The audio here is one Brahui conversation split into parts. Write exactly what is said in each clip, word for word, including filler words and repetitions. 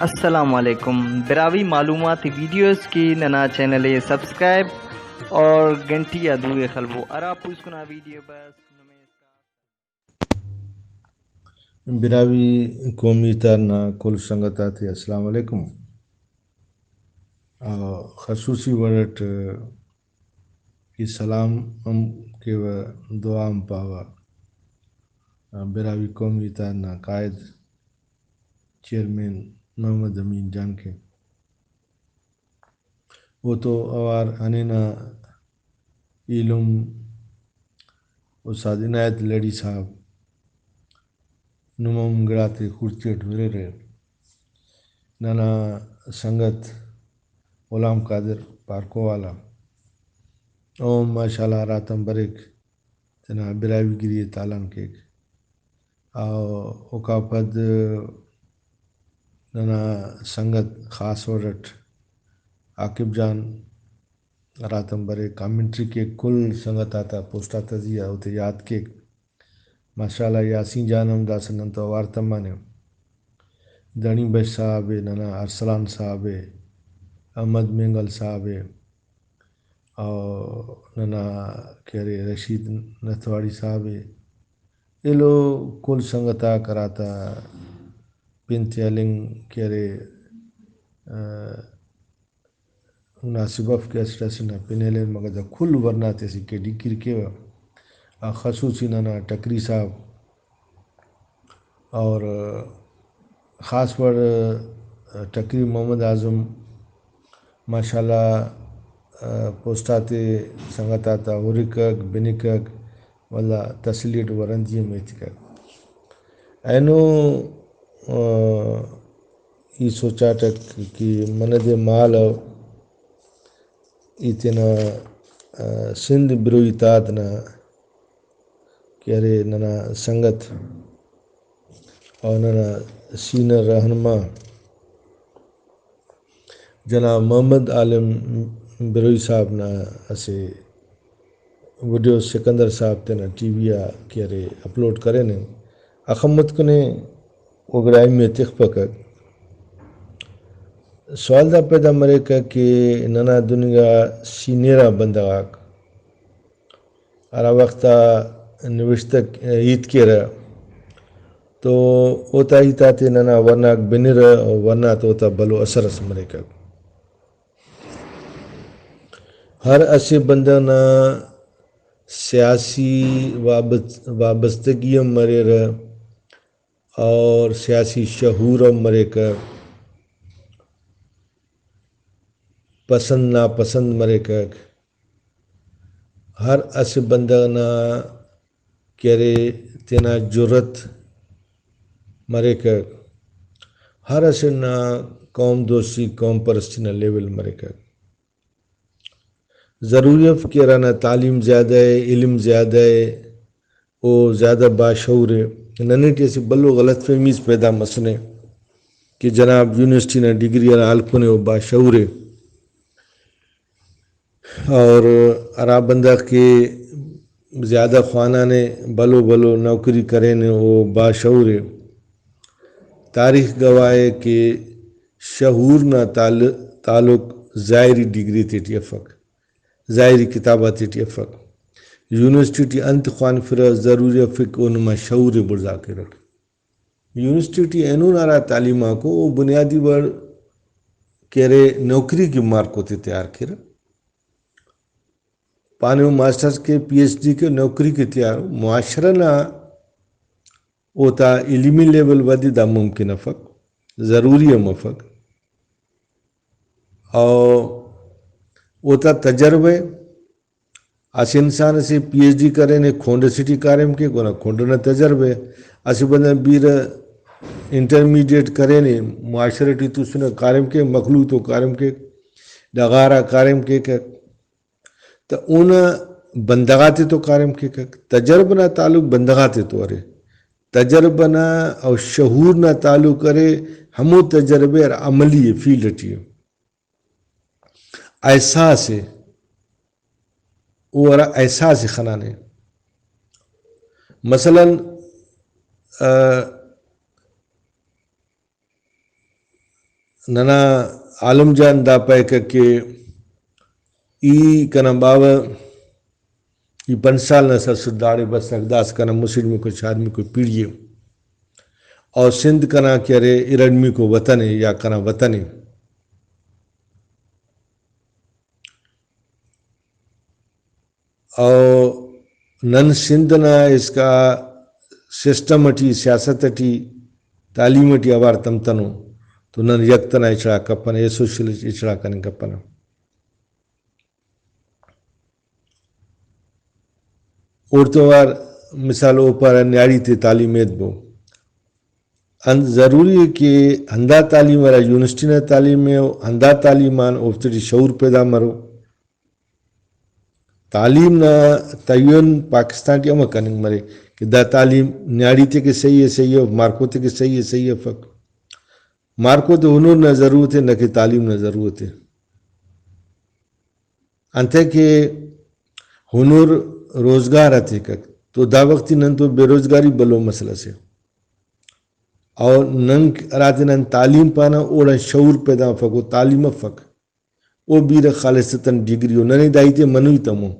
السلام علیکم۔ براہوئی معلوماتی ویڈیوز کہ ننا چینل ءِ سبسکرائب اور گھنٹی آ دو ءِ خلبو۔ ہرا پوسکنا ویڈیو بس نمے۔ براہوئی قومی اتحاد نا کل سنگت آتے السلام علیکم۔ آ، خصوصی وڑ اٹ کہ سلام ہم کیوہ، دعا ہم پاوہ براہوئی قومی اتحاد نا قائد چیئرمین محمد امین جان کے۔ اوتو اوار ہنینہ ایلم استاد عنایت لڑی صاحب، نم ہم گڑاتے خوڑتی اٹ ہُررے۔ ننا سنگت غلام قادر پارکو والا، او ماشاءاللہ ہراتم بریک تینا براہوئی گری ءِ تالان کیک۔ او اوکا پد ننا سنگت خاص وڑ اٹ عاقب جان ہراتم بریک، کمنٹری کیک، کل سنگت آتا پوسٹ آتا زی آ اوتے یات کیک۔ ماشاءاللہ یاسین جان ہم داسہ نن تو اوار تمانے۔ دنی بخش صاحب ءِ، ننا ارسلان صاحب ءِ، احمد مینگل صاحب ءِ، او ننا کہ ارے رشید نتھواڑی صاحب ءِ، ایلو کل سنگت آک ہراتا پن تے ہلنگ کہ ارے، آ، مناسب اف کہ اسٹ اسٹ نا پن ہلین، مگر دا کل ورنا تے اسیکہ ڈکیر کیوہ۔ آ، خصوصی ننا ٹکری صاحب اور خاص وڑ ٹکری محمد اعظم ماشاءاللہ پوسٹ آتے سنگت آتا ہرکک، بنکک، ولدا تسلی اٹ ورندی ہم ایتکک۔ اینو، آ، ای سوچاٹک کہ منہ دے مالو ای تینا، آ، سندھ بروئی اتحاد نا کہ ارے ننا سنگت اور ننا سینئر رہنما جناب محمد عالم بروئی صاحب نا اسہ ویڈیو سکندر صاحب تینا ٹی وی آ کہ ارے اپلوڈ کرینے، اخہ متکنے او گڑا اہمیت تخپکہ۔ سوال دا پیدا مریکہ کہ ننا دننگا سینئر آ بندغ آک ہرا وخت آ نوشتہ ہیت کیرہ تو اوتا ہیت آتے ننا ورناک بنرہ و ورنا تو اوتا بھلو اثر ئس مریکہ۔ ہر اسہ بندغ نا سیاسی وابست-، وابستگی ہم مریرہ اور سیاسی شعور ہم مریکہ، پسند ناپسند مریکہ۔ ہر اسہ بندغ نا کہ ارے تینا جرات مریکہ، ہر اسہ نا قوم دوستی، قوم پرستی نا لیول مریکہ۔ ضروری اف کہ ہرانا تعلیم زیادہ ءِ، علم زیادہ ءِ، او زیادہ باشعور ءِ۔ ننے ٹی اسہ بھلو غلط فہمی اس پیدا مسنے کہ جناب یونیورسٹی نا ڈگری ہرا ہلکنے او باشعور ءِ۔ اور ہرا بندغ کہ زیادہ خوانانے، بھلو بھلو نوکری کرینے، او باشعور ءِ۔ تاریخ گواہ ءِ کہ شعور نا تعل-، تعلق ظاہری ڈگری تیٹی افک، ظاہری کتاب آتیٹی افک۔ یونیورسٹی ٹی انت خوانفرہ، ضروری افک او نما شعور ءِ بڑزا کیرہ۔ یونیورسٹی ٹی اینو نا ہرا تعلیم آکو، او بنیادی وڑ کہ ارے نوکری کہ مارکو تے تیار کیرہ۔ پانے او ماسٹرز کے، پی ایچ ڈی کے، نوکری کے تیار او۔ معاشرہ نا اوتا علمی لیول ودی دا ممکن افک، ضروری ہم افک۔ او اوتا تجربہ ءِ، اسہ انسان اسے پی ایچ ڈی کرینے، کھنڈ اسے ٹی کاریم کیک، اونا کھنڈ نا تجربہ ءِ۔ اسہ بندغ بیرہ انٹرمیڈیٹ کرینے، معاشرہ ٹی توسنہ کاریم کیک، مخلوق تو کاریم کیک، ڈغار آ کاریم کیک، تہ اونا بندغ آتے تو کاریم کیکک۔ تجربہ نا تعلق بندغ آتے تو ارے، تجربہ نا او شعور نا تعلق ارے ہمو تجربہ ہرا عملی ءِ، فیلڈ ٹی ءِ، احساس ءِ، او ہرا احساس ءِ خنانے۔ مثلاً، آ، ننا عالم جان دا پائکہ کہ ای کنا باوہ، ای پنچ سال نا سرسر داڑے بسک، داسہ کنا مسڑمیکو چارمیکو پیڑی ءِ، اور سندھ کنا کہ ارے ارڑمیکو وطن ءِ یا کنا وطن ءِ۔ او نن سندھ نا اسکا سسٹم اٹی، سیاست اٹی، تعلیم اٹی اوار تمتنو تو نن یک تنا ہچڑا کپنہ، ایسوشل ہچڑا کننگ کپنہ۔ اوڑتون اوار مثال او پارہ نیاڑی تے تعلیم ایتبو۔ انت ضروری ءِ کہ ہندا تعلیم ہرا یونیورسٹی نا تعلیم ءِ، ہندا تعلیم آن اوفتے ٹی شعور پیدا مرو۔ تعلیم نا تعین پاکستان ٹی امر کننگ مریک کہ دا تعلیم نیاڑی تے کہ صحیح ءِ، صحیح ءِ، مارکو تے کہ صحیح ءِ، صحیح افک۔ مارکو تے ہنر نا ضرورت ءِ، نہ کہ تعلیم نا ضرورت ءِ۔ انتئے کہ ہنر روزگار آتیکک تو دا وخت ٹی نن تو بے روزگاری بھلو مسئلہ سے۔ اور نن ہراتے نن تعلیم پانہ اوڑان شعور پیدا مفک، او تعلیم افک۔ او بیرہ خالصتاً ڈگری ءُ۔ ننے دا ہیتے منوئی تمو۔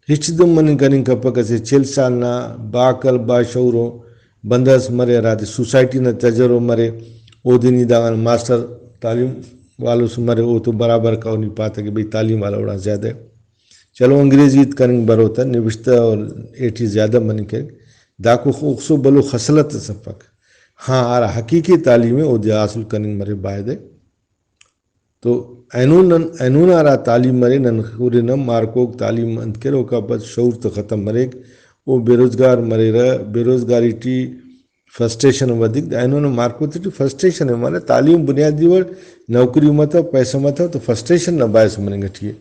ہچ دم مننگ کننگ کپک، اسہ چل سال نا باعقل باشعور ءُ بندغ اس مرے ہرادے سوسائٹی نا تجربہ مرے، اودے نی داغان ماسٹر تعلیم والوس مرے، او تو برابر کاو، نی پاتہ کہ بھئی تعلیم والا اوڑان زیادہ ءِ۔ چلو انگریزی ہیت کننگ برو تہ، نوشتہ اے ٹی زیادہ مننگ کیک، داکو اوخسو بھلو خصلت اس افک۔ ہاں، ہرا حقیقی تعلیم ءِ اودے حاصل کننگ مرے بایدے۔ تو اینو نن، اینو نا ہرا تعلیم مرے، نن ہُرنہ مارکوک تعلیم انت کیرہ، اوکا پد شعور تہ ختم مریک، او بے روزگار مریرہ، بے روزگاری ٹی فرسٹریشن ودیک۔ دا اینو نا مارکو تیٹی فرسٹریشن ءِ، معنی تعلیم بنیادی وڑ، نوکری متو، پیسہ متو تو فرسٹریشن نا باعث مننگ ٹی ءِ۔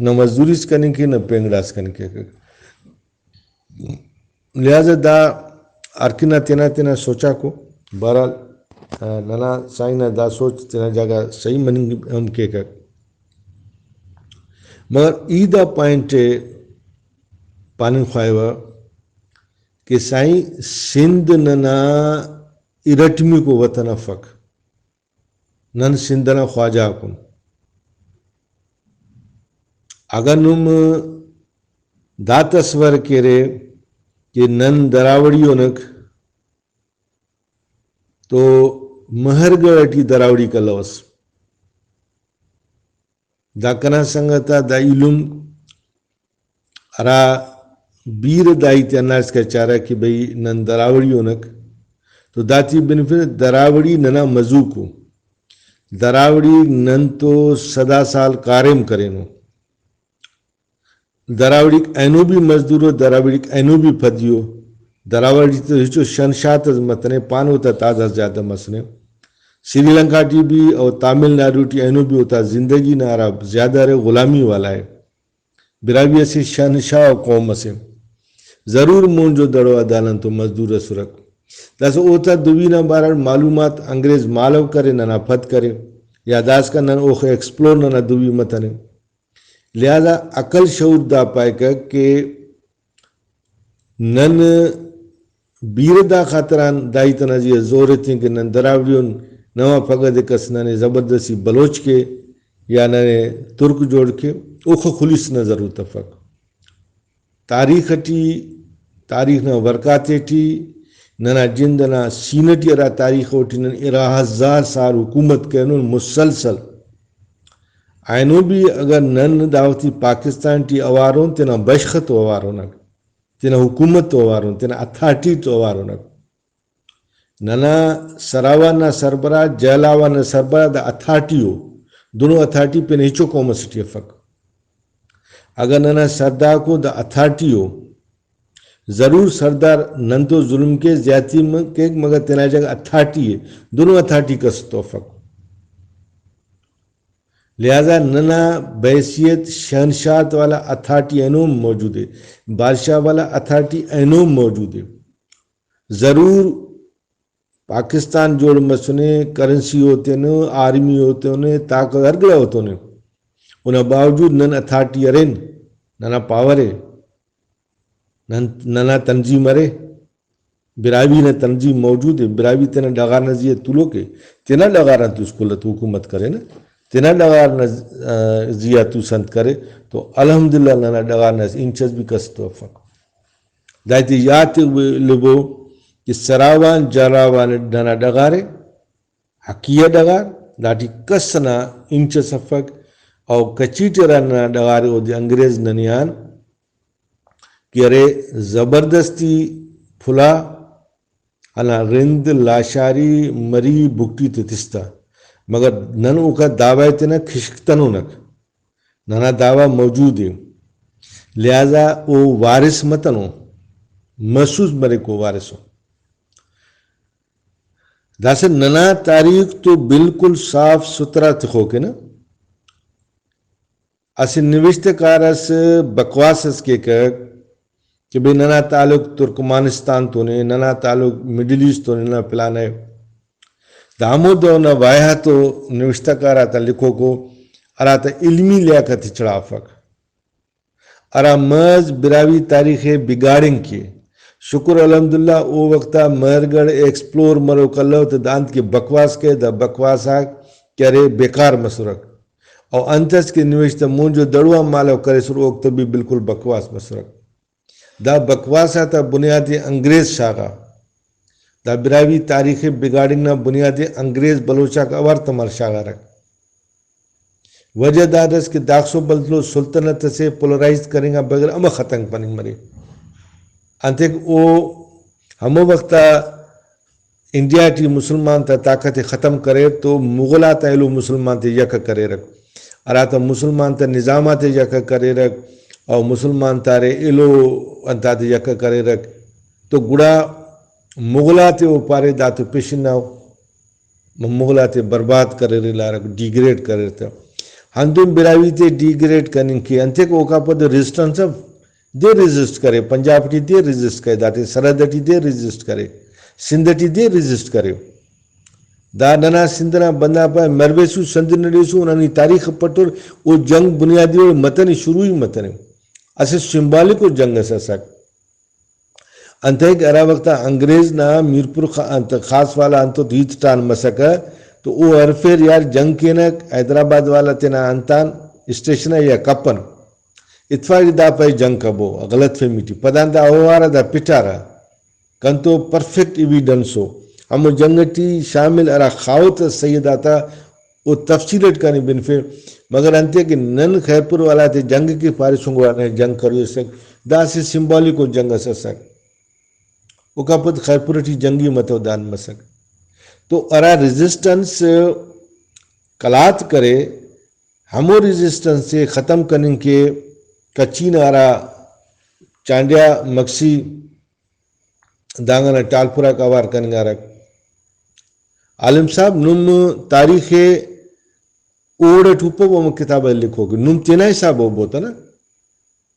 نہ مزدوری اس کننگ کے، نہ پینگڑا اس کننگ کے۔ لہذا دا ہر کنا تینا تینا سوچاکو۔ بہرحال، آ، ننا سائیں نا دا سوچ تینا جاگہ صحیح مننگ ہم کیکک۔ مگر ای دا پوائنٹ ءِ پاننگ خواہوہ کہ سائیں، سندھ ننا ارٹمیکو وطن افک۔ نن سندھ ئنا خواجہ آکن۔ اگہ نم دا تصور کیرے کہ نن دراوڑی انک تو مہر گڑھ ٹی دراوڑیک الوس۔ دا کنا سنگت آ دا ایلم ہرا بیرہ دا ہیت ئے ہندا اسکا چارہ کہ بھئی نن دراوڑی انک، تو داٹی بنفسہ دراوڑی ننا مزوک ءُ، دراوڑی نن تو سدا سال کاریم کرینو۔ دراوڑیک اینو بھی مزدور ءُ، دراوڑیک اینو بھی پدی ءُ۔ دراوڑی تو ہچو شنشات اس متنے، پانو تا تعداد زیادہ مسنے۔ سری لنکا ٹی بھی اور تامل ناڈو ٹی اینو بھی اوتا زندگی نا ہرا زیادہ ارے غلامی والا ءِ۔ براہوئی اسہ شہنشاہ قوم اسے۔ ضرور مونجو دڑو آ دانن تو مزدور ئسرک۔ داسہ اوتا دوی نا بارہ ٹی معلومات انگریز مالو کرے، ننا پد کرے، یا داسکان نن اوخہ ایکسپلور ننا دوی متنے۔ لہذا عقل شعور دا پائکہ کہ نن بیرہ دا خاطران دا ہیت ئنا زی آ زور ایتن کہ نن دراوڑی ان، نما پگہ دے کس ننے زبردستی بلوچ کے یا ننے ترک جوڑ کے، اوخہ خلیس نا ضرورت افک۔ تاریخ ٹی، تاریخ نا ورک آتے ٹی ننا جند ئنا سینہ ٹی ہرا تاریخ اوٹی نن ارا ہزار سال حکومت کرینن مسلسل۔ اینو بھی اگر نن دا وختی پاکستان ٹی اوارون، تینا بشخ تو اوارونک، تینا حکومت تو اوارون، تینا اتھارٹی تو اوارونک۔ ننا سراوا نا سربراہ، جہلاوا نا سربراہ دا اتھارٹی ءُ، دنو اتھارٹی پین ہچو قوم اسے ٹی افک۔ اگہ ننا سردارکو دا اتھارٹی ءُ، ضرور سردار نن تو ظلم کے، زیاتی م-، کیک، مگر تینا جاگہ اتھارٹی ءِ، دنو اتھارٹی کس تو افک۔ لہذا ننا بحیثیت شہنشاہت والا اتھارٹی اینو موجود ءِ، بادشاہ والا اتھارٹی اینو موجود ءِ۔ ضرور پاکستان جوڑ مسنے، کرنسی اوتون ءِ، آرمی اوتون ءِ، طاقت ہر گڑا اوتون ءِ، اونا باوجود نن اتھارٹی ارین، ننا پاور ءِ، نن، ننا تنظیم ارے۔ براہوئی نا تنظیم موجود ءِ، براہوئی تینا ڈغار نا زیہا تولوک ءِ، تینا ڈغار آن توس کل ءِ تو حکومت کرے نا، تینا ڈغار نا، آ، زیہا توس انت کرے تو الحمدللہ ننا ڈغار نا انچ اس بھی کس تو افک۔ دائیتے یات ءِ لبو کہ سراوان جاراوان ننا ڈغار ءِ، حقیہ ڈغار، داٹی کس ئنا انچ اس افک، او کچی ٹی ہرا ننا ڈغار ءِ اودے انگریز ننے آن کہ ارے زبردستی پھلا ہندا رند لاشاری مری بگٹی تے تس تا، مگر نن اوکا دعوی تینا کشکتنونک، ننا دعوی موجود ءِ، لہذا او وارث متنو، محسوس مریک او وارث ءُ۔ داسہ ننا تاریخ تو بالکل صاف ستھرا تخوک ءِ نا۔ اسہ نوشتہ کار اس بکواس اس کیکک کہ بھئی ننا تعلق ترکمانستان تون ءِ، ننا تعلق مڈل ایسٹ تون ءِ، ننا پلان ءِ۔ دا ہمو دور نا واہیاتو نوشتہ کار آتا لکھوکو ہراتا علمی لیاقت ہچڑا افک۔ ہرا محض براہوئی تاریخ ءِ بگاڑنگ کے۔ شکر الحمدللہ او وخت آ مہرگڑھ ایکسپلور مروک الو تہ دا انت کہ بکواس کے، دا بکواس آک کہ ارے بیکار مسرک۔ او انت اس کہ نوشتہ مونجو دڑو آن مالو کریسر اوک تہ بھی بالکل بکواس مسرک۔ دا بکواس آتا بنیاد ءِ انگریز شاغا۔ دا براہوئی تاریخ ءِ بگاڑنگ نا بنیاد ءِ انگریز بلوچ آک اوار تمار شاغارک۔ وجہ دادس کہ داخسو بلدلو سلطنت اسے پولرائز کرنگ آن بغیر امہ ختم کننگ مرے۔ انتئے کہ او ہمو وخت آ انڈیا ٹی مسلمان تا طاقت ءِ ختم کریر تو مغل آتا ایلو مسلمان تے یکہ کریرک، ہراتا مسلمان تا نظام آتے یکہ کریرک، او مسلمان تا ارے ایلو انتاتے یکہ کریرک، تو گڑا مغل آتے او پارے دا تو پیشن نا مغل آتے برباد کریر، لارک ڈیگریڈ کریر تہ۔ ہندن براہوئی تے ڈیگریڈ کننگ کے، انتئے کہ اوکا پد ریزسٹنس اف دے ریزسٹ کرے، پنجاب ٹی دے ریزسٹ کرے، داٹی سرحد ٹی دے ریزسٹ کرے، سندھ ٹی دے ریزسٹ کرے۔ دا ننا سندھ نا بندغ پائے، مربیسو سندھ نڈیسو، اونا نی تاریخ پٹور، او جنگ بنیادی وڑ متنے، شروع ہی متنے۔ اسہ سمبولک او جنگ اس اسک۔ انتئے کہ ہرا وخت آ انگریز نا میرپور خا-، انت خاص والا انتو ہیت ٹان مسکہ تو او ہرفیر یار جنگ کینک، حیدرآباد والا تینا انتان اسٹیشن آ یا کپن۔ اتفاق ٹی دا پائے جنگ کبو، غلط فہمی ٹی۔ پدان دا اوارہ دا پٹارہ۔ کنتو پرفیکٹ ایویڈنس او۔ ہمو جنگ ٹی شامل ہرا خاہوت اس سید آتا او تفصیل اٹ کنے بنفے۔ مگر انتئے کہ نن خیرپور والا تے جنگ کے پاریسن گڑا ننے جنگ کروئی اسک۔ دا اسہ سمبولک او جنگ اس اسک۔ اوکا پد خیرپور ٹی جنگی متو دان مسک۔ تو ہرا ریزسٹنس قلات کرے، ہمو ریزسٹنس ءِ ختم کننگ کے کچی نا ہرا چانڈیا مگسی دانگ ئنا ٹالپراک اوار کننگارک۔ عالم صاحب، نم تاریخ ءِ اوڑ اٹ ہُپبو، ہمو کتاب ءِ لکھوک نم تینا حساب ءِ ہُبو تہ نا،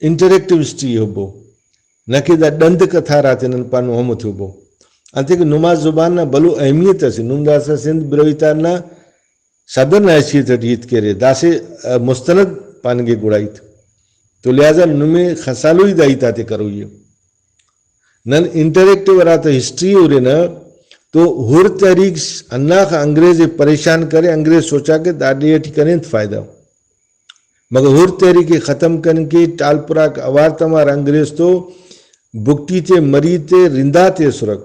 انٹریکٹیو ہسٹری ءِ ہُبو، نہ کہ دا ڈند کتھار آتے نن پانو ہمو تے ہُبو۔ انتئے کہ نما زبان نا بھلو اہمیت اسے، نم داسہ سندھ بروئی تار نا صدر نا حیثیت اٹ ہیت کرے، داسہ، آ، مستند پاننگے گڑا ہیت۔ تو لہذا نمے خسالوئی دا ہیت آتے کروئی ءِ۔ نن انٹریکٹیو ہراتہ ہسٹری ہُرنہ تو ہر تحریک ہنداخہ انگریز ءِ پریشان کرے، انگریز سوچا کہ دا ڈیہہ ٹی کنے انت فائدہ؟ مگر ہر تحریک ءِ ختم کننگ کے ٹالپراک اوار تمار انگریز تو بگٹی تے، مری تے، رندا تے اسرک۔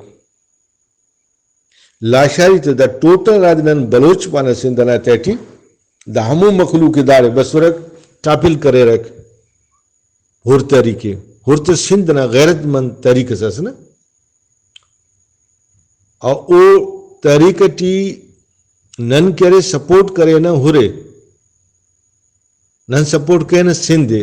لاشاری تے دا ٹوٹل ہرادے نن بلوچ پانہ سندھ ئنا تہٹی، دا ہمو مخلوق ءِ داڑے بسرک، ٹاپل کریرک۔ ہر تحریک ءِ، ہر تہ سندھ ئنا غیرت مند تحریک اس ئس نہ۔ او، او تحریک ٹی نن کہ ارے سپورٹ کرینہ ہُرے، نن سپورٹ کرینہ سندھ ءِ۔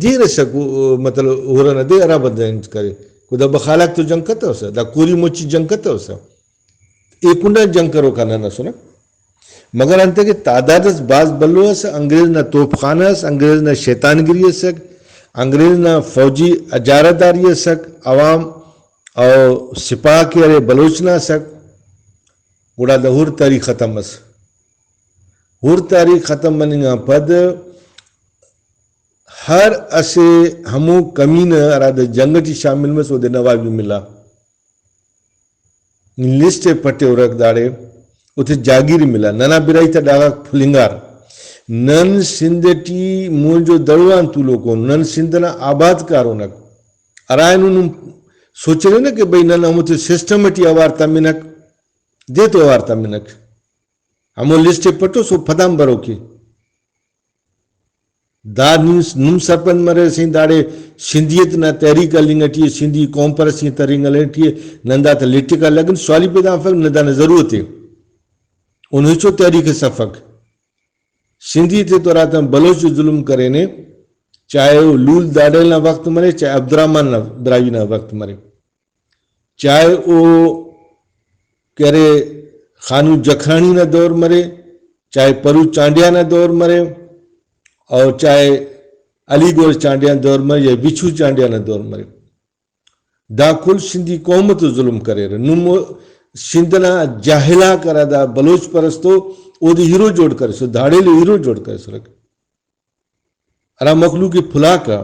دیر اسک، او، مطلب، ہُر ئنا دے ہرا بندغ انت کرے۔ کو دا بخالاک تو جنگ کتوسہ، دا کوری مچی جنگ کتوسہ۔ ای کنڈا جنگ کروکا نن اسنہ۔ مگر انتئے کہ تعداد اس بھاز بھلو اس، انگریز نا توپ خانہ اس، انگریز نا شیطان گری اسک، انگریز نا فوجی اجارہ داری اسک، عوام او سپاہ کہ ارے بلوچ نا اسک، گڑا دا ہر تحریک ختم مس۔ ہر تحریک ختم مننگ آن پد ہر اسہ ہمو کمینہ ہرادے جنگ ٹی شامل مس، اودے نوابی ملا۔ لسٹ ءِ پٹورک داڑے، اوتے جاگیر ملا۔ ننا براہوئی تا ڈغارک پھلنگار۔ نن سندھ ٹی مونجو دڑو آن تولوک اُن، نن سندھ نا آباد کارونک۔ ہرا اینو نم سوچرینہ کہ بھئی نن ہموتے سسٹم ٹی اوار تمنک، دے تو اوار تمنک۔ ہمو لسٹ ءِ پٹوس او پدان بروکے۔ دا نم، نم سرپند مریرہ سائیں، داڑے سندھیت نا تحریک ہلنگ ٹی ءِ، سندھی قوم پرستی نا تحریک ہلنگ ٹی ءِ، نن داتا لٹک آ لگن، سوالی پیدا مفک، نہ دانا ضرورت ءِ۔ اون ہچو تحریک اس افک۔ سندھی تے تو ہراتم بلوچ ظلم کرینے، چاہے او لول داڑیل نا وخت مرے، چاہے عبدالرحمن نا براہوئی نا وخت مرے۔ چاہے او کہ ارے خانو جکھرانی نا دور مرے، چاہے پروز چانڈیا نا دور مرے، اور چاہے علی گوہر چانڈیا نا دور مرے یا وچھو چانڈیا نا دور مرے، دا کل سندھی قوم تو ظلم کریرہ۔ نم او سندھ نا جاہل آک ہرا دا بلوچ پرستو، اودے ہیرو جوڑ کریسر، داڑیل ہیرو جوڑ کریسرک۔ ہرا مخلوق پھلاک آ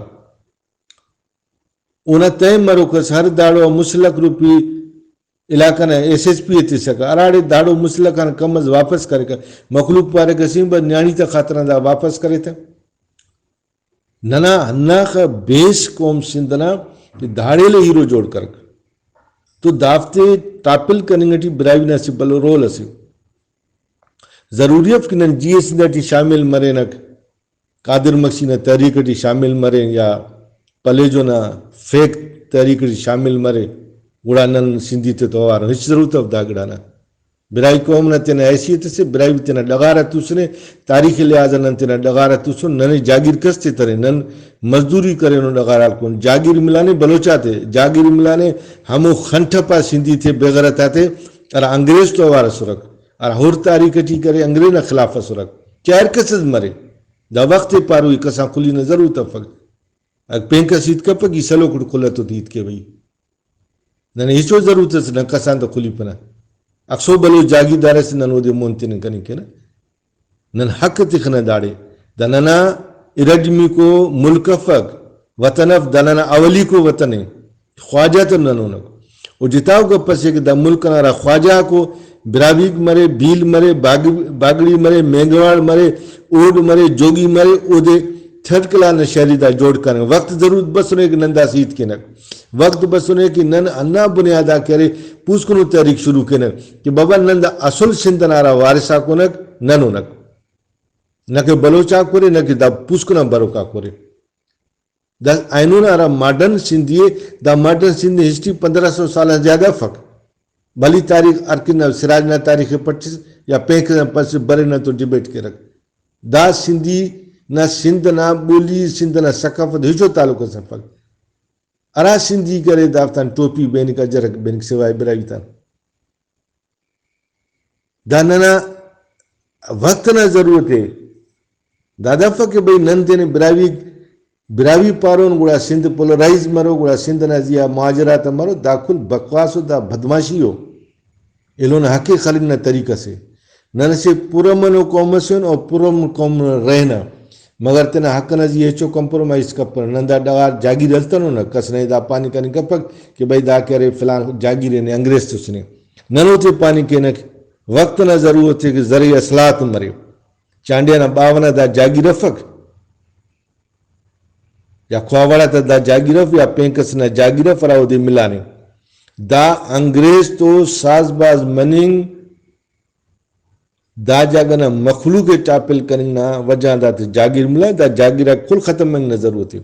اونا تہہ مروک اس، ہر داڑو آ مسلک روپی علاقہ نا ایس ایس پی ءِ تسکہ، ہراڑے داڑو مسلک آن کم از واپس کریکہ۔ مخلوق پاریکہ سیم بس نیاڑی تا خاطران دا واپس کرے تہ۔ ننا ہنداخہ بیس قوم سندھ نا کہ داڑیل ہیرو جوڑ کرک۔ تو دافتے ٹاپل کننگ ٹی براہوئی نا اسہ بھلو رول اسے۔ ضروری اف کہ نن جی اے سندھ ٹی شامل مرینک۔ قادر مگسی نا تحریک ٹی شامل مرین یا پلیجو نا فیک تحریک ٹی شامل مرے، گڑا نن سندھی تے تو اوار ہچ ضرورت اف دا گڑا نا۔ براہوئی قوم نا تینا حیثیت اسے، براہوئی تینا ڈغار آ توسنے، تاریخی لحاظ آ نن تینا ڈغار آ توسن، ننے جاگیر کس تے ترے، نن مزدوری کرینو ڈغار آ ہلکون، جاگیر ملانے بلوچ آتے، جاگیر ملانے ہمو خن ٹھپا سندھی تے بے غیرت آتے، ہرا انگریز تو اوار اسرک، ہرا ہر تاریخ ٹی کرے انگریز نا خلاف اسرک، کہ ہر کس اس مرے۔ دا وخت ءِ پاروئی کسان خلی نا ضرورت افک۔ اگہ پین کس ہیت کپک، ای سلوک اٹ کل تو ہیت کے بھئی۔ ننے ہچو ضرورت اس نہ کسان تو خلیپنہ۔ اخسو بلوچ جاگیردار اس نن اودے مون تننگ کننگ کینہ۔ نن حق تخنہ داڑے۔ دا ننا ارٹمیکو ملک افک، وطن اف، دا ننا اولیکو وطن ءِ۔ خواجہ تون ہنونک۔ او جتاؤ گپ اسے کہ دا ملک ئنا ہرا خواجہ آکو، براہوئیک مرے، بھیل مرے، باگ-، باگڑی مرے، مینگواڑ مرے، اوڈ مرے، جوگی مرے، اودے تھرڈ کلاس نا شہری دا جوڑ کرینگ۔ وخت ضرورت بسنے کہ نن داسہ ہیت کینک۔ وخت بسنے کہ نن ہندا بنیاد آ کہ ارے پوسکنو تحریک شروع کینک کہ بابا نن دا اصل سندھ ئنا ہرا وارث آک انک، نن انک۔ نہ کہ بلوچ آک ارے، نہ کہ دا پوسکن آن بروک آک ارے۔ دا اینو نا ہرا ماڈرن سندھی ءِ، دا ماڈرن سندھ نا ہسٹری پندرہ سو سال آن زیادہ افک۔ بھلی تاریخ ہر کن نا، سراج نا تاریخ ءِ پٹس یا پینک نا پٹس برے نا تو ڈیبیٹ کیرک۔ دا سندھی نا، سندھ نا بولی، سندھ نا ثقافت ہچو تعلق اس افک۔ ہرا سندھی کرے دافتان ٹوپی بینک، اجرک بینک سوائے براہوئی تان۔ دا ننا وخت نا ضرورت ءِ۔ دا دافک کہ بھئی نن تینے براہوئی، براہوئی پارون، گڑا سندھ پولرائز مرو، گڑا سندھ نا زیہا مہاجرات مرو، دا کل بکواس و دا بدمعاشی ءُ۔ ایلو نا حق ءِ خلنگ نا طریقہ سے۔ نن اسہ پرامن ءُ قوم اسے ان اور پرامن قوم نا رہنا، مگر تینا حق نا زی ہچو کمپرومائز کپنہ۔ نن دا ڈغار جاگیر ہلتنو نہ، کس نے دا پاننگ کننگ کپک کہ بھئی دا کہ ارے فلان جاگیر ءِ نے انگریز تسنے۔ نن اوتے پاننگ کینہ کہ وخت نا ضرورت ءِ کہ زرعی اصلاحات مرے۔ چانڈیا نا باوہ نا دا جاگیر افک یا کھواوڑ آتا دا جاگیر اف یا پین کس نا جاگیر اف ہرا اودے ملانے۔ دا انگریز تو ساز باز مننگ، دا جاگہ نا مخلوق ءِ ٹاپل کننگ نا وجہ آن داتے جاگیر ملا، دا جاگیر آک کل ختم مننگ نا ضرورت ءِ۔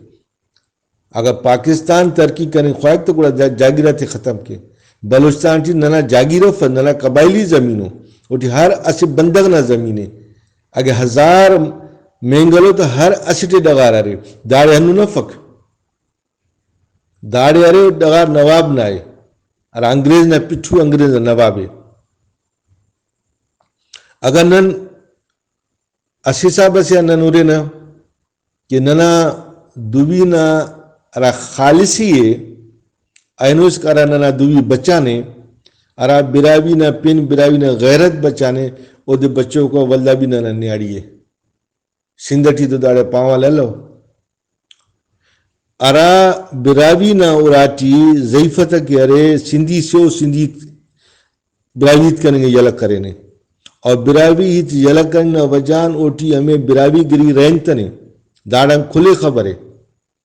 اگہ پاکستان ترقی کننگ خواہک تو گڑا جا-، جاگیر آتے ختم کے۔ بلوچستان ٹی ننا جاگیر اف، ننا قبائلی زمین ءُ، اوٹی ہر اسہ بندغ نا زمین ءِ۔ اگہ ہزار مینگل ءُ تو ہر اسٹ ءِ ڈغار ارے، داڑے ہندن افک۔ داڑے ارے ڈغار نواب نا ءِ، ہرا انگریز نا پٹھو، انگریز نا نواب ءِ۔ اگہ نن اسہ حساب اسے آن نن ہرنہ کہ ننا دوی نا ہرا خالصی ءِ، اینو اسکا ہرا ننا دوی بچانے، ہرا براہوئی نا پن، براہوئی نا غیرت بچانے، اودے بچوکا ولدا بھی ننا نیاڑی ءِ۔ سندھ ٹی تو داڑے پاوان الو۔ ہرا براہوئی نا اراٹی ضعیفت کہ ارے، سندھی سے او سندھی براہوئی ہیت کننگ ءِ یلہ کرینے۔ اور براہوئی ہیت یلہ کننگ نا وجہ آن اوٹی ہمے براہوئی گری رہینگتنے۔ داڑان کل ءِ خبرے۔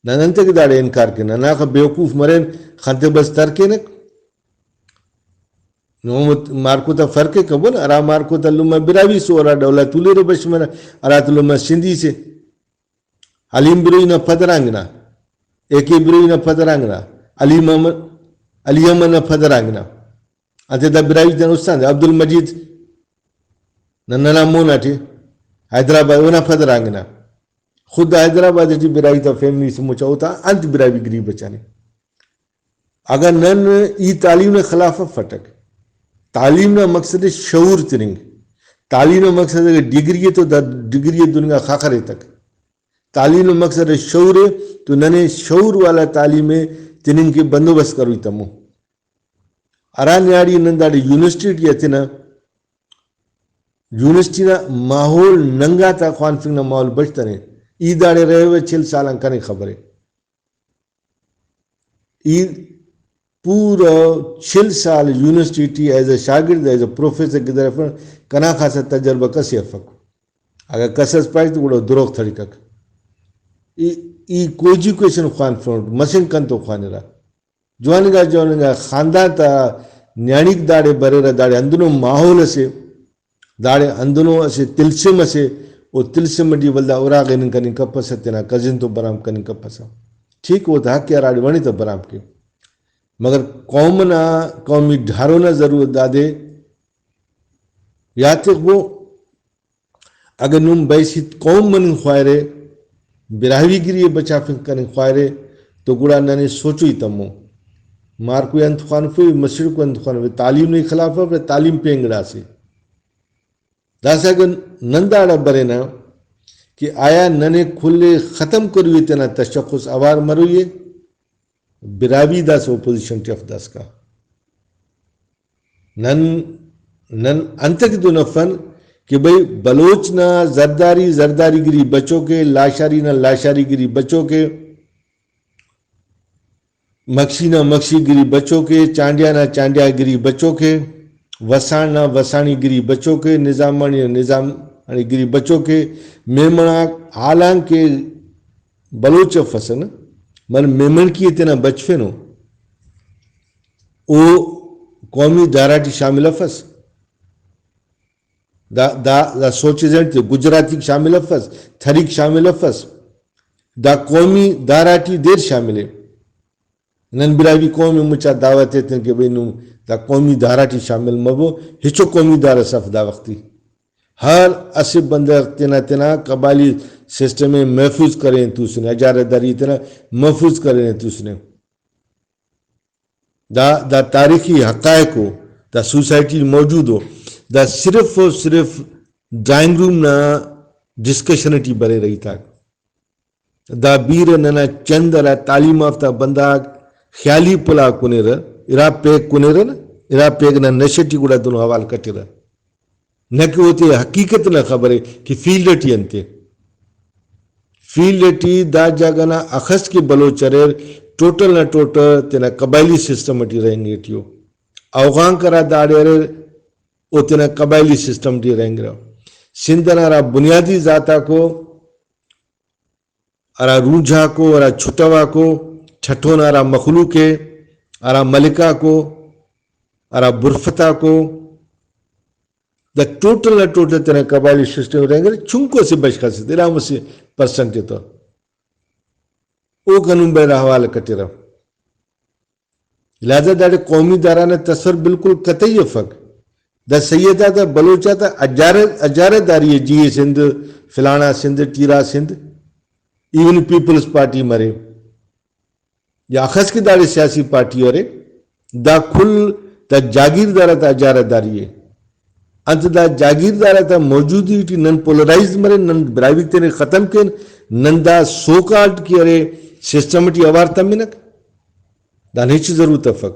نن انتئے کہ داڑے انکار کینہ؟ ناخہ بیوقوف مرین، خنتے بس تر کینک۔ نو مت-، مارکو تا فرق ءِ کبن، ہرا مارکو تا لمہ براہوئی سو، ہرا ڈولا تولیرہ بش مرہ، ہرا تا لمہ سندھی سے۔ حلیم بروہی نا پدرانگ نا، اے کے بروہی نا پدرانگ نا، علی محمد، علی احمد نا پدرانگ نا۔ انتئے دا براہوئی تینا استاد عبدالمجید نا، ننا مون آٹی حیدرآباد اونا پدرانگ نا۔ خود حیدرآباد ٹی براہوئی تا فیملی سے مچا، اوتا انت براہوئی گری بچانے۔ اگہ نن ای تعلیم نا خلاف افٹک، تعلیم نا مقصد شعور تننگ۔ تعلیم نا مقصد اگہ ڈگری ءِ تو دا ڈگری ءِ دننگا خاخر ایتک۔ تعلیم نا مقصد شعور ءِ تو ننے شعور والا تعلیم ءِ تننگ کہ بندوبست کروئی تمو۔ ہرا نیاڑی نن داڑے یونیورسٹی ٹی ہتنہ، یونیورسٹی نا ماحول ننگا تا خوانفنگ نا ماحول بشتنے۔ ای داڑے رہوہ چل سال آن کنے خبرے۔ ای پورا چل سال یونیورسٹی ٹی ایز اے شاگرد، ایز اے پروفیسر گدرفن، کنا خاصا تجربہ کس ءِ افک۔ اگہ کس اس پائک تو گڑا دروغ تھڑکک۔ ای، ای کو ایجوکیشن خوانفنٹ، مسن کنتو خوانرہ۔ جواننگا جواننگا خاندان تا نیاڑیک داڑے بریرہ، داڑے ہندنو ماحول اسے، داڑے ہندنو اسہ تلسم اسے، او تلسم ٹی ولدا اراغ ہننگ کننگ کپسہ، تینا کزن تو برام کننگ کپسہ۔ ٹھیک، او تا حق ءِ، ہراڑے ونی تا برام کے۔ مگر قوم نا، قومی ڈھارو نا ضرورت دادے۔ یاد تخبو، اگہ نم بحیثیت قوم مننگ خواہرے، براہوئی گری ءِ بچافنگ کننگ خواہرے، تو گڑا ننے سوچوئی تمو۔ مارکو ءِ انت خوانفوئی، مسڑکو ءِ انت خوانفوئی، تعلیم نا خلاف افرہ، تعلیم پین گڑاسے۔ داسہ اگہ نن داڑا برینہ کہ آیا ننے کل ءِ ختم کروئی تینا تشخص اوار مروئی ءِ؟ براہوئی داسہ اپوزیشن ٹی اف داسکان۔ نن، نن انتکہ دن افن کہ بھئی بلوچ نا زرداری زرداری گری بچوکے، لاشاری نا لاشاری گری بچوکے، مکشی نا مکشی گری بچوکے، چانڈیا نا چانڈیا گری بچوکے، وساݨ نا وساݨی گری بچوکے، نظاماݨی نا نظاماݨی گری بچوکے، میمن آک حالانکہ بلوچ افسن، من میمنکی ءِ تینا بچفینو، او قومی دھارا ٹی شامل افس۔ دا، دا، دا سوچ زنٹ تے گجراتیک شامل افس، تھریک شامل افس۔ دا قومی دھارا ٹی دیر شامل ءِ۔ نن براہوئی قوم ءِ مچا دعوت ایتن کہ بھئی نم دا قومی دھارا ٹی شامل مبو، ہچو قومی دھارہ اس اف دا وختی۔ ہر اسہ بندغ تینا تینا قبائلی سسٹم ءِ محفوظ کرین توسنے، اجارہ داری تینا محفوظ کرین توسنے۔ دا، دا تاریخی حقائق ءُ، دا سوسائٹی موجود ءُ، دا صرف و صرف ڈرائنگ روم نا ڈسکشن ٹی بریرہ ہیتاک۔ دا بیرہ ننا چند ہرا تعلیم یافتہ بندغ آک خیالی پلا کنیرہ، ارا پیک کنیرہ نا، ارا پیک نا نشہ ٹی گڑا دنو حوال کٹرہ۔ نہ کہ اوتے حقیقت نا خبر ءِ کہ فیلڈ ٹی انت ءِ۔ فیلڈ ٹی دا جاگہ نا اخس کہ بلوچ اریر، ٹوٹل نا ٹوٹل تینا قبائلی سسٹم ٹی رہینگ ٹی ءُ۔ اوغانک ہرا داڑے اریر، او تینا قبائلی سسٹم ٹی رہینگرہ۔ سندھ ئنا ہرا بنیادی ذات آکو، ہرا رونجھاکو، ہرا چھٹواکو، ٹھٹھونا ہرا مخلوق ءِ، ہرا ملکاکو، ہرا برفتاکو، دا ٹوٹل نا ٹوٹل تینا قبائلی سسٹم رہینگرہ، چنکو اسہ بشخ اسے، ارام اسہ پرسنٹ ءِ تو اوکان ہم بیرہ حوالہ کٹرہ۔ لہذا داڑے قومی دھارا نا تصور بالکل قطعی افک۔ دا سید آتا، بلوچ آتا اجارہ، اجارہ داری ءِ، جی اے سندھ، فلانا سندھ، ٹیرا سندھ، ایون پیپلز پارٹی مرے، یا اخس کہ داڑے سیاسی پارٹی ارے، دا کل دا جاگیردار آتا اجارہ داری ءِ۔ انت دا جاگیردار آتا موجودگی ٹی نن پولرائز مرین، نن براہوئی تینے ختم کین، نن دا سو کالڈ کہ ارے سسٹم ٹی اوار تمنک، دانا ہچ ضرورت افک۔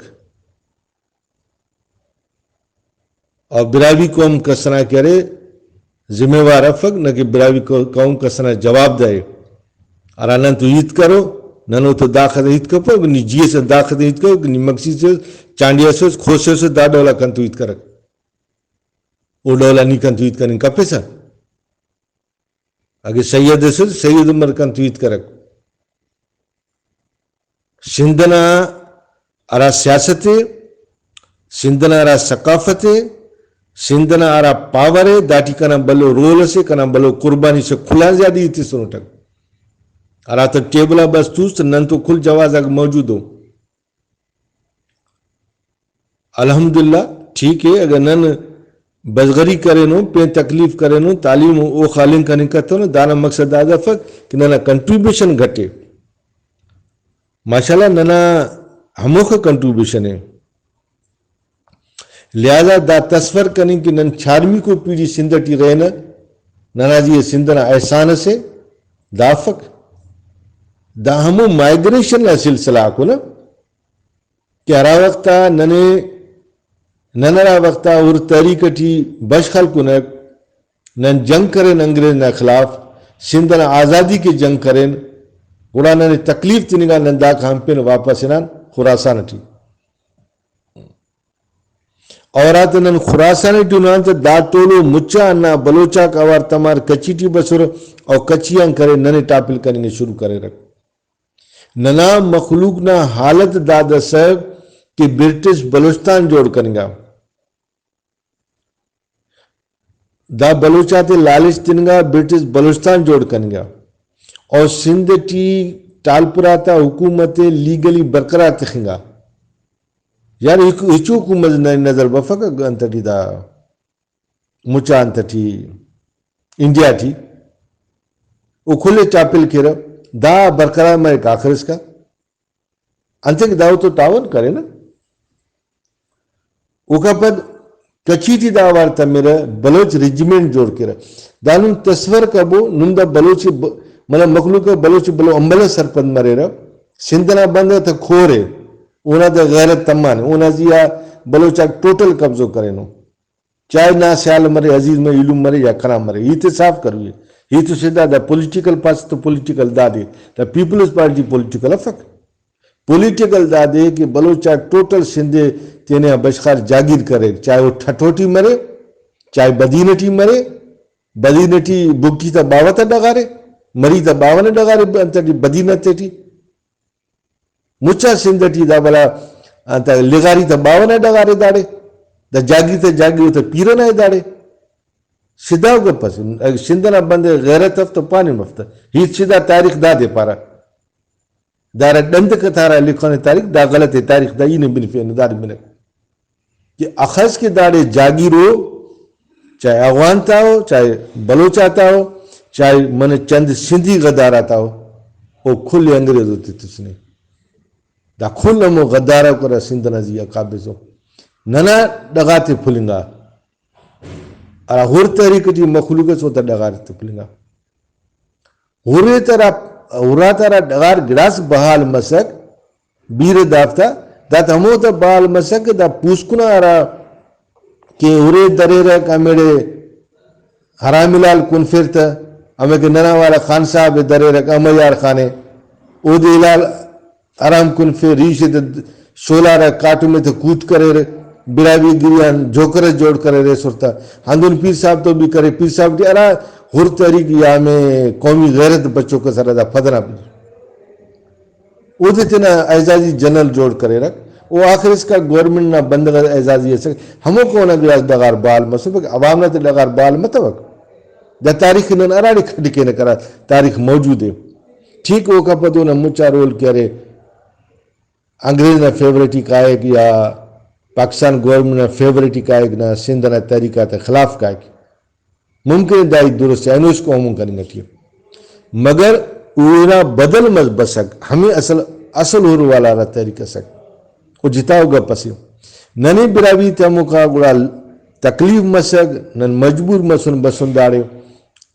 اور براہوئی قوم کس ئنا کہ ارے ذمہ وار افک، نہ کہ براہوئی قو-، قوم کس ئنا جواب دہ ءِ۔ ہرا نن تو ہیت کرو، نن اوتو داخہ ہیت کپو، نی جی ایس داخہ ہیت کرو، نی مکسی سے، چانڈیا سے، کھوسے سے، دا ڈولا کن تو ہیت کرک۔ او ڈول آ نی کنتو ہیت کننگ کپسہ۔ اگہ سید ئسے تو سید عمر کنتو ہیت کرک۔ سندھ ئنا ہرا سیاست ءِ، سندھ ئنا ہرا ثقافت ءِ، سندھ ئنا ہرا پاور ءِ، داٹی کنا بھلو رول ئسے، کنا بھلو قربانی سے، کل آن زیادہ ای تسنٹک۔ ہراتم ٹیبل آ بس توس تہ نن تو کل جواز آک موجود ءُ۔ الحمدللہ، ٹھیک ءِ، اگہ نن بزغری کرینن، پین تکلیف کرینن، تعلیم اوخا ہلنگ کننگ کتون، دانا مقصد دادے افک کہ ننا کنٹریبیوشن گھٹ ءِ۔ ماشاءاللہ، ننا ہموخہ کنٹریبیوشن ءِ۔ لہذا دا تصور کننگ کہ نن چارمیکو پیڑی سندھ ٹی رہینہ، ننا زی آ سندھ ئنا احسان ئسے، دا افک۔ دا ہمو مائگریشن نا سلسلہ آکو نا۔ کہ ہرا وخت آ ننے، نن ہرا وخت آ ہر تحریک ٹی بشخ ہلکنک، نن جنگ کرین انگریز نا خلاف، سندھ ئنا آزادی کہ جنگ کرین، گڑا ننے تکلیف تننگا، نن داکان پین واپس ہنان خراسان ٹی۔ اور آتے نن خراسان ٹی ہنان تہ دا ٹولو مچا ہندا بلوچاک اوار تمار کچھی ٹی بسرہ، او کچھی آن کرے ننے ٹاپل کننگ شروع کریرک۔ ننا مخلوق نا حالت دادے اسک کہ برٹش بلوچستان جوڑ کننگا۔ دا بلوچ آتے لالچ تننگا، برٹش بلوچستان جوڑ کننگا۔ اور سندھ ٹی ٹالپرہ تا حکومت ءِ لیگلی برقرار تخنگا۔ یار، ہچ-، ہچو حکومت نا نظر بفک انت ٹی دا مچا انت ٹی انڈیا ٹی او کل ءِ ٹاپل کیرہ، دا برقرار مریک آخر اسکا۔ انتئے کہ دا اوتو تعاون کرے نا۔ اوکا پد کچھی ٹی دا اوار تمرہ، بلوچ ریجیمنٹ جوڑ کیرہ۔ دا نم تصور کبو، نم دا بلوچ ب-، مطلب مخلوق بلوچ بلو امبل سرپند مریرہ۔ سندھ نا بندغ تا کھور ءِ، اونا دا غیرت تمانے، اونا زی آ بلوچ آک ٹوٹل قبضو کرینو۔ چاہے نا سیال مرے، عزیز مرے، ایلم مرے یا کنا مرے، ہیت ءِ صاف کروئی۔ ہیت ءِ سدھا دا پولیٹیکل پاس تو پولیٹیکل دادے، دا پیپلز پارٹی پولیٹیکل افک۔ پولیٹیکل دادے کہ بلوچ آک ٹوٹل سندھ ءِ تینے آ بشخار جاگیر کریر، چاہے او ٹھٹوٹی مرے، چاہے بدینہ ٹی مرے، بدینہ ٹی بگٹی تا باوہ تا ڈغارے، مری تا باوہ نا ڈغارے، انت ٹی بدینہ تیٹی۔ مچا سندھ ٹی دا بلا انت لغاری تا باوہ نا ڈغارے داڑے، دا جاگیر تا جاگیر تا پیرہ نا داڑے۔ سدھا گپ ئس، سندھ ئنا بندغ غیرت اف تو پانے مف تہ۔ ہیت سدھا تاریخ دادے پارہ۔ دارا ڈند قطارا لکھانے تاریخ، دا غلط ءِ تاریخ، دا ای نے بنفے، داڑے بنک۔ کہ اخس کہ داڑے جاگیر او، چاہے افغان تا او، چاہے بلوچ آتا او، چاہے من چند سندھی غدار آتا او، او کل انگریز تے تسنے۔ دا کل ہمو غدار آک ہرا سندھ نا زی آ قابض او۔ ننا ڈغاتے پھلنگا۔ ہرا ہر تحریک ٹی مخلوق اس اوتا ڈغار تے پھلنگا۔ ہرے تا ہرا، ہرا تا ہرا ڈغار گڑاس بحال مسک، بیرہ دافتا، دا تا ہمو تا بحال مسک کہ دا پوسکنا ہرا کہ ہرے دریرک ہمیڑے حرام ہلال کنفر تہ، ہمے کہ ننا والا خان صاحب دریرک احمد یار خان ءِ، اودے ہلال حرام کنفے، ریش تے سولار کاٹم تے کوٹ کریر، براہوئی گری آن جوکر جوڑ کریر ایسر تہ۔ ہندن پیر صاحب تو بھی کرے، پیر صاحب ٹی ہرا ہر تحریک یا ہمے قومی غیرت بچوک اس ہرا دا پدنا پدر۔ اودے تینا اعزازی جنرل جوڑ کریرک۔ او آخر اسکا گورنمنٹ نا بندغ اعزازی اسک۔ ہموکا اونا گڑاس ڈغار بحال مسفک، عوام نا تے ڈغار بحال متوک۔ دا تاریخ نن ہراڑے کڈ کینہ کرا تاریخ موجود ءِ۔ ٹھیک اوکا پد اونا مچا رول کہ ارے انگریز نا فیور ٹی کائک یا پاکستان گورنمنٹ نا فیور ٹی کائک نا سندھ ئنا تحریک آتا خلاف کائک۔ ممکن ءِ دا ہیت درست ءِ، اینو اسکو ہمون کننگ ٹی ءِ۔ مگر اونا بدل مس بسک، ہمے اصل، اصل ہر والا ہرا تحریک اسک۔ او جتا ءُ گپ اسے۔ ننے براہوئی تے ہموکا گڑا تکلیف مسک، نن مجبور مسن بسن داڑے۔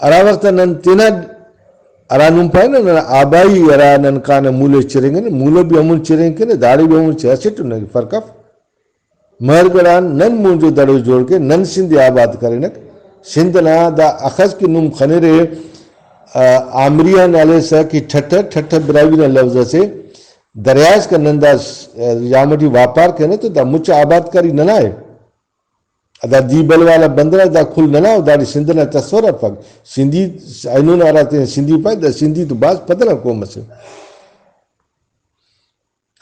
ہرا وخت نن تینا ہرا نم پائے نا، ننا آبائی ہرا نن کانہ مولہ چرینگنہ، مولہ بھی ہمون چرینگ کینہ، داڑے بھی ہمون چرینگ، اسٹ ننے فرق اف۔ مہرگڑھ آن نن مونجو دڑو جوڑ کے نن سندھ ءِ آباد کرینک۔ سندھ نا دا اخس کہ نم خنرے، آ، آمریان ہلیسہ کہ ٹھٹہ، ٹھٹہ براہوئی نا لوظ اسے، دریائے اسکان نن دا س-، آ، یام ٹی واپار کرینہ تو دا مچ آبادکاری ننا ءِ۔ دا دیبل والا بندر آ دا کل ننا و داڑے سندھ نا تصور افک۔ سندھی، اینو نا ہراتینا سندھی پائے، دا سندھی تو بھاز پد ئنا قوم اسے۔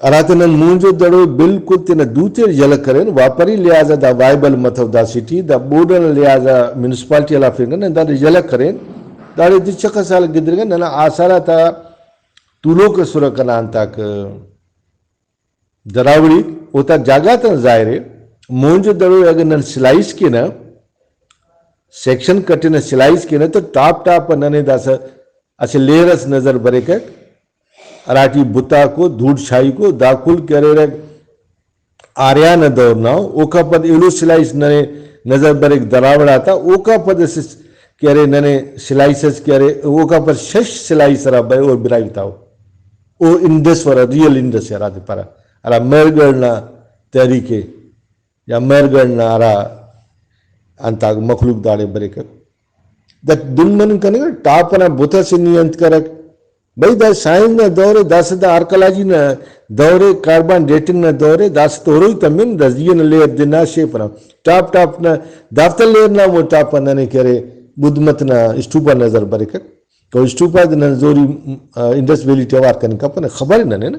ہراتے نن مونجو دڑو بالکل تینا دو تے یلہ کرین، واپری لحاظ آ دا وائبل متو داسیٹی، دا بورڈ ئنا لحاظ آ میونسپالٹی ہرافک نن داڑے یلہ کرین، داڑے دچخہ سال گدرینگا ننا آثار آتا تولوک اسرہ کنا انتاک دراوڑیک اوتا جاگہ غاتان ظاہر ءِ۔ مونجو دڑو اگر نن سلائس کینہ، سیکشن کٹنہ سلائس کینہ تو ٹاپ ٹاپ آ ننے داسہ اسہ لیئر اس نظر بریکک، ہراٹی بتاکو، دھوڑ شاہیکو، دا کل کہ ارے آریہ نا دور نا ءُ۔ اوکا پد ایلو سلائس ننے نظر بریک دراوڑ آتا، اوکا پد اسہ کہ ارے ننے سلائس اس کہ ارے، اوکا پد شش سلائس ہرا بئے او براہوئی تا ءُ۔ او انڈس والا، ریئل انڈس ہرادے پارہ، ہرا مہرگڑھ نا تحریک ءِ یا مہرگڑھ نا ہرا انتاک مخلوق داڑے بریکہ۔ دا دن مننگ کننگ ٹاپ ئنا بت ئسے نی انت کرک؟ بھئی دا سائنس نا دور ءِ، داسہ دا آرکالوجی نا دور ءِ، کاربن ڈیٹنگ نا دور ءِ، داسہ تو ہروئی تمن دا زی ئنا لیئر دن آ شیپ ئنا ٹاپ ٹاپ نا، دافتا لیئر نا ہمو ٹاپ آ ننے کہ ارے بدھ مت نا اسٹوپا نظر بریکک۔ تو اسٹوپا دے نن زوری، آ، انڈس ویلی ٹی اوار کننگ کپنہ، خبر ءِ ننے نا۔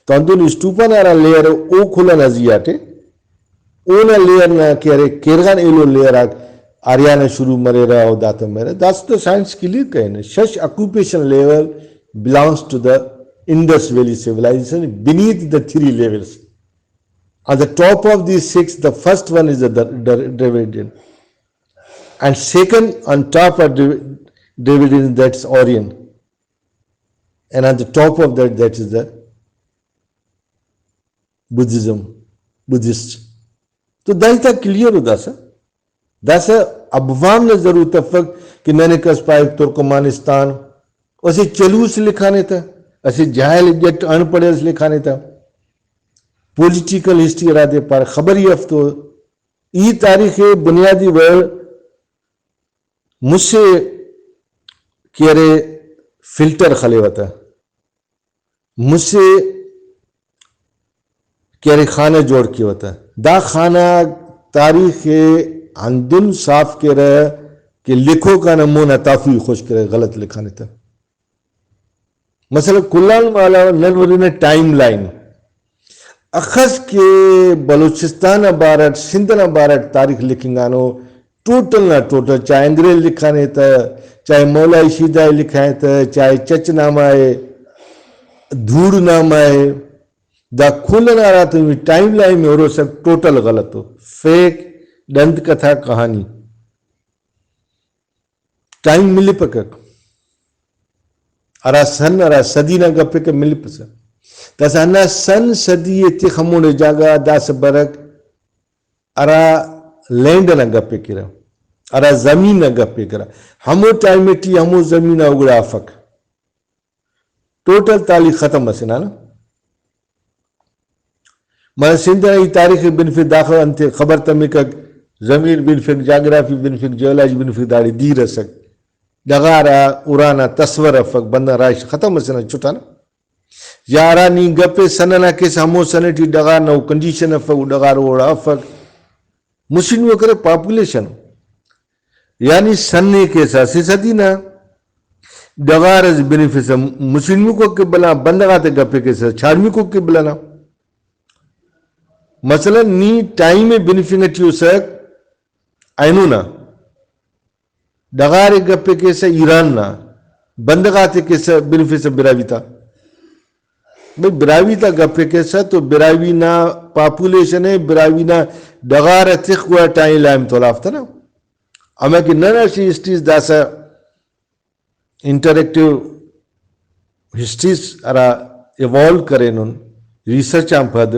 تو ہندن اسٹوپا نا ہرا لیئر ءِ او کل ئنا زی آ ٹے اونا لیئر نا کہ ارے کیرغان ایلو لیئر آک آریہ نا شروع مریرہ او داتہ مریرہ۔ داسہ تو سائنس کلیئر کرینہ، شش occupation level belongs to the Indus Valley Civilization beneath the three levels. On the top of these six, the first one is the Dra-, Dra-, Dravidian. And second on top of Dra-, Dravidian, that's Aryan. And on the top of that, that is the Buddhism, Buddhist. تو دا ہیت آک کلیئر ءُ داسہ، داسہ عوام نا ضرورت افک کہ ننے کس پائک ترکمانستان، اسہ چلوس لکھانے تہ، اسہ جاہل جٹ ان پڑھ اس لکھانے تہ، پولیٹیکل ہسٹری ہرادے پارہ خبر ہی اف تو ای تاریخ بنیادی وڑ مسہ کہ ارے فلٹر خلیوہ تہ، مسہ کہ ارے خانہ جوڑ کیوہ تہ۔ دا خانہ تاریخ ءِ ہندن صاف کیرہ کہ لکھوک آنا مون آ تافوئی خوش کیرہ غلط لکھانے تہ۔ مثلاً کلان والا نن ورنہ ٹائم لائن اخس کہ بلوچستان نا بارٹ، سندھ نا بارٹ تاریخ لکھنگانو، ٹوٹل نا ٹوٹل، چاہے انگریز لکھانے تہ، چاہے مولا ایشیدہ ءِ لکھائے تہ، چاہے چچ نامہ ءِ، دھوڑ نامہ ءِ، دا کل ئنا ہراتم ٹائم لائن میں ہروسک ٹوٹل غلط ءُ، فیک، ڈند کتھا کہانی۔ ٹائم ملپکک، ہرا سن ہرا صدی نا گپ ءِ کہ ملپسہ، داسہ ہندا سن صدی ءِ تخ ہموڑے جاگہ آ داسہ برک ہرا لینڈ ئنا گپ ءِ کیرہ، ہرا زمین نا گپ ءِ کیرہ، ہمو ٹائم ٹی ہمو زمین آ گڑا افک۔ ٹوٹل تاریخ ختم مسنے نا۔ مانا سندھ نا ای تاریخ ءِ بنفک داخہ انت خبر تمکک، زمین بنفک، جاگرافی بنفک، جیولوجی بنفک، داڑے دیر ئسک۔ ڈغار آ ارانا تصور افک، بندغ راہشت ختم مسنے چٹانا۔ یا ہرا نی گپ ءِ سن ئنا کیسہ، ہمو سن ٹی ڈغار نا او کنڈیشن افک، او ڈغار اوڑا افک۔ مسنو کرے پاپولیشن، یعنی سن ءِ کیسہ اسہ صدی نا ڈغار ئس بنفسہ مسنوکو قبلہ، بندغ آتے گپ ءِ کیسہ چھاڑمیکو قبلہ نا۔ مثلاً نی ٹائم ءِ بنفنگ ٹی اسک اینو نا، ڈغار ءِ گپ ءِ کیسہ ایران نا، بندغ آتے کیسہ بنفسہ براہوئی تا۔ بھئی براہوئی تا گپ ءِ کیسہ تو براہوئی نا پاپولیشن ءِ، براہوئی نا ڈغار ءِ تخ گڑا ٹائم لائن تو ہرافتا نا۔ ہمے کہ نن اسہ ہسٹریز داسہ انٹریکٹیو ہسٹریز ہرا ایوالو کرینن ریسرچ آن پد،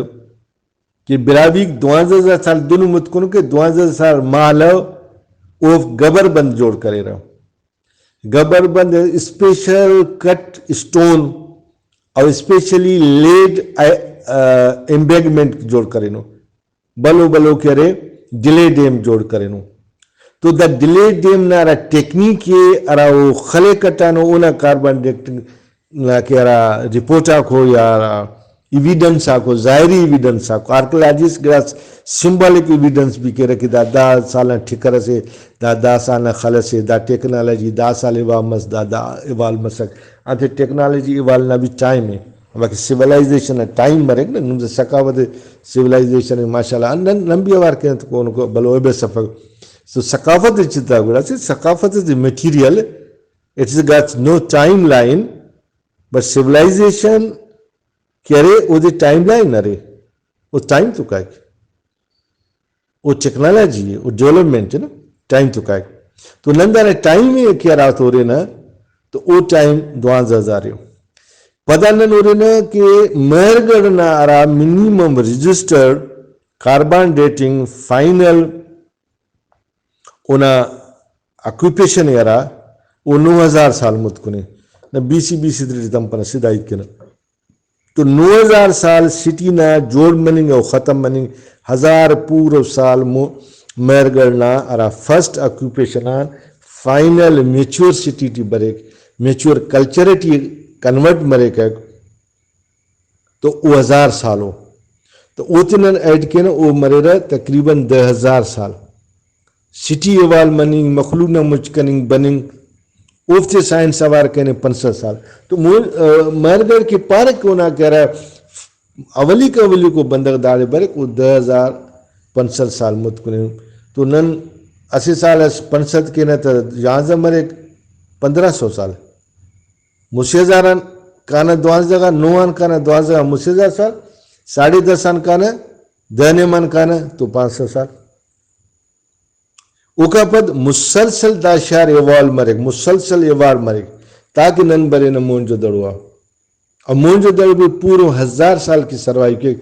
کہ براہوئیک دوانزہ ہزار سال دن متکنو کہ دوانزہ ہزار سال مالو اوفک گبر بند جوڑ کریرہ۔ گبر بند اسپیشل کٹ اسٹون او اسپیشلی لیڈ ایمبیگمنٹ جوڑ کرینو۔ بھلو بھلو کہ ارے ڈیلے ڈیم جوڑ کرینو۔ تو دا ڈیلے ڈیم نا ہرا ٹیکنیک ءِ، ہرا او خلے کٹانو، اونا کاربن ڈیٹنگ نا کہ ہرا رپورٹ آک ہو یا ہرا ایویڈنس آکو، ظاہری ایویڈنس آکو، آرکیالوجسٹ گڑاس سمبولک ایویڈنس بھی کیرہ کہ دا دہ سال نا ٹھکر اسے، دا دہ سال نا خل اسے، دا ٹیکنالوجی دہ سال ایوالو مس، دا دا ایوالو مسک۔ انتے ٹیکنالوجی ایوالو نا بھی ٹائم ءِ، باقی سولائزیشن نا ٹائم مریک نا، نم ثقافت سولائزیشن ءِ ماشاءاللہ نن، نن بھی اوار کینہ تو کون کو بھلو بے سفر۔ تو ثقافت چتا گڑا سے، ثقافت is material, it is got no timeline, but civilization کہ ارے، اودے ٹائم لائن ارے، او ٹائم تو کائک، او ٹیکنالوجی ءِ، او ڈیولپمنٹ ءِ نا، ٹائم تو کائک۔ تو نن دانا ٹائم ءِ کہ ہرا تورینہ، تو او ٹائم دوانزہ ہزار ءِ۔ پدا نن ہُرنہ کہ مہر گڑھ نا ہرا minimum registered carbon dating final اونا آکوپیشن ءِ ہرا، او نو ہزار سال متکن ءِ۔ نہ B C, B C three تمپنہ سدھا ہیت کینہ۔ تو نو ہزار سال سٹی نا جوڑ مننگ و ختم مننگ، ہزار پورو سال مو-، مہر گڑھ نا ہرا first occupation on final mature city ٹی بریک، میچور کلچر ٹی کنورٹ مریکک۔ تو او ہزار سال ءُ۔ تو اوتے نن ایڈ کینہ، او مریرہ تقریباً دہ ہزار سال۔ سٹی ایوالو مننگ، مخلوق نا مچ کننگ بننگ، اوفتے سائنس اوار کرینے پنچ سد سال۔ تو مو-، آ، مہر گڑھ کہ پارہ کہ اونا کہ ہرا اولیکو اولیکو بندغ داڑے بریک، او دہ ہزار پنچ سد سال متکن ءِ۔ تو نن اسہ سال اس پنچ سد کینہ تہ یانزہ مریک، پندرہ سو سال۔ مسہ ہزار آن کانہ دوانزہ غا، نو آن کانہ دوانزہ غا، مسہ ہزار سال، ساڑھے دس آن کانہ، دہ نیم آن کانہ تو پانچ سو سال۔ اوکا پد مسلسل دا شار ایوالو مریک، مسلسل ایوالو مریک، تاکہ نن برینہ موہنجو دڑو آ۔ اور موہنجو دڑو بھی پورو ہزار سال کہ سروائیو کیک،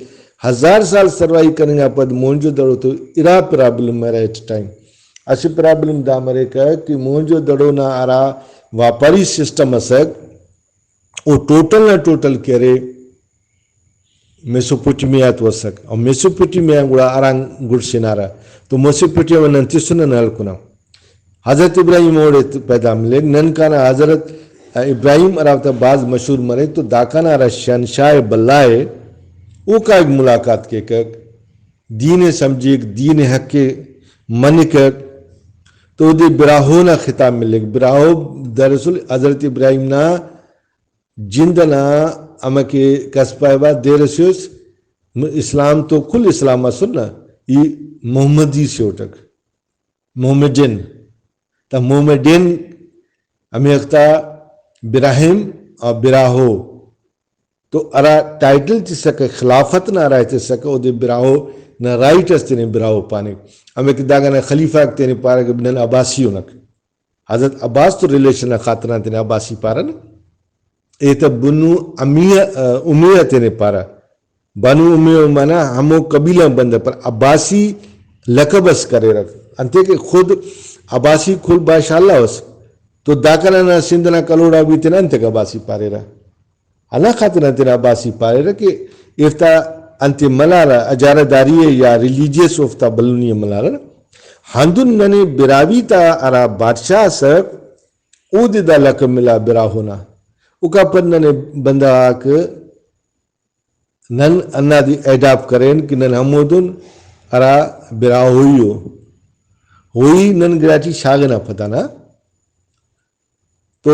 ہزار سال سروائیو کننگ آ پد موہنجو دڑو تو ارا پرابلم مریرہ ایٹ ٹائم۔ اسہ پرابلم دا مریکہ کہ موہنجو دڑو نا ہرا واپاری سسٹم اسک، او ٹوٹل نا ٹوٹل کہ ارے میسوپوٹیمیا تو اسک، اور میسوپوٹیمیا گڑا اران گڑ سنارہ، تو میسوپوٹیمیا نن تسنہ نن ہلکنہ۔ حضرت ابراہیم اوڑے پیدا ملیک۔ نن کانہ حضرت ابراہیم ہرافتا بھاز مشہور مریک، تو داکان ہرا شہنشاہ بھلا ءِ، او کائک ملاقات کیکک، دین ءِ سمجھیک، دین حق ءِ منکک، تو اودے براہو نا خطاب ملیک۔ براہو دراصل حضرت ابراہیم نا جند ئنا ہمکہ کس پائبہ، دیر ئسے اس، اسلام تو کل اسلام ئسر نا، ای محمدی سے اٹک، محمدین۔ تا محمدین ہمے وختا براہیم اور براہو تو ہرا ٹائٹل تسکہ، خلافت نا ہرا تسکہ، اودے براہو نا رائٹ اس تینے براہو پانک۔ ہمے کہ داگانا خلیفہ آک تینے پارہ کہ نن عباسی انک۔ حضرت عباس تو ریلیشن نا خاطران تینے عباسی پارہ نا۔ ایتہ بنو امیہ، امیہ تینے پارہ۔ بنو امیہ معنی ہمو قبیلہ بندغ، پر عباسی لقب اس کریرہ۔ انتئے کہ خود عباسی کل بادشاہ اللہ اس۔ تو داکان ئنا سندھ ئنا کلوڑا بھی تینا انتئے کہ عباسی پاریرہ۔ ہندا خاطران تینا عباسی پاریرہ کہ ایفتا انتے ملارہ، اجارہ داری ءِ یا ریلیجیس اوفتا بھلنی ءِ ملارہ۔ ہندن ننے براہوئی تا ہرا بادشاہ ئسک، اودے دا لقب ملا براہو نا۔ اوکا پد ننے بندغ آک نن ہندادے اڈاپٹ کرین کہ نن ہمودن ہرا براہوئی ءُ۔ ہوئی نن گڑاٹی شاغنہ پدانا۔ تو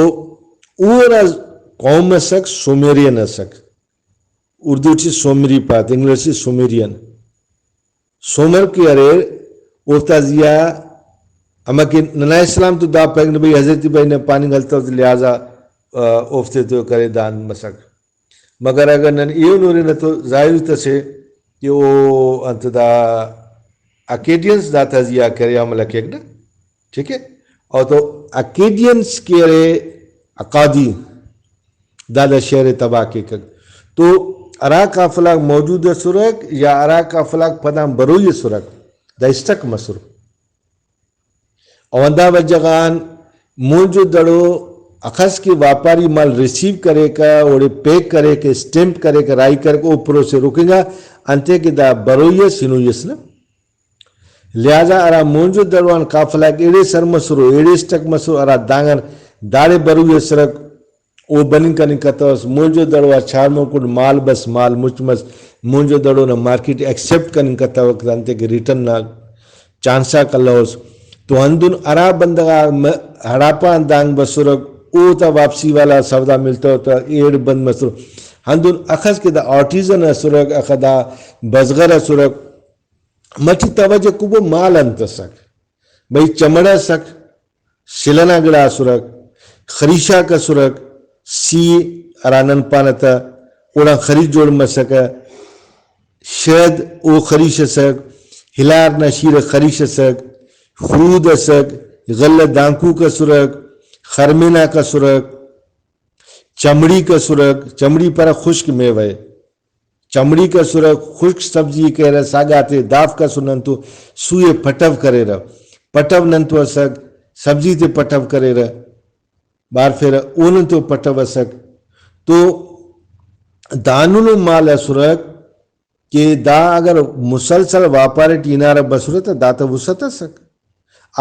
او ہرا قوم ئسک، سومیرین ئسک، اردو ٹی سومری پاتے، انگلش ٹی سومیرین۔ سومر کہ اریر، اوفتا زیہا ہمکہ ننا اسلام تو دا پائک نہ بھئی حضرت ابراہیم نا پاننگ ہلتو، لہٰذا، آ، اوفتے تو کرے داہند مسک۔ مگر اگر نن ایہن ہُرنہ تو ظاہر ہیت اسے کہ او انت دا اکیڈینس داتا زیہا کرے عمل کیک نا، ٹھیک ہے؟ اور تو اکیڈینس کہ ارے اقادی، دا دا شہر ءِ تباہ کیکک۔ تو ہرا قافلہ آک موجود ئسرک یا ہرا قافلہ آک پدان بروئی ئسرک، دا اسٹک مسر۔ او ہندا وجہ غان موہنجو دڑو اخس کہ واپاری مال ریسیو کریکہ، اوڑے پیک کریکہ، اسٹیمپ کریکہ، راہی کریکہ، او پروسے رکنگا، انتئے کہ دا بروئی ئس، ہنوئی ئس نہ۔ لہٰذا ہرا موہنجو دڑو آن قافلہ غاک ایڑے سر مسرو، ایڑے اسٹک مسرو، ہرا دانگان داڑے بروئی ئسرک، او بننگ کننگ کتوس۔ موہنجو دڑو آ چارموکن مال بس، مال مچ مس، موہنجو دڑو نا مارکیٹ ایکسپٹ کننگ کتوک، انتئے کہ ریٹرن نا چانس آک الوس۔ تو ہندن ہرا بندغ آ م-، ہڑاپہ آن دانگ بسرک، او تا واپسی والا سودا ملتو تا ایڑ بند مسر۔ ہندن اخس کہ دا آرٹیزن اسرک، اخہ دا بزغر اسرک، مچہ توجہ کبو مال انت اسک؟ بھئی چمڑہ اسک، سل ئنا گڑا اسرک، خریشاک اسرک، سی ہرا نن پانہ تہ، اوڑان خریش جوڑ مسکہ، شہد او خریش اسک، ہلار نا شیرہ خریش اسک، خرود اسک، غلہ دانکوک اسرک، خرمیناک اسرک، چمڑیک اسرک، چمڑی پارہ خشک میوہ ءِ۔ چمڑیک اسرہ، خشک سبزی کریرہ، ساگاتے دافک اسر ننتو سوئے پٹو کریرہ، پٹو ننتو اسک، سبزی تے پٹو کریرہ، بارفیرہ، او ننتو پٹو اسک۔ تو داننو مال اسرک کہ دا اگر مسلسل واپار ٹی ہنارہ بسرہ تہ دا تہ وسعت اسک۔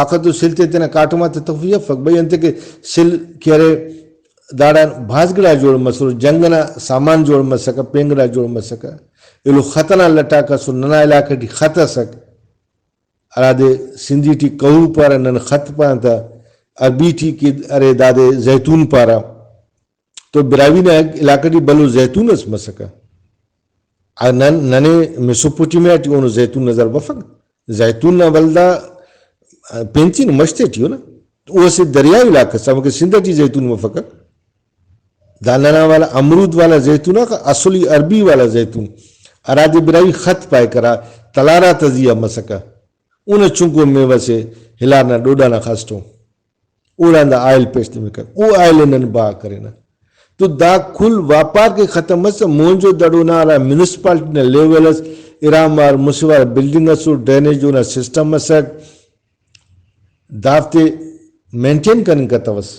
آخہ تو سل تے تینا کاٹم آتے تخفی افک۔ بھئی انتئے کہ سل کہ ارے داڑان بھاز گڑا جوڑ مسر، جنگ ئنا سامان جوڑ مسکہ، پین گڑا جوڑ مسکہ، ایلو خط ئنا لٹاک اسر، ننا علاقہ ٹی خط اسک، ہرادے سندھی ٹی کہو پارہ، نن خط پانہ تہ، عربی ٹی کہ ارے دادے زیتون پارہ۔ تو براہوئی نا علاقہ ٹی بھلو زیتون اس مسکہ۔ آ نن، ننے میسوپوٹیمیا ٹی اونو زیتون نظر بفک۔ زیتون نا ولدا پینتین مش تیٹی او نا۔ او اسہ دریائی علاقہ اس، ہمکہ سندھ ٹی زیتون مفکک۔ دا ننا والا امرود والا زیتون آ اصلی عربی والا زیتون، ہرادے براہوئی خط پائک، ہرا تلارا تا زی آ مسکہ۔ اونا چنکو میوہ سے ہلار نا ڈوڈا نا خاسٹو۔ اوڑان دا آئل پیش تمکک، او آئل ءِ نن بہا کرینہ۔ تو دا کل واپار کہ ختم مس، موہنجو دڑو نا ہرا میونسپالٹی نا لیول اس، ارا مار مسہ وار بلڈنگ اسر، ڈرینیج اونا سسٹم اسک، دافتے مینٹین کننگ کتوس۔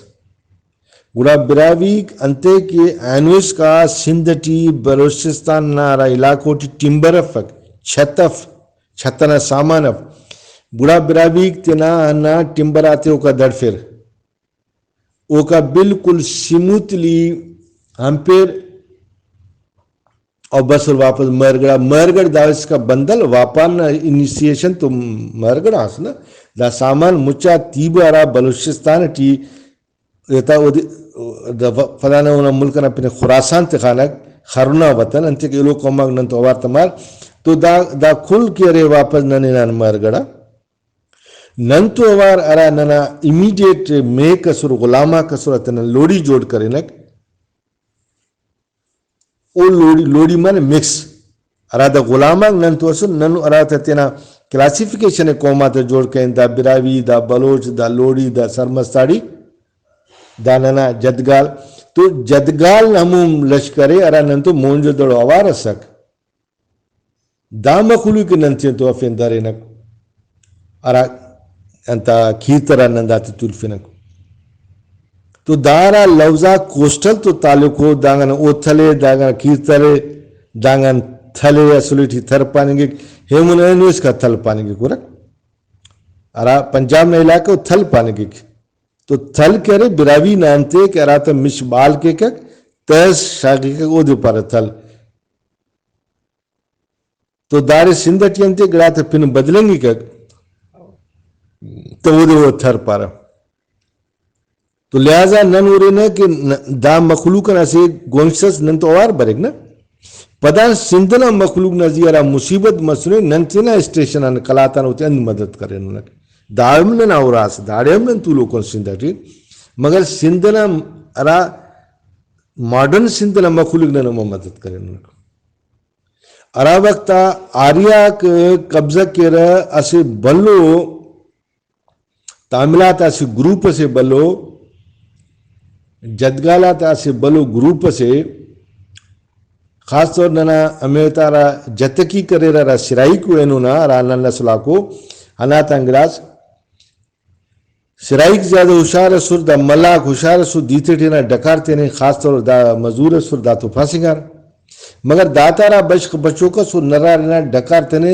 گڑا براہوئیک انتئے کہ اینو اسکا سندھ ٹی بلوچستان نا ہرا علاقو ٹی ٹمبر افک، چھت اف، چھت ئنا سامان اف، گڑا براہوئیک تینا ہندا ٹمبر آتے اوکا دڑفر، اوکا بالکل سموتھلی ہنپیر، او بسر واپس مہرگڑھ آ۔ مہرگڑھ دا اسکا بندل واپار نا انیشیشن تو مہرگڑھ آ ئس نا۔ دا سامان مچا تیبہ ہرا بلوچستان ٹی، دا اودے، دا فلانا اونا ملک ئنا پن خراسان تخانک، خرنا وطن، انتئے کہ ایلو قوم آک نن تو اوار تمار۔ تو دا، دا کل کہ ارے واپس نن ہنان مہرگڑھ آ۔ نن تو اوار ہرا ننا امیڈیٹ میک اسر، غلام آک اسر، ہراتینا لوڑی جوڑ کرینک۔ او لوڑی، لوڑی معنی مکس، ہرادے غلام آک نن تو اسر، نن ہراتا تینا کلاسیفیکیشن ءِ قوم آتا جوڑ کرین، دا براہوئی، دا بلوچ، دا لوڑی، دا سرمستاڑی، دا ننا جدگال۔ تو جدگال ہمو لشکر ءِ ہرا نن تو موہنجو دڑو اوار اسک۔ دا مخلوق نن تینتو افین درینک، ہرا انت آ کیرتر آ نن داتے تولفنک۔ تو دا ہرا لوز آک کوسٹل تو تعلق ءُ، دانگان او تھل ءِ، دانگان کیرتر ءِ، دانگان تھل ءِ، اسل ٹی تھر پاننگک، ایمون اینو اسکا تھل پاننگک ورک۔ ہرا پنجاب نا علاقہ ءُ تھل پاننگک۔ تو تھل کہ ارے براہوئی نا انتے کہ ہراتا مش بال کیکک، تہس شاغیکک، اودے پارہ تھل۔ تو داڑے سندھ ٹی انتے گڑاتے پن بدلنگکک، تو اودے او تھر پارہ۔ تو لہذا نن ہرنہ کہ ن-، دا مخلوق ئنا اسہ گونچس اس نن تو اوار بریک نہ۔ پدان سندھ ئنا مخلوق نا زی ہرا مصیبت مسنے، نن تینا اسٹیشن آن قلات آن اوتے انت مدد کریننک۔ دا ہم ننا اراس، داڑے ہم نن تولوکن سندھ ٹی، مگر سندھ ئنا ہرا ماڈرن سندھ ئنا مخلوق نن ہمو مدد کریننک۔ ہرا وخت آ آریاک قبضہ کیرہ، اسہ بھلو تامل آتا اسہ گروپ اسے بھلو، جدگال آتا اسہ بھلو گروپ اسے، خاص طور ننا ہمے تا ہرا جتکی کریرہ، ہرا سرائیکو اینو نا، ہرا نن نسل آکو ہنداتان گڑاس۔ سرائیک زیادہ ہشار ئسر، دا ملاک ہشار ئسر، دے تیٹی ہنا ڈکار تینے، خاص طور دا مزور ئسر، دا تو پاسنگار۔ مگر داتا ہرا بشخ بچوک ئسر، نرار ہنا ڈکار تینے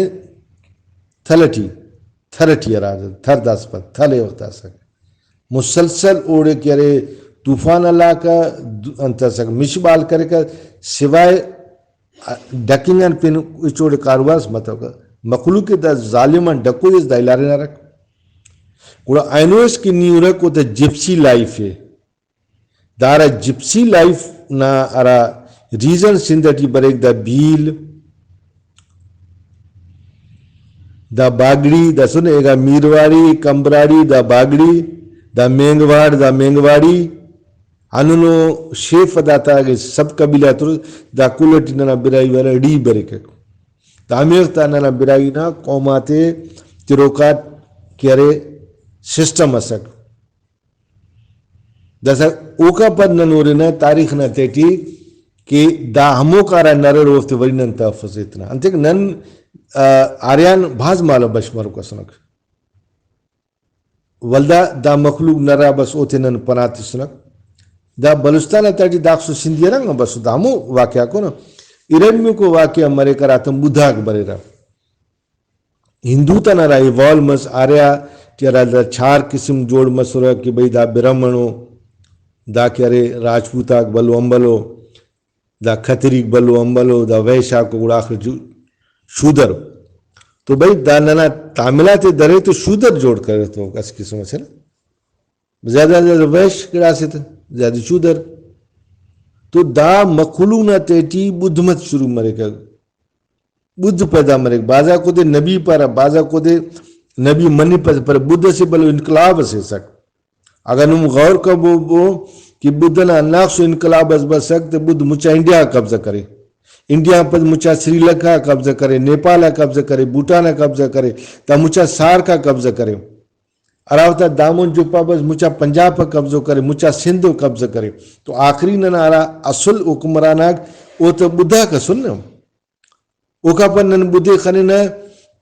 تھل ٹی، تھر ٹی ہرا تھر داسہ پد تھل ءِ وخت داسہ مسلسل اوڑے کہ ارے طوفان ہلاکہ، د-، انت اسک مش بال کریکہ، سوائے ڈکنگ آن پین ہچ اوڑے کاروبار اس متوکہ۔ مخلوق ءِ دا ظالم آن ڈکوئی اس دا الارے نارک۔ گڑا اینو اس کہ نی ہرک او دا جپسی لائف ءِ۔ دارا جپسی لائف نا ہرا ریزن سندھ ٹی بریک، دا بیل، دا باگڑی، دا سن ایگا میرواڑی، کمبراڑی، دا باگڑی، دا مینگواڑ، دا مینگواڑی، ہندنو شیف داتا اگہ سب قبیلہ تر، دا کل ٹی ننا براہوئی والا ڈی بریکک۔ دا ہمے وخت آ ننا براہوئی نا قوم آتے تروکا کہ ارے سسٹم اسک۔ داسہ اوکا پد نن ہُرنہ تاریخ نا تہٹی کہ دا ہموکا ہرا نریر اوفتے وری نن تحفظ ایتنہ۔ انتئے کہ نن، آ، آریان بھاز مالو بش مروک اسنک۔ ولدا دا مخلوق نرا بس اوتے نن پناہ تسنک۔ دا بلوچستان آ تہٹی داخسو سندھی ہرنگ بس دا ہمو واقعہ کو نا۔ ارٹمیکو واقعہ مریک ہراتم بدھاک بریرہ۔ ہندو تا ننا ایوالو مس، آریا ٹی ہرا دا چار قسم جوڑ مسرہ کہ بھئی دا برہمن ءُ، دا کہ ارے راجپوت آک بھلو امبلو، دا کھتریک بھلو امبلو، دا ویش آک گڑا آخر جو-، شودر۔ تو بھئی دا ننا تامل آتے درے تو شودر جوڑ کرے تو اسہ قسم اسے نا۔ زیادہ زیادہ ویش گڑاسے تہ زیادہ شودر۔ تو دا مخلوق نا تہٹی بدھ مت شروع مریکہ۔ بدھ پیدا مریک۔ بھاز آک اودے نبی پارہ، بھاز آک اودے نبی منپسہ، پر بدھ اسہ بھلو انقلاب اسے ہیسک۔ اگہ نم غور کبو بو کہ بدھ ئنا ہنداخسو انقلاب اس بسک تہ بدھ مچا انڈیا آ قبضہ کرے، انڈیا آن پد مچا سری لنکا آ قبضہ کرے، نیپال آ قبضہ کرے، بھوٹان آ قبضہ کرے، دا مچا سارک آ قبضہ کرے۔ ہرا وخت آ دامون جوپا بس مچا پنجاب آ قبضو کرے، مچا سندھ آ قبضہ کرے۔ تو آخری ننا ہرا اصل حکمران آک او تہ بدھ آک اسل نا۔ اوکا پد نن بدھ ئے خننہ،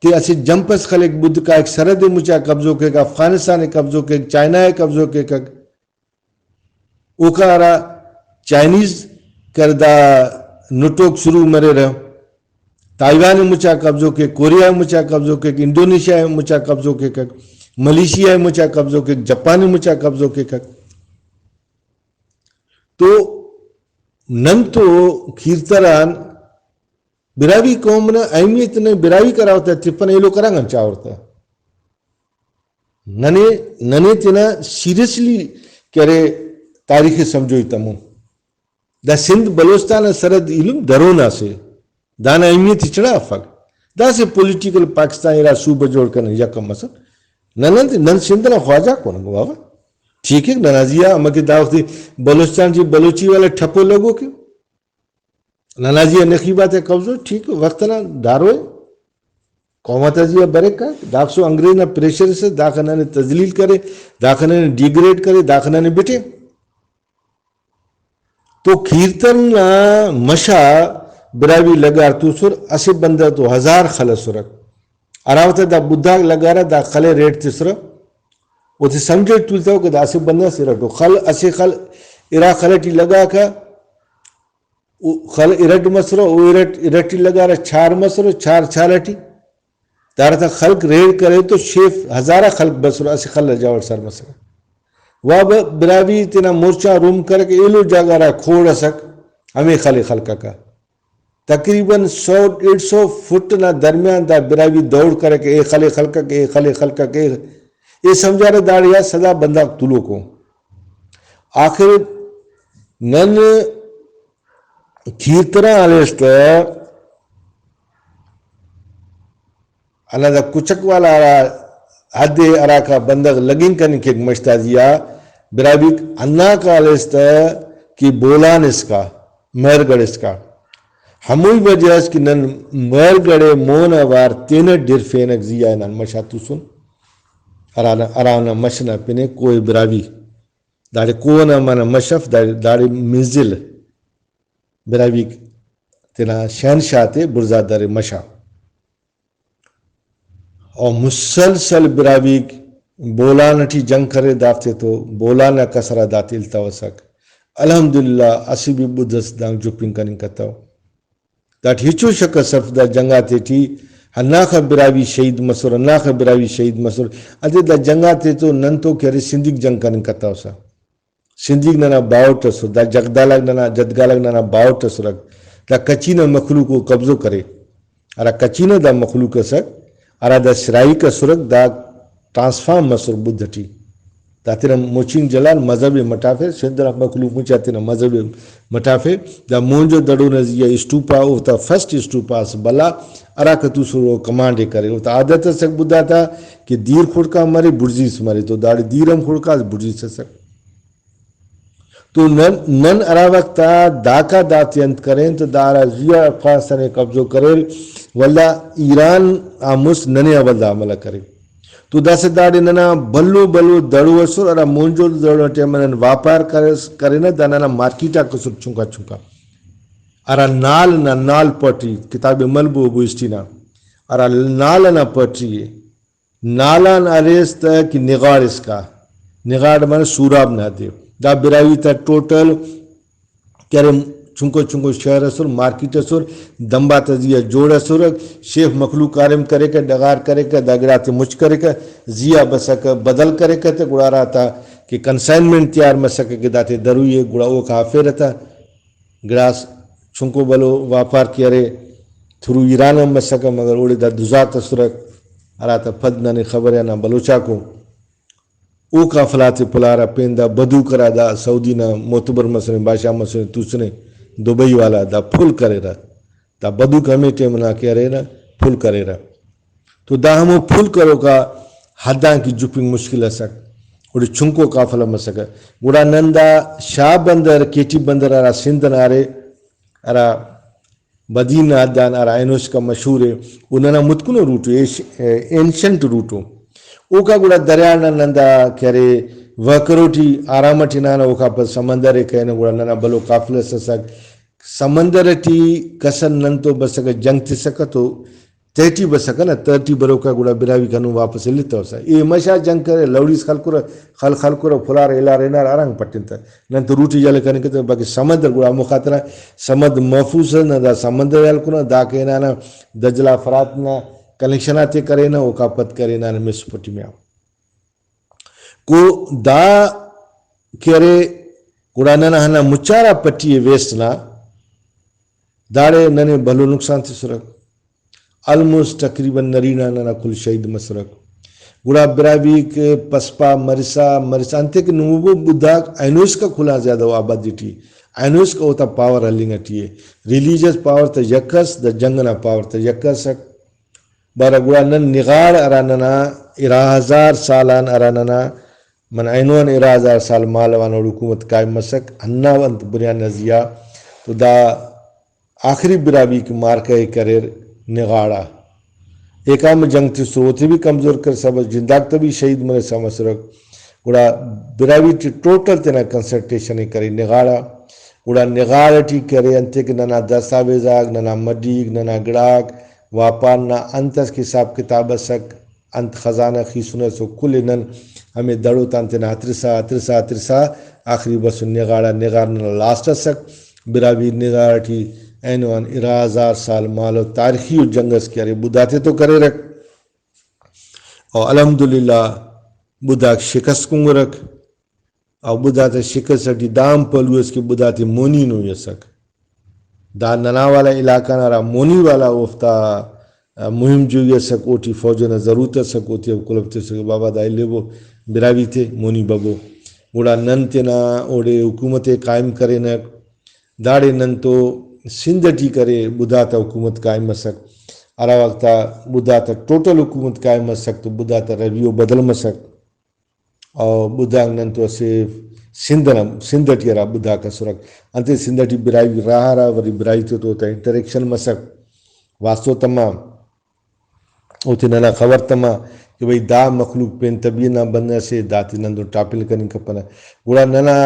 تے اسہ جمپ اس خلیک، بدھ کائک سرحد ئے مچا قبضو کیک، افغانستان ئے قبضو کیک، چائنا ئے قبضو کیک۔ اوکا ہرا چائنیز کر دا نٹوک شروع مریرہ، تائیوان ئے مچا قبضو کیک، کوریا ئے مچا قبضو کیک، انڈونیشیا ئے مچا قبضو کیک، ملیشیا ئے مچا قبضو کیک، جاپان ئے مچا قبضو کیک۔ تو نن تو کیرتران براہوئی قوم نا اہمیت نے، براہوئی کرا ہوتا تپن ایلو کرانگ چاورتا۔ ننے، ننے تینا سیریسلی کہ ارے تاریخ سمجھوئی تمون۔ دا سندھ بلوچستان نا سرحد ایلم درون اسے، دانا اہمیت ہچڑا افک۔ داسہ پولیٹیکل پاکستان ارا صوبہ جوڑ کنن یکم مسن۔ نن انت، نن سندھ نا خواجہ کون بابا؟ ٹھیک ہے، ننا زی آ امر کہ دا وخت بلوچستان ٹی بلوچی والا ٹھپو لگو کہ ننا زی آ نخیب آتے قبضو، ٹھیک، وخت نا داروئے۔ قوم آتا زی آ بریک، داخسو انگریز نا پریشر سے داخہ ننے تذلیل کرے، داخہ ننے ڈیگریڈ کرے، داخہ ننے بٹے۔ تو کیرتن نا مش آ براہوئی لگار توسر، اسہ بندغ تو ہزار خل ئسرہ۔ ہرا وخت دا بدھاک لگارہ، دا خل ئے ریٹ تسرہ۔ اوتے سمجھوئی تولتو کہ دا اسہ بندغ ئس ارٹو۔ خل، اسہ خل، ارا خل ٹی لگاکہ، او خل ارٹ مسرہ، او ارٹ، ارٹ ٹی لگارہ، چار مسرہ، چار چال ٹی۔ داڑتا خلق ریڑ کرے تو شیف ہزارہ خلق بسرہ، اسہ خل جوڑ سر مسرہ۔ وا ب-، براہوئی تینا مورچا روم کرک، ایلو جاگہ ہرا کھوڑ اسک، ہمے خل ئے خلککہ۔ تقریباً سو ڈیڑھ سو فٹ نا درمیان دا براہوئی دوڑ کرک، اے خل ئے خلکک، اے خل ئے خلکک، اے، اے سمجھارہ داڑے آ سدا بندغ تولوکو۔ آخر نن کیرتران ہلیس تہ ہندا دا کچک والا ہرا حد ئے ہراکا بندغ لگنگ کننگ کیک مش تا زی آ، براہوئیک ہنداکا ہلیس تہ کہ بولان اسکا، مہر گڑھ اسکا۔ ہموئی وجہ اس کہ نن مہر گڑھ ئے مون آ وار تینٹ ڈرفینگ زی آ ہنان مش آ توسن۔ ہرانا، ہرانا مش نا پن ئے کوہ براہوئی۔ داڑے کوہ نا معنی مش اف، داڑے، داڑے منزل براہوئیک تینا شہنشاہ تے بڑزا درے مش آ۔ او مسلسل براہوئیک بولان ٹی جنگ کرے دافتے تو، بولان نا کسر آ داتے التوسک۔ الحمدللہ اسہ بھی بدھ اس دانگ جپنگ کننگ کتو۔ داٹی ہچو شک اس اف، دا جنگ آتے ٹی ہنداخہ براہوئی شہید مسر، ہنداخہ براہوئی شہید مسر۔ انتئے دا جنگ آتے تو نن تو کہ ارے سندھیک جنگ کننگ کتوسہ۔ سندھیک ننا باہوٹ ئسر، دا جگدالک ننا، جدگالک ننا باہوٹ ئسرک۔ دا کچھی نا مخلوق او قبضو کرے۔ ہرا کچھی نا دا مخلوق ئسک، ہرا دا سراہیک ئسرک، دا ٹرانسفارم مسر بدھ ٹی۔ دا تینا مچنگ جلان مذہب ءِ مٹافے، سندھ نا مخلوق مچا تینا مذہب ءِ مٹافے۔ دا مونجو دڑو نا زیہا اسٹوپا، اوفتا فرسٹ اسٹوپا ئس بھلا، ہراکا توسر او کمانڈ ءِ کرے۔ اوفتا عادت ئسک بدھ آتا کہ دیر خڑکا مرے، بڑزیس مرے، تو داڑے دیر ہم خڑکا، بڑزیس ئسک۔ تو نن، نن ہرا وخت آ داکا داتے انت کرین تو دا ہرا زی آ افغانستان ءِ قبضو کریر، ولدا ایران آ مست ننے اول دا حملہ کرے۔ تو داسہ داڑے ننا بھلو بھلو دڑو ئسر، ہرا مونجو دڑو نا ٹائم آ نن واپار کرس-، کرینہ، دا ننا مارکیٹ آک ئسر چنکا چنکا۔ ہرا نال نا، نال پٹی، کتاب ملبو بوئسٹی نا، ہرا نال ئنا پٹی ءِ، نالان ہلیس تہ کہ نغاڑ اسکا، نغاڑ معنی سوراب نا دے۔ دا براہوئی تا ٹوٹل کہ ارے چنکو چنکو شہر ئسر، مارکیٹ ئسر، دمبا تا زیہا جوڑ ئسر، شیف مخلوق کاریم کریکہ، ڈغار کریکہ، دا گڑاتے مچ کریکہ، زیہا بسکہ، بدل کریکہ تہ گڑا ہراتا کہ کنسائنمنٹ تیار مسکہ کہ داتے دروئی ءِ، گڑا اوکا ہرفیرہ تہ۔ گڑاس چنکو بھلو واپار کہ ارے، تھرو ایران ہم مسکہ، مگر اوڑے دا دزاک ئسرک، ہراتا پد ننے خبر ءِ ہندا بلوچاکو۔ او قافلہ آتے پلارہ، پین دا بدوک ہرا دا سعودی نا معتبر مسنے، بادشاہ مسنے، توسنے، دبئی والا دا پھل کریرہ۔ دا بدوک ہمے ٹائم نا کہ ارے نا پھل کریرہ۔ تو دا ہمو پھل کروکا حد آن کہ جپنگ مشکل ئسک، اوڑے چنکو قافلہ مسکہ۔ گڑا نن دا شاہ بندر، کے ٹی بندر ہرا سندھ ئنا ارے، ہرا بدین نا حد آن ہرا اینو اسکا مشہور ءِ، او ننا متکنو روٹ ءِ، ایش-، اینشنٹ روٹ ءِ۔ اوکا گڑا دریا نا نن دا کہ ارے وہکرو ٹی آرام اٹ ہنانہ، اوکا پد سمندر ءِ کرینہ، گڑا ننا بھلو قافلہ اس ئسک۔ سمندر ٹی کس نن تو بسکہ، جنگ تسکہ تو تہٹی بسکہ نا، تہٹی بروکا گڑا براہوئیک ہندن واپس الیتوسہ۔ اے ہمیشہ جنگ کرے، لوڑیس خلکرہ، خل خلکرہ، پھلارہ، الارہ، ہنارہ، ہرانگ پٹن تہ۔ نن تو روٹ ءِ یلہ کننگ کتو، باقی سمندر گڑا ہموخاطران سمندر محفوظ ئس، نہ دا سمندر ءِ ہلکنہ، دا کہ ہنانہ دجلہ فرات نا کنیکشن آتے کرینہ، اوکا پد کرینہ ہنانہ میسوپوٹیمیا۔ کو دا کہ ارے، گڑا ننا ہندا مچارا پٹی ءِ ویسٹ نا، داڑے ننے بھلو نقصان تسرہ۔ آلموسٹ تقریباً نرینہ ننا کل شہید مسرہ۔ گڑا براہوئیک پسپا مرسا، مرسا انتئے کہ نمو بدھاک اینو اسکا کل آن زیادہ او آبادی ٹی، اینو اسکا اوتا پاور ہلنگ ٹی ءِ۔ ریلیجس پاور تہ یک ئس، دا جنگ ئنا پاور تہ یک ئسک۔ بارہ گڑا نن نغاڑ ہرا ننا ارا ہزار سال آن، ہرا ننا من اینو آن ارا ہزار سال مالو آن اوڑے حکومت قائم مسک، ہندا انت بنیاد نا زیہا تو دا آخری براہوئیک معرکہ ءِ کریر نغاڑ آ۔ ایکان جنگ تسر، اوتے بھی کمزور کرسا بس، جنداک تہ بھی شہید مرسا مسرک۔ گڑا براہوئی ٹی ٹوٹل تینا کنسنٹریشن ءِ کرے نغاڑ آ۔ گڑا نغاڑ ٹی کرے انتئے کہ ننا دستاویز آک، ننا مڈیک، ننا گڑاک، واپار نا انت اس کہ حساب کتاب ئسک، انت خزانہ خیسن ئس، و کل ئے نن ہمے دڑو تان تینا ہترسا، ہترسا، ہترسا آخری بسن نغاڑ آ۔ نغاڑ ننا لاسٹ ئسک۔ براہوئی نغاڑ ٹی اینو آن ارا ہزار سال مالو تاریخی و جنگ ئس کہ ارے بدھا تے تو کریرک۔ او الحمدللہ بدھاک شکست کنگرک۔ او بدھا تا شکست ٹی دا ہم پہلو ئس کہ بدھا تے مونی نوئی ئسک۔ دا ننا والا علاقہ نا ہرا مونی والا اوفتا مہم جوئی ئسک، اوٹی فوج ئنا ضرورت ئسک، اوتے او کلب تسکہ بابا دا الیبو براہوئی تے مونی ببو۔ گڑا نن تینا اوڑے حکومت ءِ قائم کرینک۔ داڑے نن تو سندھ ٹی کرے بدھا تا حکومت قائم مسک۔ ہرا وخت آ بدھا تا ٹوٹل حکومت قائم مسک تو بدھا تا رویو بدل مسک۔ او بدھاک نن تو اسہ سندھ ئنا، سندھ ٹی ہرا بدھاک اسرک، انتئے سندھ ٹی براہوئی راہا ہرا، ولے براہوئی تے تو اوتا انٹریکشن مسک، واسطو تما، اوتے ننا خبر تما کہ بھئی دا مخلوق پین طبیعت نا بندغ اسے، داتے نن تو ٹاپل کننگ کپنہ۔ گڑا ننا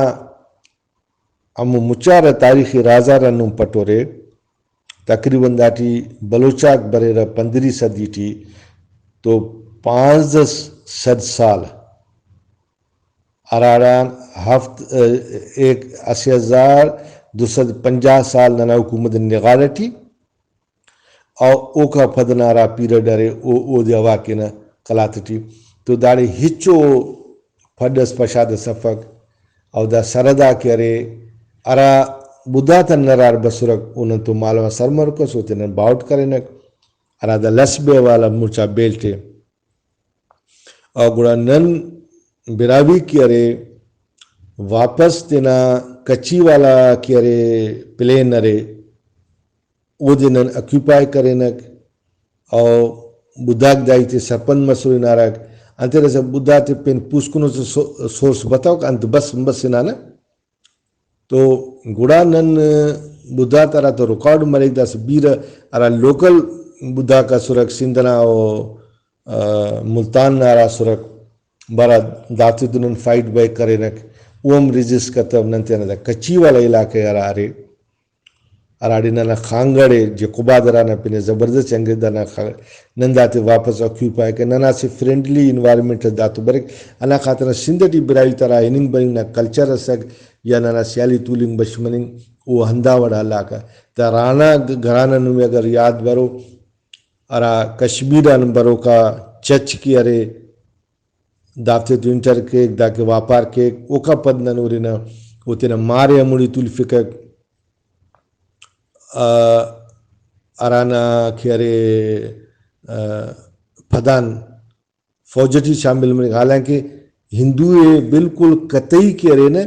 ہمو مچارہ تاریخی رازاران نم پٹورے، تقریباً داٹی بلوچاک بریرہ پندری صدی ٹی، تو پانزدہ سد سال ہراڑان ہفت، ایک، اسہ ہزار دو سد پنجاہ سال ننا حکومت نغاڑ ٹی، او اوکا پد نا ہرا پیریڈ ارے، او، اودے ہوا کینہ قلات ٹی۔ تو داڑے ہچو پھڈ اس پشاد اس افک۔ او دا سرحد آ کہ ارے، ہرا بدھا تا نرار بسرک، او نن تو مالو آ سر مروکس، او تینا باہوٹ کرینک، ہرا دا لس بے والا مچا بیلٹ ءِ۔ او گڑا نن براہوئی کہ ارے، واپس تینا کچھی والا کہ ارے پلین ارے، اودے نن آکیوپائی کرینک۔ او بدھاک دا ہیتے سرپند مسر ہنارک، انتئے داسہ بدھا تے پین پوسکنو سو-، سورس بتوک، انت بس بس ہنانہ۔ تو گڑا نن بدھا تا ہرا تا ریکارڈ مریک، داسہ بیرہ ہرا لوکل بدھاک اسرک سندھ ئنا او، آ، ملتان نا ہرا اسرک، بارا داتے تو نن فائٹ بیک کرینک، او ہم ریزسٹ کتو۔ نن تینا دا کچھی والا علاقہ ہرا ارے، ہراڑے ننا خانگڑ ءِ، جیکوبا درا نا پن ءِ زبردست جنگ ءِ، دانا خا-، نن داتے واپس آکیوپائی کہ ننا اسہ فرینڈلی انوائرمنٹ اس داتو بریک۔ ہندا خاطر سندھ ٹی براہوئی تا ہرا ہننگ بننگ نا کلچر اسک یا ننا سیالی تولنگ بش مننگ، او ہندا وڑ ہلاکہ۔ دا رانا گ-، گھرانا نمے اگر یاد برو، ہرا کشمیر آن بروکا چچ کہ ارے، دافتے تو انٹر کیک، داکہ واپار کیک، اوکا پد نن ہُرنہ، او تینا مارے ہموڑے تولفکک، آ، ہرانا کہ ارے، آ، پدان فوج ٹی شامل مریک، حالانکہ ہندو ءِ بالکل قطعی کہ ارے نہ،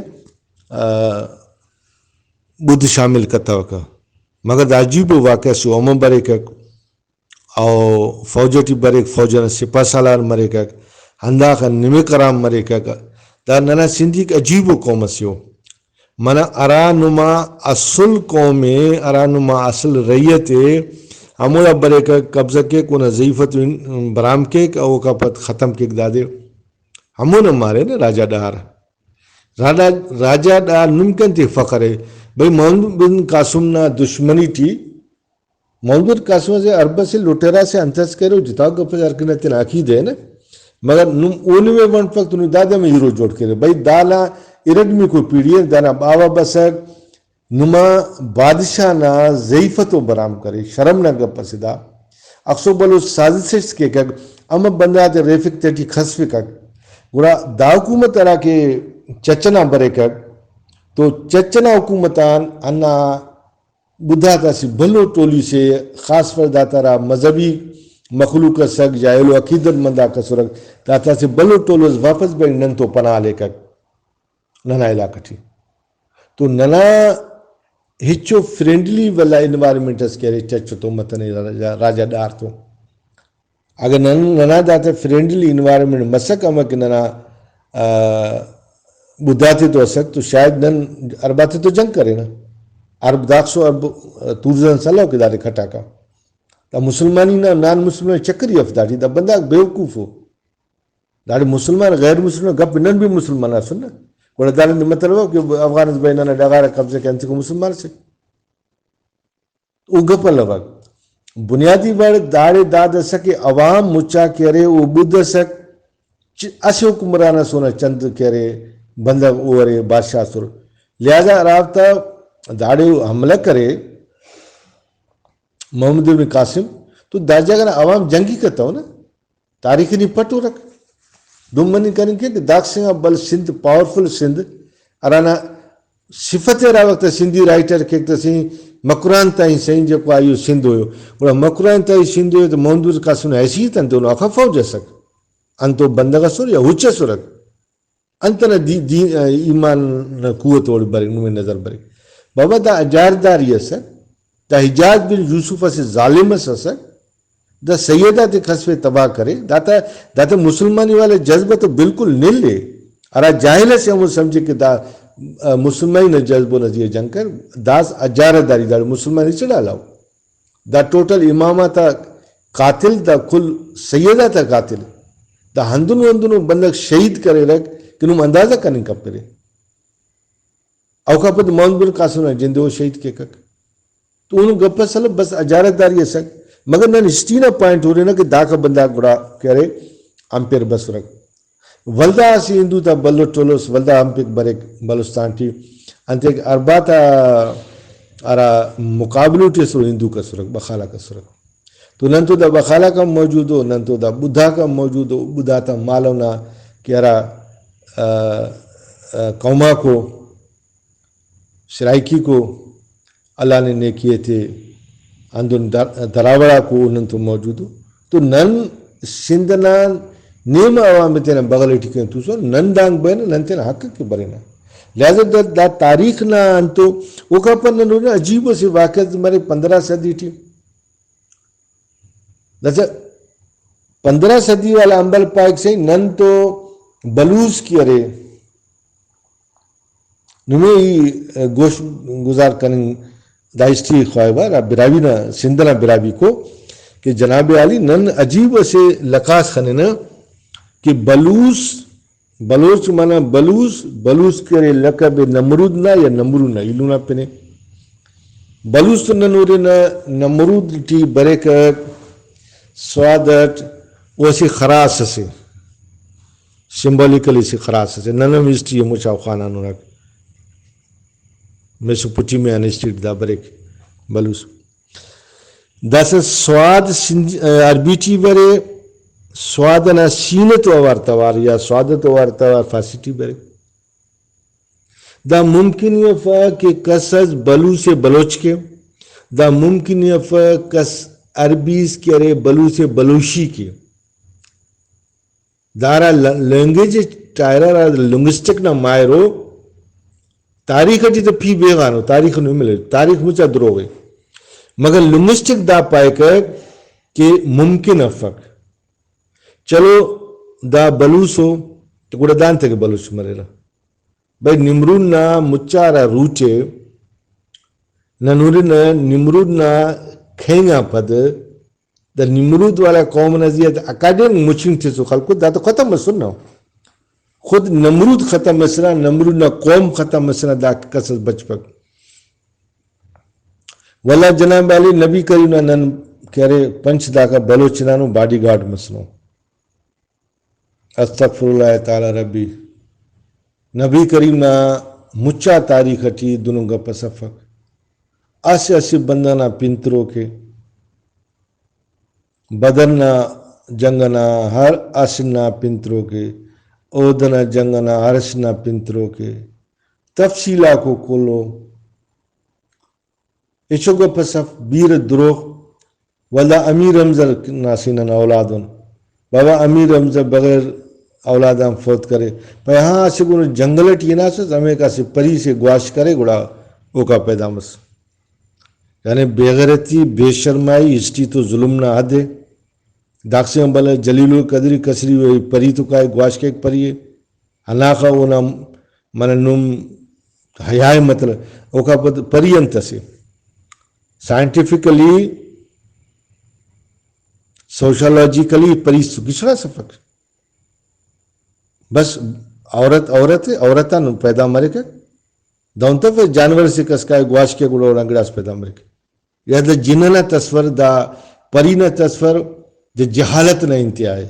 آ، بدھ شامل کتوکہ، مگر دا عجیب و واقعہ سے، اومن بریکک۔ او فوج ٹی بریک، فوج ئنا سپاہ سالار مریکک، ہنداخہ نمک حرام مریکک۔ دا ننا سندھیک عجیب و قوم اسے او۔ منہ ہرا نما اصل قوم ءِ، ہرا نما اصل رعیت ءِ، ہموڑا بریکک، قبضہ کیک، اونا ضعیف ءِ تو برام کیک، او اوکا پد ختم کیک دادے۔ ہمو نن مارے نا راجہ ڈار۔ راجہ، راجہ ڈار نم کن تے فخر ءِ۔ بھئی محمد بن قاسم نا دشمنی ٹی محمد بن قاسم اسہ عرب اسے، لٹیرا سے، انت اس کرے، او جتا گپ اس، ہر کنا تینا عقیدہ ءِ نا۔ مگر نم او نمے ونفک تو نم دادے ہم ہیرو جوڑ کیرے۔ بھئی دانا ارٹمیکو پیڑھی ءِ، دانا باوہ بسک، نما بادشاہ نا ضعیف ءِ تو برام کرے، شرم نا گپ اسے دا۔ اخسو بلوچ سازش اس کیکک، امہ بندغ آتے ریفک تیٹی خسفکک۔ گڑا دا حکومت ہرا کہ چچ ئنا بریکک، تو چچ ئنا حکومت آن ہندا بدھا تا اسہ بھلو ٹولی سے، خاص کر داتا ہرا مذہبی مخلوق اسک یا ایلو عقیدت مند آک اسرک، داتا اسہ بھلو ٹولو اس واپس بریک، نن تو پناہ ہلیکک ننا علاقہ ٹی۔ تو ننا ہچو فرینڈلی ولا انوائرمنٹ اس کہ ارے چچ تو متنے راجہ، راجہ ڈار تو۔ اگہ نن، ننا داتا فرینڈلی انوائرمنٹ مسک، امر کہ ننا، آ، بدھا تے تو اسک تو شاید نن عرب آتے تو جنگ کرینہ۔ عرب داخسو عرب، آ، توریزم سلو کہ داڑے کھٹاکا۔ دا مسلمانی نا نان مسلمان چکری اف داٹی، دا بندغ بیوقوف ءِ۔ داڑے مسلمان غیر مسلمان گپ، نن بھی مسلمان اسن نا۔ گڑا داڑے مطلب ءِ کہ افغان اس بھئی ننا ڈغار ءِ قبضہ کہ انتکو مسلمان سے۔ او گپ الوک۔ بنیادی وڑ داڑے داد اسک کہ عوام مچا کہ ارے او بدھ اسک، چ-، اسہ حکمران اس اونا چند کہ ارے بندغ او ارے بادشاہ اسر۔ لہذا ہرافتا داڑے او حملہ کرے محمد ابن قاسم تو دا جاگہ نا عوام جنگی کتو نا۔ تاریخ ٹی پٹ ہرک۔ دن مننگ کننگ کیک کہ داکس انگا بل سندھ، پاورفل سندھ، ہرانا صفت ءِ ہرا وخت سندھی رائٹر کیک تہ سہی، مکران تائیں سہی جیکو آئیو سندھ ہویو۔ گڑا مکران تائیں سندھ ہویو تہ محمد بن قاسم نا حیثیت انت، اونا آخا فوج اسک، انتو بندغ اسر یا ہچ اسرک؟ انت ئنا دی-، دی-، ایمان نا قوت اوڑے بریک، نمے نظر بریک۔ بابا دا اجارداری اسک، دا حجاج بن یوسف اسہ ظالم اس اسک، دا سید آتے خسفے تباہ کرے، داتا، داتا مسلمانی والا جذبہ تو بالکل نل ءِ۔ ہرا جاہل اسے ہمو سمجھے کہ دا، آ، مسلمانی نا جذبہ نا زیہا جنگ کر، داس اجارہ داری، داڑے مسلمان ہچ ڈالاؤ۔ دا ٹوٹل امام آتا قاتل، دا کل سید آتا قاتل۔ دا ہندنو ہندنو بندغ شہید کریرک کہ نم اندازہ کننگ کپرے۔ اوکا پد محمد بن قاسم نا جندے او شہید کیکک۔ تو اونو گپ اس الو، بس اجارہ داری اسک۔ مگر نن ہسٹری نا پوائنٹ ہُرنہ کہ داکا بندغ گڑا کہ ارے امپیر بسرک۔ ولدا اسہ ہندو تا بھلو ٹولو اس، ولدا امپیک بریک بلوچستان ٹی، انتیک ارباتا ہرا مقابلو ٹی اسرو ہندوک اسرک، بخالاک اسرک۔ تو نن تو دا بخالاک ہم موجود او، نن تو دا بدھاک ہم موجود او، بدھا تا مالو نا کہ ہرا، آ، آ، قوم آکو، سرائیکی کو، اللہ نے نیکی ایتے، ہندن در-، دراوڑ آکو نن تو موجود ءُ۔ تو نن سندھ نا نیم عوام تینا بغل ٹی کن توسن، نن دانگ برینا، نن تینا حق کہ برینا۔ لہذا دا، دا تاریخ نا انتو، اوکا پد نن ہُرنہ عجیب اسہ واقعہ مرے پندرہ صدی ٹی۔ داسہ پندرہ صدی والا امبل پائک سہی، نن تو بلوچ کہ ارے، نمے ای گوش گزار کننگ دا ہسٹری خواہوہ، ہرا براہوئی نا، سندھ نا براہوئی کو کہ جناب عالی نن عجیب اسہ لکاس خننہ کہ بلوچ، بلوچ منع بلوچ، بلوچ کہ ارے لقب نمرود نا یا نمرود نا ایلو نا پنے۔ بلوچ تو نن ہُرنہ نمرود ٹی بریک سواد اٹ، او اسہ خراس اسے، سمبولیکل اسہ خراس اسے۔ نن ہم ہسٹری مچا خوانانو نا، میسوپوٹیمیا نا history T the break Baloch. داسہ سواد سندھ، عربی ٹی برے، سواد ئنا سین تو اوار توار یا سواد تو اوار توار فارسی ٹی برے۔ دا ممکن ہی افک کہ کس اس بلوچ ءِ بلوچ کے، دا ممکن ہی افک کس عربی اس کہ ارے بلوچ ءِ بلوشی کے۔ دارا ل-، لینگویج ٹائرا را لنگوسٹک نا ماہرو، تاریخ ٹی تو پی بیغانو، تاریخ نو ملے، تاریخ مچا دروغے۔ مگر لنگوسٹک دا پائکہ کہ ممکن افک۔ چلو، دا بلوچ ءُ، تو گڑا دانتے کہ بلوچ مریرہ۔ بھئی، نمرود نا مچا ہرا روٹ ءِ، نن ہُرنہ نمرود نا کھینگ آن پد دا نمرود والا قوم نا زیہا اکادمی مچنگ تسو خلکو، دا تو ختم مسر نا۔ خود نمرود ختم مسرہ، نمرود نا قوم ختم مسرہ، دا کس اس بچپک۔ ولدا جناب عالی نبی کریم نا نن کہ ارے پنچ داکا بلوچ ہنانو باڈی گارڈ مسنو۔ استغفر اللہ تعالی ربی۔ نبی کریم نا مچا تاریخ ٹی دنو گپ اس افک۔ اسہ اسہ بندغ نا پن تروک ءِ۔ بدر نا جنگ ئنا ہر اسہ نا پن تروک ءِ۔ احد ئنا جنگ ئنا ہر اسہ نا پن تروک ءِ۔ تفصیل آکو کلو۔ ہچو گپ اس اف، بیرہ دروغ۔ ولدا امیر حمزہ نا سے نن اولاد ان۔ بابا، امیر حمزہ بغیر اولاد آن فوت کرے۔ پائے ہاں، اسہ گونو جنگل ٹی ہناسس، ہمیکا اسہ پری سے گواچ کرے، گڑا اوکا پیدا مس۔ یعنی بے غیرتی، بے شرمائی، ہسٹری تو ظلم نا حد ءِ۔ داخسے آن بھلا جلیل القدری کسری و پری تو کائے گواچ کیک پری ءِ۔ ہنداخہ اونا منہ نم حیا ءِ مطلب۔ اوکا پد پری انت اسے؟ سائنٹیفکلی، سوشولوجیکلی پری تو گچڑاس افک۔ بس عورت، عورت ءِ، عورت آن پیدا مریکہ۔ دہن تفس جانور سے کس کائے گواچ کے گڑا اوڑان گڑاس پیدا مریکہ۔ یا دا جن ئنا تصور، دا پری نا تصور، دا جہالت نا انتہا ءِ۔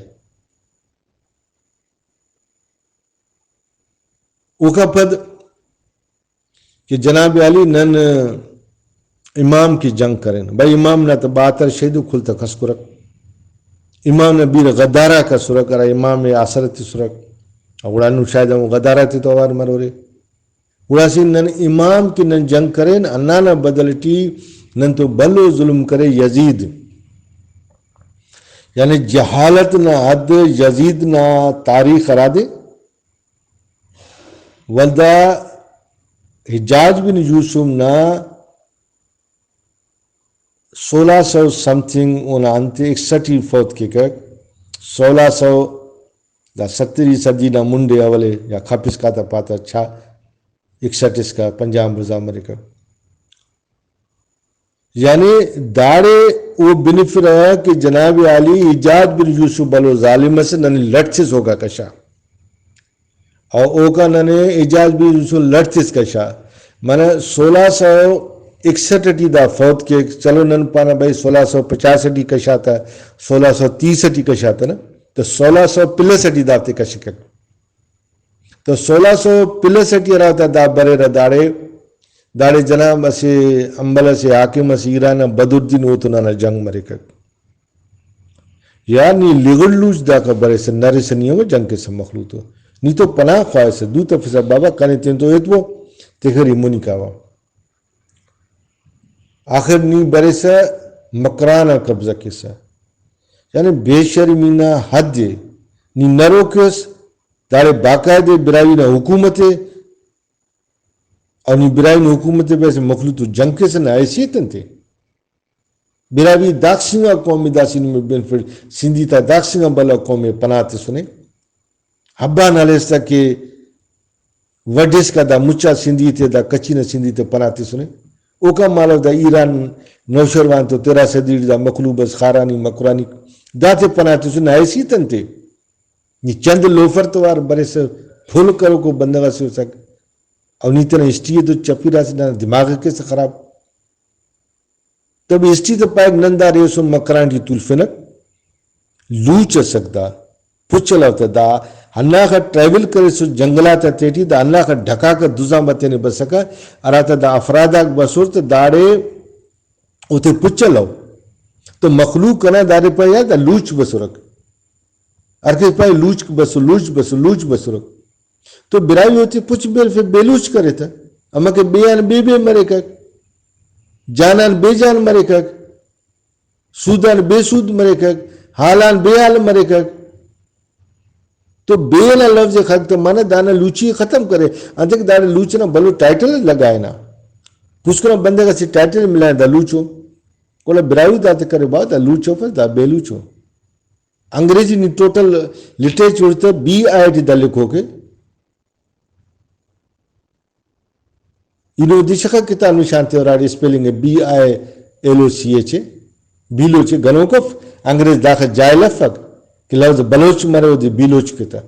اوکا پد کہ جناب عالی نن امام کہ جنگ کرین، بھئی امام نا تہ بہتر شہید و کل تہ کس کرک۔ امام نا بیرہ غدار آک اسرک، ہرا امام ءِ آسرہ تسرک، گڑا ہندن شاید ہمو غدار آتے تو اوار مرورے۔ گڑا اسہ نن امام کہ نن جنگ کرین، ہندانا بدل ٹی نن تو بھلو ظلم کرے یزید۔ یعنی جہالت نا حد، یزید نا تاریخ ہرادے۔ ولدا حجاج بن یوسف نا سولہ سو سم تھنگ اونا انت اکسٹھ ٹی فوت کیکک۔ سولہ سو، دا ستری صدی نا منڈے اولے یا کھپسکا تا پاتا چھا، اکسٹھ اسکا پنجاہ آن بھلا مریکہ۔ یعنی داڑے او بنفرہ کہ جناب عالی حجاج بن یوسف بھلو ظالم ئسے، ننے لٹ تس اوکا کشا۔ او اوکا ننے حجاج بن یوسف لٹ تس کشا۔ منہ سولہ سو اکسٹھ ٹی دا فوت کیک، چلو نن پانہ بھئی سولہ سو پچاس ٹی کشاتہ، سولہ سو تیس ٹی کشاتہ نا، تو سولہ سو پلس ٹی دافتے کشکک۔ تو سولہ سو پلس ٹی ہراتہ دا بریرہ داڑے، داڑے جناب اسہ امبل اسہ حاکم اسہ ایران نا بدردین، اوتون ننا جنگ مریکک۔ یار نی لغڑ لوچ داکا بریسہ نرسہ نی ہمو جنگ کیسہ مخلوق تو۔ نی تو پناہ خواہسہ، دو تفسہ بابا، کنے تین تو ایتبو، تخر ای مونی کاوہ۔ آخر نی بریسہ مکران آن قبضہ کیسہ۔ یعنی بے شرمی نا حد ءِ۔ نی نروک اس، داڑے باقاعدہ براہوئی نا حکومت ءِ، اور نی براہوئی نا حکومت ءِ، ویسے مخلوق تو جنگ کیسہ نا حیثیت انتے؟ براہوئی داخس انگا قوم ءِ، داسہ نمے بینفٹ سندھی تا داخس انگا بھلا قوم ءِ پناہ تسنے۔ حبان ہلیس تہ کہ وڈھ اسکا دا مچا سندھی تے، دا کچی نا سندھی تے پناہ تسنے۔ اوکان مالو دا ایران نوشیروان تو تیرہ صدی ٹی دا مخلوق بس خارانی مکرانی دا تے پناہ تسنے، حیثیت انتے؟ نی چند لوفر توار بریسہ پھل کروکو بندغ اسے اسک۔ او نی تینا ہسٹری ءِ تو چپی راسے، ننا دماغ ءِ کیسہ خراب۔ تب ہسٹری تہ پائک نن داڑے ایسن مکران ٹی تولفنک، لوچ اسک دا، پچ الو تہ دا، ہنداخہ ٹریول کریسس جنگلات آ تیٹی، دا ہنداخہ ڈھکاکہ دزان با تینے بسکہ، ہراتہ دا افراداک بسر تہ داڑے اوتے پچ الو۔ تو مخلوق کنا داڑے پائے یار دا لوچ بسرک۔ ہر کس پائے لوچ بسر، لوچ بسر، لوچ بسرک۔ تو براہوئی اوتے پچ بیلفے، بے لوچ کرے تہ۔ امر کہ بے آن بے بے مریکک، جان آن بے جان مریکک، سود آن بے سود مریکک، حال آن بے حال مریکک۔ تو بے نا لفظ ءِ خلک تہ منہ، دانا لوچی ختم کرے۔ انتئے کہ داڑے لوچ نا بھلو ٹائٹل لگائے نا۔ پوسکنا بندغ اسے ٹائٹل ملائے دا لوچو۔ گڑا براہوئی داتے کرے با دا لوچو پس دا بے لوچو۔ انگریزی نی ٹوٹل لٹریچر تہ بی آئی ٹی دا لکھوکے۔ اینو دشخہ کتاب نشان تے، اور آڑے اسپیلنگ ءِ B I L O C H ءِ، بیلوچ ءِ۔ گنوک اف انگریز داخہ جاہل افک کہ لفظ بلوچ مرے اودے بیلوچ کتہ۔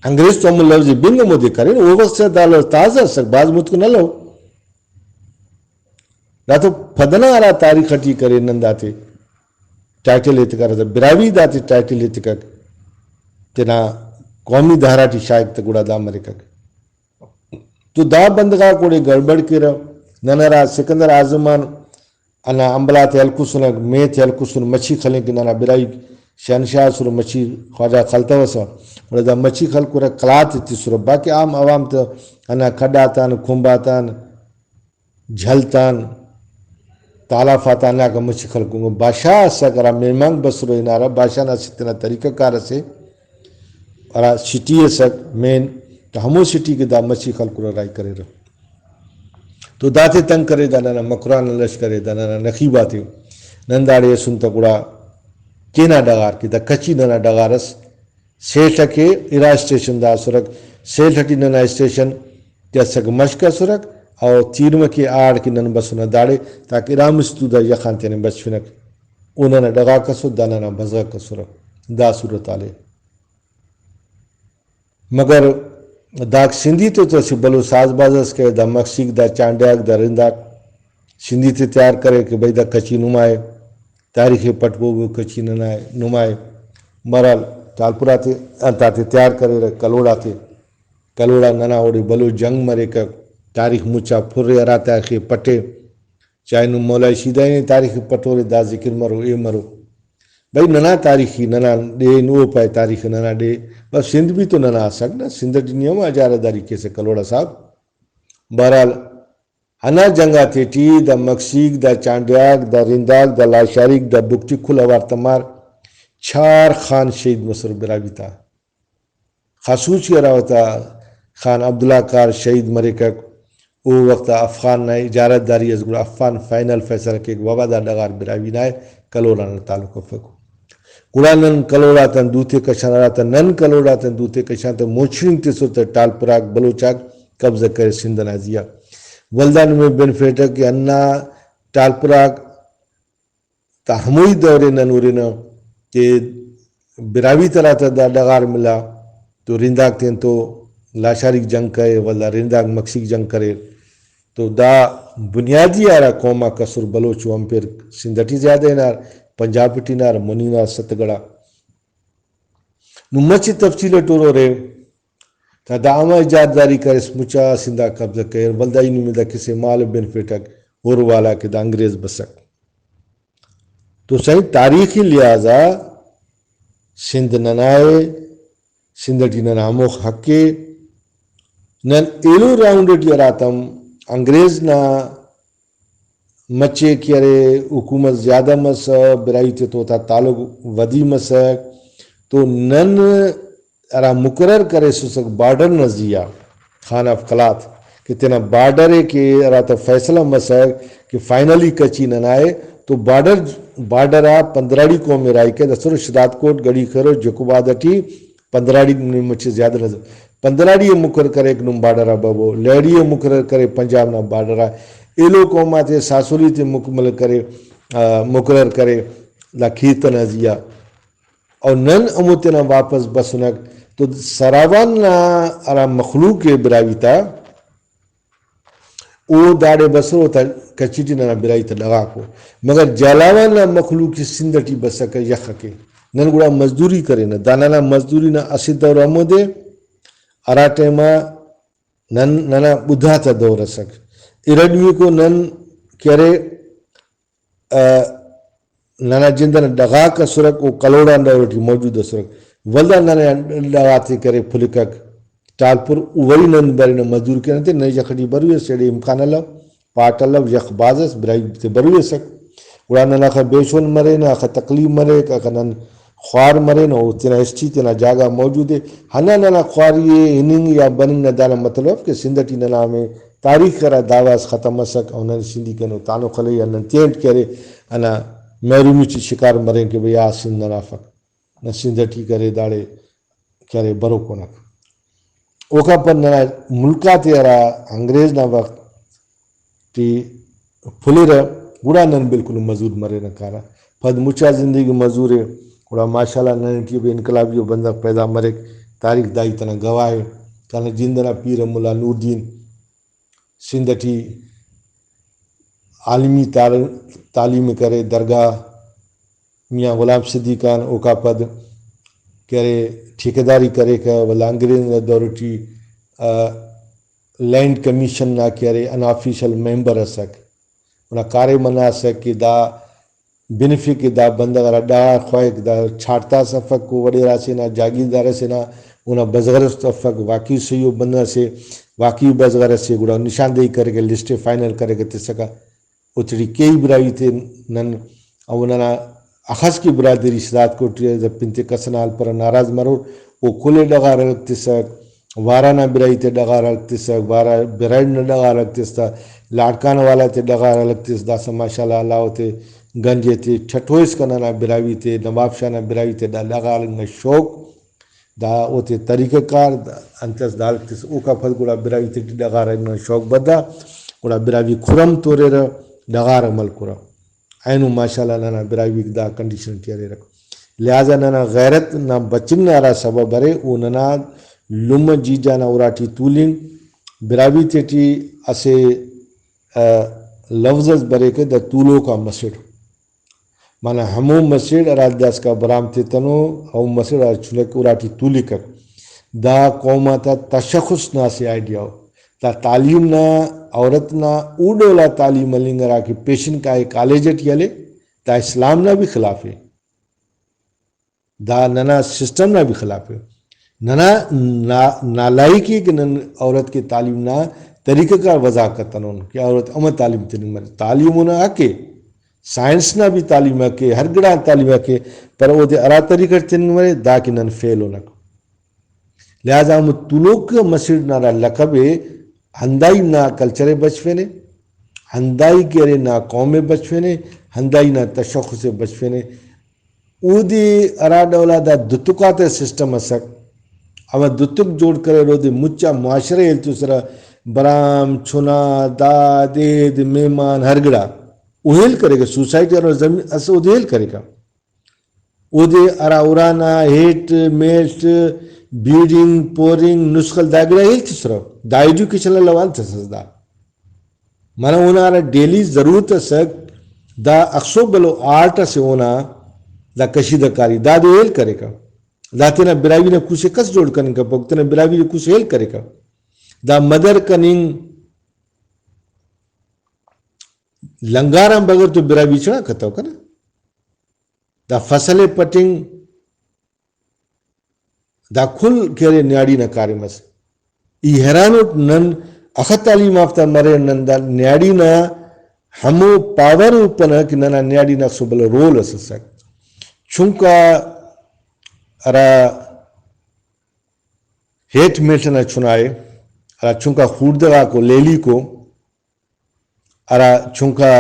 انگریز تو ہمو لفظ ءِ بنگ ہمودے کرین، او وخت سے دا لفظ تازہ اسک، بھاز متکن الو۔ دا تو پدنا ہرا تاریخ ٹی کرے، نن داتے ٹائٹل ایتکارہ، دا براہوئی داتے ٹائٹل ایتکک، تینا قومی دھارا ٹی شاغک تہ گڑا دا مریکک۔ تو دا بندغاک اوڑے گڑبڑ کیرہ۔ نن ہرا سکندر اعظم آن ہندا امبل آتے ہلکسنک، میت ءِ ہلکسن، مچھی خلنگ کہ ننا براہوئی شہنشاہ ئسر، مچھی خواجہ خلتوسہ، گڑا دا مچھی خلکرہ، قلات ئے تسرہ، باقی عام عوام تہ ہندا کھڈ آتان، کھمب آتان، جھل تان، تالاف آتا ہنداکا مچھی خلکونگا۔ بادشاہ ئسک ہرا مہمانک بسرہ ہنارہ، بادشاہ نا اسہ تینا طریقہ کار ئسے، ہرا سٹی ئسک مین، تو ہمو سٹی کہ دا مچھی خلکرہ راہی کریرہ۔ تو داتے تنگ کرے، دا ننا مکران نا لشکر ءِ، دا ننا نخیب آتے۔ نن داڑے اسن تہ گڑا کینا ڈغار کہ دا کچی ننا ڈغار ئس۔ سیٹھ کہ ارا اسٹیشن دا اسرک، سیٹھ ٹی ننا اسٹیشن کہ اسک مشک اسرک، او تیرمہ کہ آڑ کہ نن بسنہ داڑے، تاکہ ارا مست تو دا یخان تینے بچفنک، او ننا ڈغاک اسر، دا ننا بزغک اسرہ۔ دا صورتحال ءِ۔ مگر داک سندھی تو، تو اسہ بھلو ساز باز اس کہ دا مکسیک، دا چانڈیاک، دا رنداک سندھی تے تیار کرے کہ بھئی دا کچی نما ءِ، تاریخ ءِ پٹ بوبو کچی ننا ءِ، نما ءِ۔ بہرحال ٹالپرہ تے انتاتے تیار کریرہ، کلوڑ آتے، کلوڑ آ ننا اوڑے بھلو جنگ مریکہ، تاریخ مچا پھرے، ہرا تاریخ ءِ پٹے، چاہے نم مولا شیدائے نے تاریخ ءِ پٹورے، دا ذکر مرو، اے مرو۔ بھئی ننا تاریخ ای ننا ڈیہہ، نو پائے تاریخ ننا ڈیہہ، بس سندھ بھی تو ننا اسک نا، سندھ ٹی نی ہم اجارہ داری کیسہ کلوڑا صاحب۔ بہرحال ہندا جنگ آتے ٹی دا مکسیک، دا چانڈیاک، دا رنداک، دا لاشاریک، دا بگٹی کل اوار تمار چار خان شہید مسر براہوئی تا۔ خاصوچی ہرا وخت آ خان عبداللہ کار شہید مریکک، او وخت آ افغان نا اجارت داری ئس، گڑا افغان فائنل فیصلہ کیک، بابا دا ڈغار براہوئی نا ءِ، کلوڑ آن تعلق افک۔ گڑا نن کلوڑ آتان دوتے کشان، ہراتم نن کلوڑ آتان دوتے کشان تہ موچنگ تسر تہ ٹالپراک بلوچاک قبضہ کریر سندھ ئنا زیہا۔ ولدا نمے بنفیٹہ کہ ہندا ٹالپراک تا ہموئی دور ءِ نن ہرنہ کہ براہوئی ترا تا دا ڈغار ملا تو رنداک تینتو لاشاریک جنگ کریر، ولدا رنداک مکسیک جنگ کریر۔ تو دا بنیادی ہرا قوم آک اسر بلوچ و امپیر سندھ ٹی زیادہ ہنار، پنجاب ٹی ہنار، منی ہنار ستگڑا۔ نو مچہ تفصیل اٹ ہرورے۔ تا دا ہما اجارت داری کریس، مچا سندھ آ قبضہ کریر، ولدا ای نمے دا کسے مالو بنفیٹک ہر والا کہ دا انگریز بسک۔ تو سائیں تاریخی لحاظ آ سندھ ننا ءِ، سندھ ٹی ننا ہموخ حق ءِ۔ نن ایلو راؤنڈ ٹی ہراتم انگریز نا مچے کہ ارے حکومت زیادہ مسہ، براہوئی تے تو تا تعلق ودی مسک، تو نن ہرا مقرر کریسسک بارڈر نا زیہا، خان آف قلات، کہ تینا بارڈر ءِ کہ ہراتا فیصلہ مسک کہ فائنلی کچھی ننا ءِ، تو بارڈر، بارڈر آ پندراڑی قوم ءِ راہی کہ دسر شہداد کوٹ گڑی خیرو جیکوب آدہ ٹی پندراڑی نی مچہ زیادہ نظر۔ پندراڑی ءِ مقرر کریک نم بارڈر آ ببو، لہڑی ءِ مقرر کرے پنجاب نا بارڈر آ، ایلو قوم آتے ساسولی تے مکمل کرے، آ، مقرر کرے دا کھیت ئنا زیہا۔ او نن ہمو تینا واپس بسنک تو سراوان نا ہرا مخلوق ءِ براہوئی تا، او داڑے بسر، او تا کچھی ٹی ننا براہوئی تا ڈغاکو۔ مگر جھالاوان نا مخلوق ءِ سندھ ٹی بسکہ یخ کہ نن گڑا مزدوری کرینہ۔ دا ننا مزدوری نا اسہ دور ہمودے ہرا ٹائما نن، ننا بدھا تا دور ئسک۔ ارٹمیکو نن کہ ارے، آ، ننا جند ئنا ڈغاک ئسرک، او کلوڑان دور ٹی موجود ئسرک، ولدا ننے ڈغاتے کرے پھلکک ٹالپر، او وری نن برینہ مزدوری کننگ تے، ننے یخ ٹی بروئی ئس، ایڑے امکان الو، پاٹ الو، یخ بھاز ئس، براہوئی تے بروئی ئسک۔ گڑا نن اخہ بے شون مرینہ، اخہ تکلیف مریک، اخہ نن خوار مرینہ، او تینا ہسٹری تینا جاگہ موجود ءِ۔ ہندا ننا خواری ءِ ہننگ یا بننگ نا دانا مطلب اف کہ سندھ ٹی ننا ہمے تاریخ ہرا دعویٰ اس ختم مسک، او نن سندھی کنو تانو خلے یا نن تینٹ کہ ارے ہندا محرومی ٹی شکار مرین کہ بھئی آ سندھ ننا افک، نہ سندھ ٹی کرے داڑے کہ ارے بروک انک۔ اوکان پد ننا ملک آتے ہرا انگریز نا وخت ٹی پھلیرہ، گڑا نن بالکل مزور مرینہ کارہ۔ پد مچا زندگی مزور ءِ، گڑا ماشاءاللہ نن ٹی بھی انقلابی ءُ بندغ پیدا مریک، تاریخ دا ہیت ئنا گواہ ءِ۔ کنا جند ئنا پیرہ ملا نوردین سندھ ٹی عالمی تعل-، تعلیم ءِ کرے، درگاہ میاں غلام صدیق آن، اوکا پد کہ ارے ٹھیکیداری کریکہ، ولدا انگریز نا دور ٹی، آ، لینڈ کمیشن نا کہ ارے ان آفیشل ممبر ئسک۔ اونا کاریم ہندا ئسک کہ دا بنفک کہ دا بندغ ہرا ڈغار خواہک، دا چھاڑتاس افک، او وڈیرا سے نا، جاگیردار سے نا، اونا بزغر است افک، واقعی صحیح او بندغ سے، واقعی بزغر سے، گڑا نشاندہی کریکہ، لسٹ فائنل کریکہ، تسکہ۔ اوتیٹی کیہی براہوئی تے نن، او ننا اخس کہ برادری شہداد کوٹ ٹی ءِ، دا پن تے کس ئنا ہلپرہ ناراض مرور، او کل ءِ ڈغار الگ تسک، وارا نا براہوئی تے ڈغار الگ تسک، وارا برائڈ نا ڈغار الگ تس تا، لاڑکانہ والا تے ڈغار الگ تس، داسہ ماشاءاللہ اللہ اوتے گنج ایتے ٹھٹوئس کہ ننا براہوئی تے، نواب شاہ نا براہوئی تے دا ڈغار الگ نا شوق دا اوتے طریقہ کار دا انت اس دالک تس، اوکا پد گڑا براہوئی تیٹی ڈغار نا شوق بدا، گڑا براہوئی کھرم توریرہ، ڈغار ملکرہ۔ اینو ماشاءاللہ ننا براہوئی دا کنڈیشن ٹی اریرہ۔ لہذا ننا غیرت نا بچنگ نا ہرا سبب ارے، او ننا لمہ جیجا نا اراٹی تولنگ، براہوئی تیٹی اسہ، آ، لوز اس بریکہ، دا تولوک آ مسڑ۔ معنی ہمو مسڑ ہرا داسکا برام تتنو، ہمو مسڑ ہرا چنک اراٹی تولکک۔ دا قوم آتا تشخص نا اسہ آئیڈیا ءُ۔ دا تعلیم نا، عورت نا او ڈولا تعلیم ہلنگ ہرا کہ پیشن کائے کالج ٹی ہلے، دا اسلام نا بھی خلاف ءِ۔ دا ننا سسٹم نا بھی خلاف ءِ۔ ننا نا-، نالائکی ءِ کہ نن عورت کے تعلیم نا طریقہ کار وضع کتنون کہ عورت امر تعلیم تننگ مرے۔ تعلیم اونا حق ءِ، سائنس نا بھی تعلیم حق ءِ، ہر گڑا تعلیم حق ءِ، پر اودے ہرا طریقہ ٹی تننگ مرے، دا کہ نن فیل انک۔ لہذا ہمو تولوک مسڑ نا ہرا لقب ءِ، ہندائی نا کلچر ءِ بچفینے، ہندائی کہ ارے نا قوم ءِ بچفینے، ہندائی نا تشخص ءِ بچفینے۔ اودے ہرا ڈولا دا دتکاتے سسٹم اسک، ہمہ دتک جوڑ کریر، اودے مچا معاشرہ ءِ ہیل تسرہ، برام، چنا، داد، اید، مہمان، ہر گڑا او ہیل کریکہ، سوسائٹی ہرا زمین اس اودے ہیل کریکہ۔ اودے ہرا ارانا ہیٹ، میٹ، بیڑنگ، پورنگ، نسخل دا گڑا ہیل تسرہ۔ دا ایجوکیشن الو انت اس دا۔ منہ اونا ہرا ڈیلی ضرورت اسک، دا اخسو بھلو آرٹ اسے اونا، دا کشیدہ کاری، دادے ہیل کریکہ۔ دا تینا براہوئی نا کوسے کس جوڑ کننگ کپک، تینا براہوئی نا کوسے ہیل کریکہ۔ دا مدر کننگ، لنگار آن بغیر تو براہوئی چڑا کتو کنا۔ دا فصل ءِ پٹنگ، دا کل کہ ارے نیاڑی نا کاریم ئس۔ ای حیران اٹ، نن اخہ تعلیم یافتہ مریر، نن دا نیاڑی نا ہمو پاور ءِ ہُپنہ کہ ننا نیاڑی نا اسہ بھلو رول ئس ئسک۔ چنکا ہرا ہیٹ میٹ ئنا چنا ءِ، ہرا چنکا خوڑدہ غاکو لیلیکو، ہرا چنکا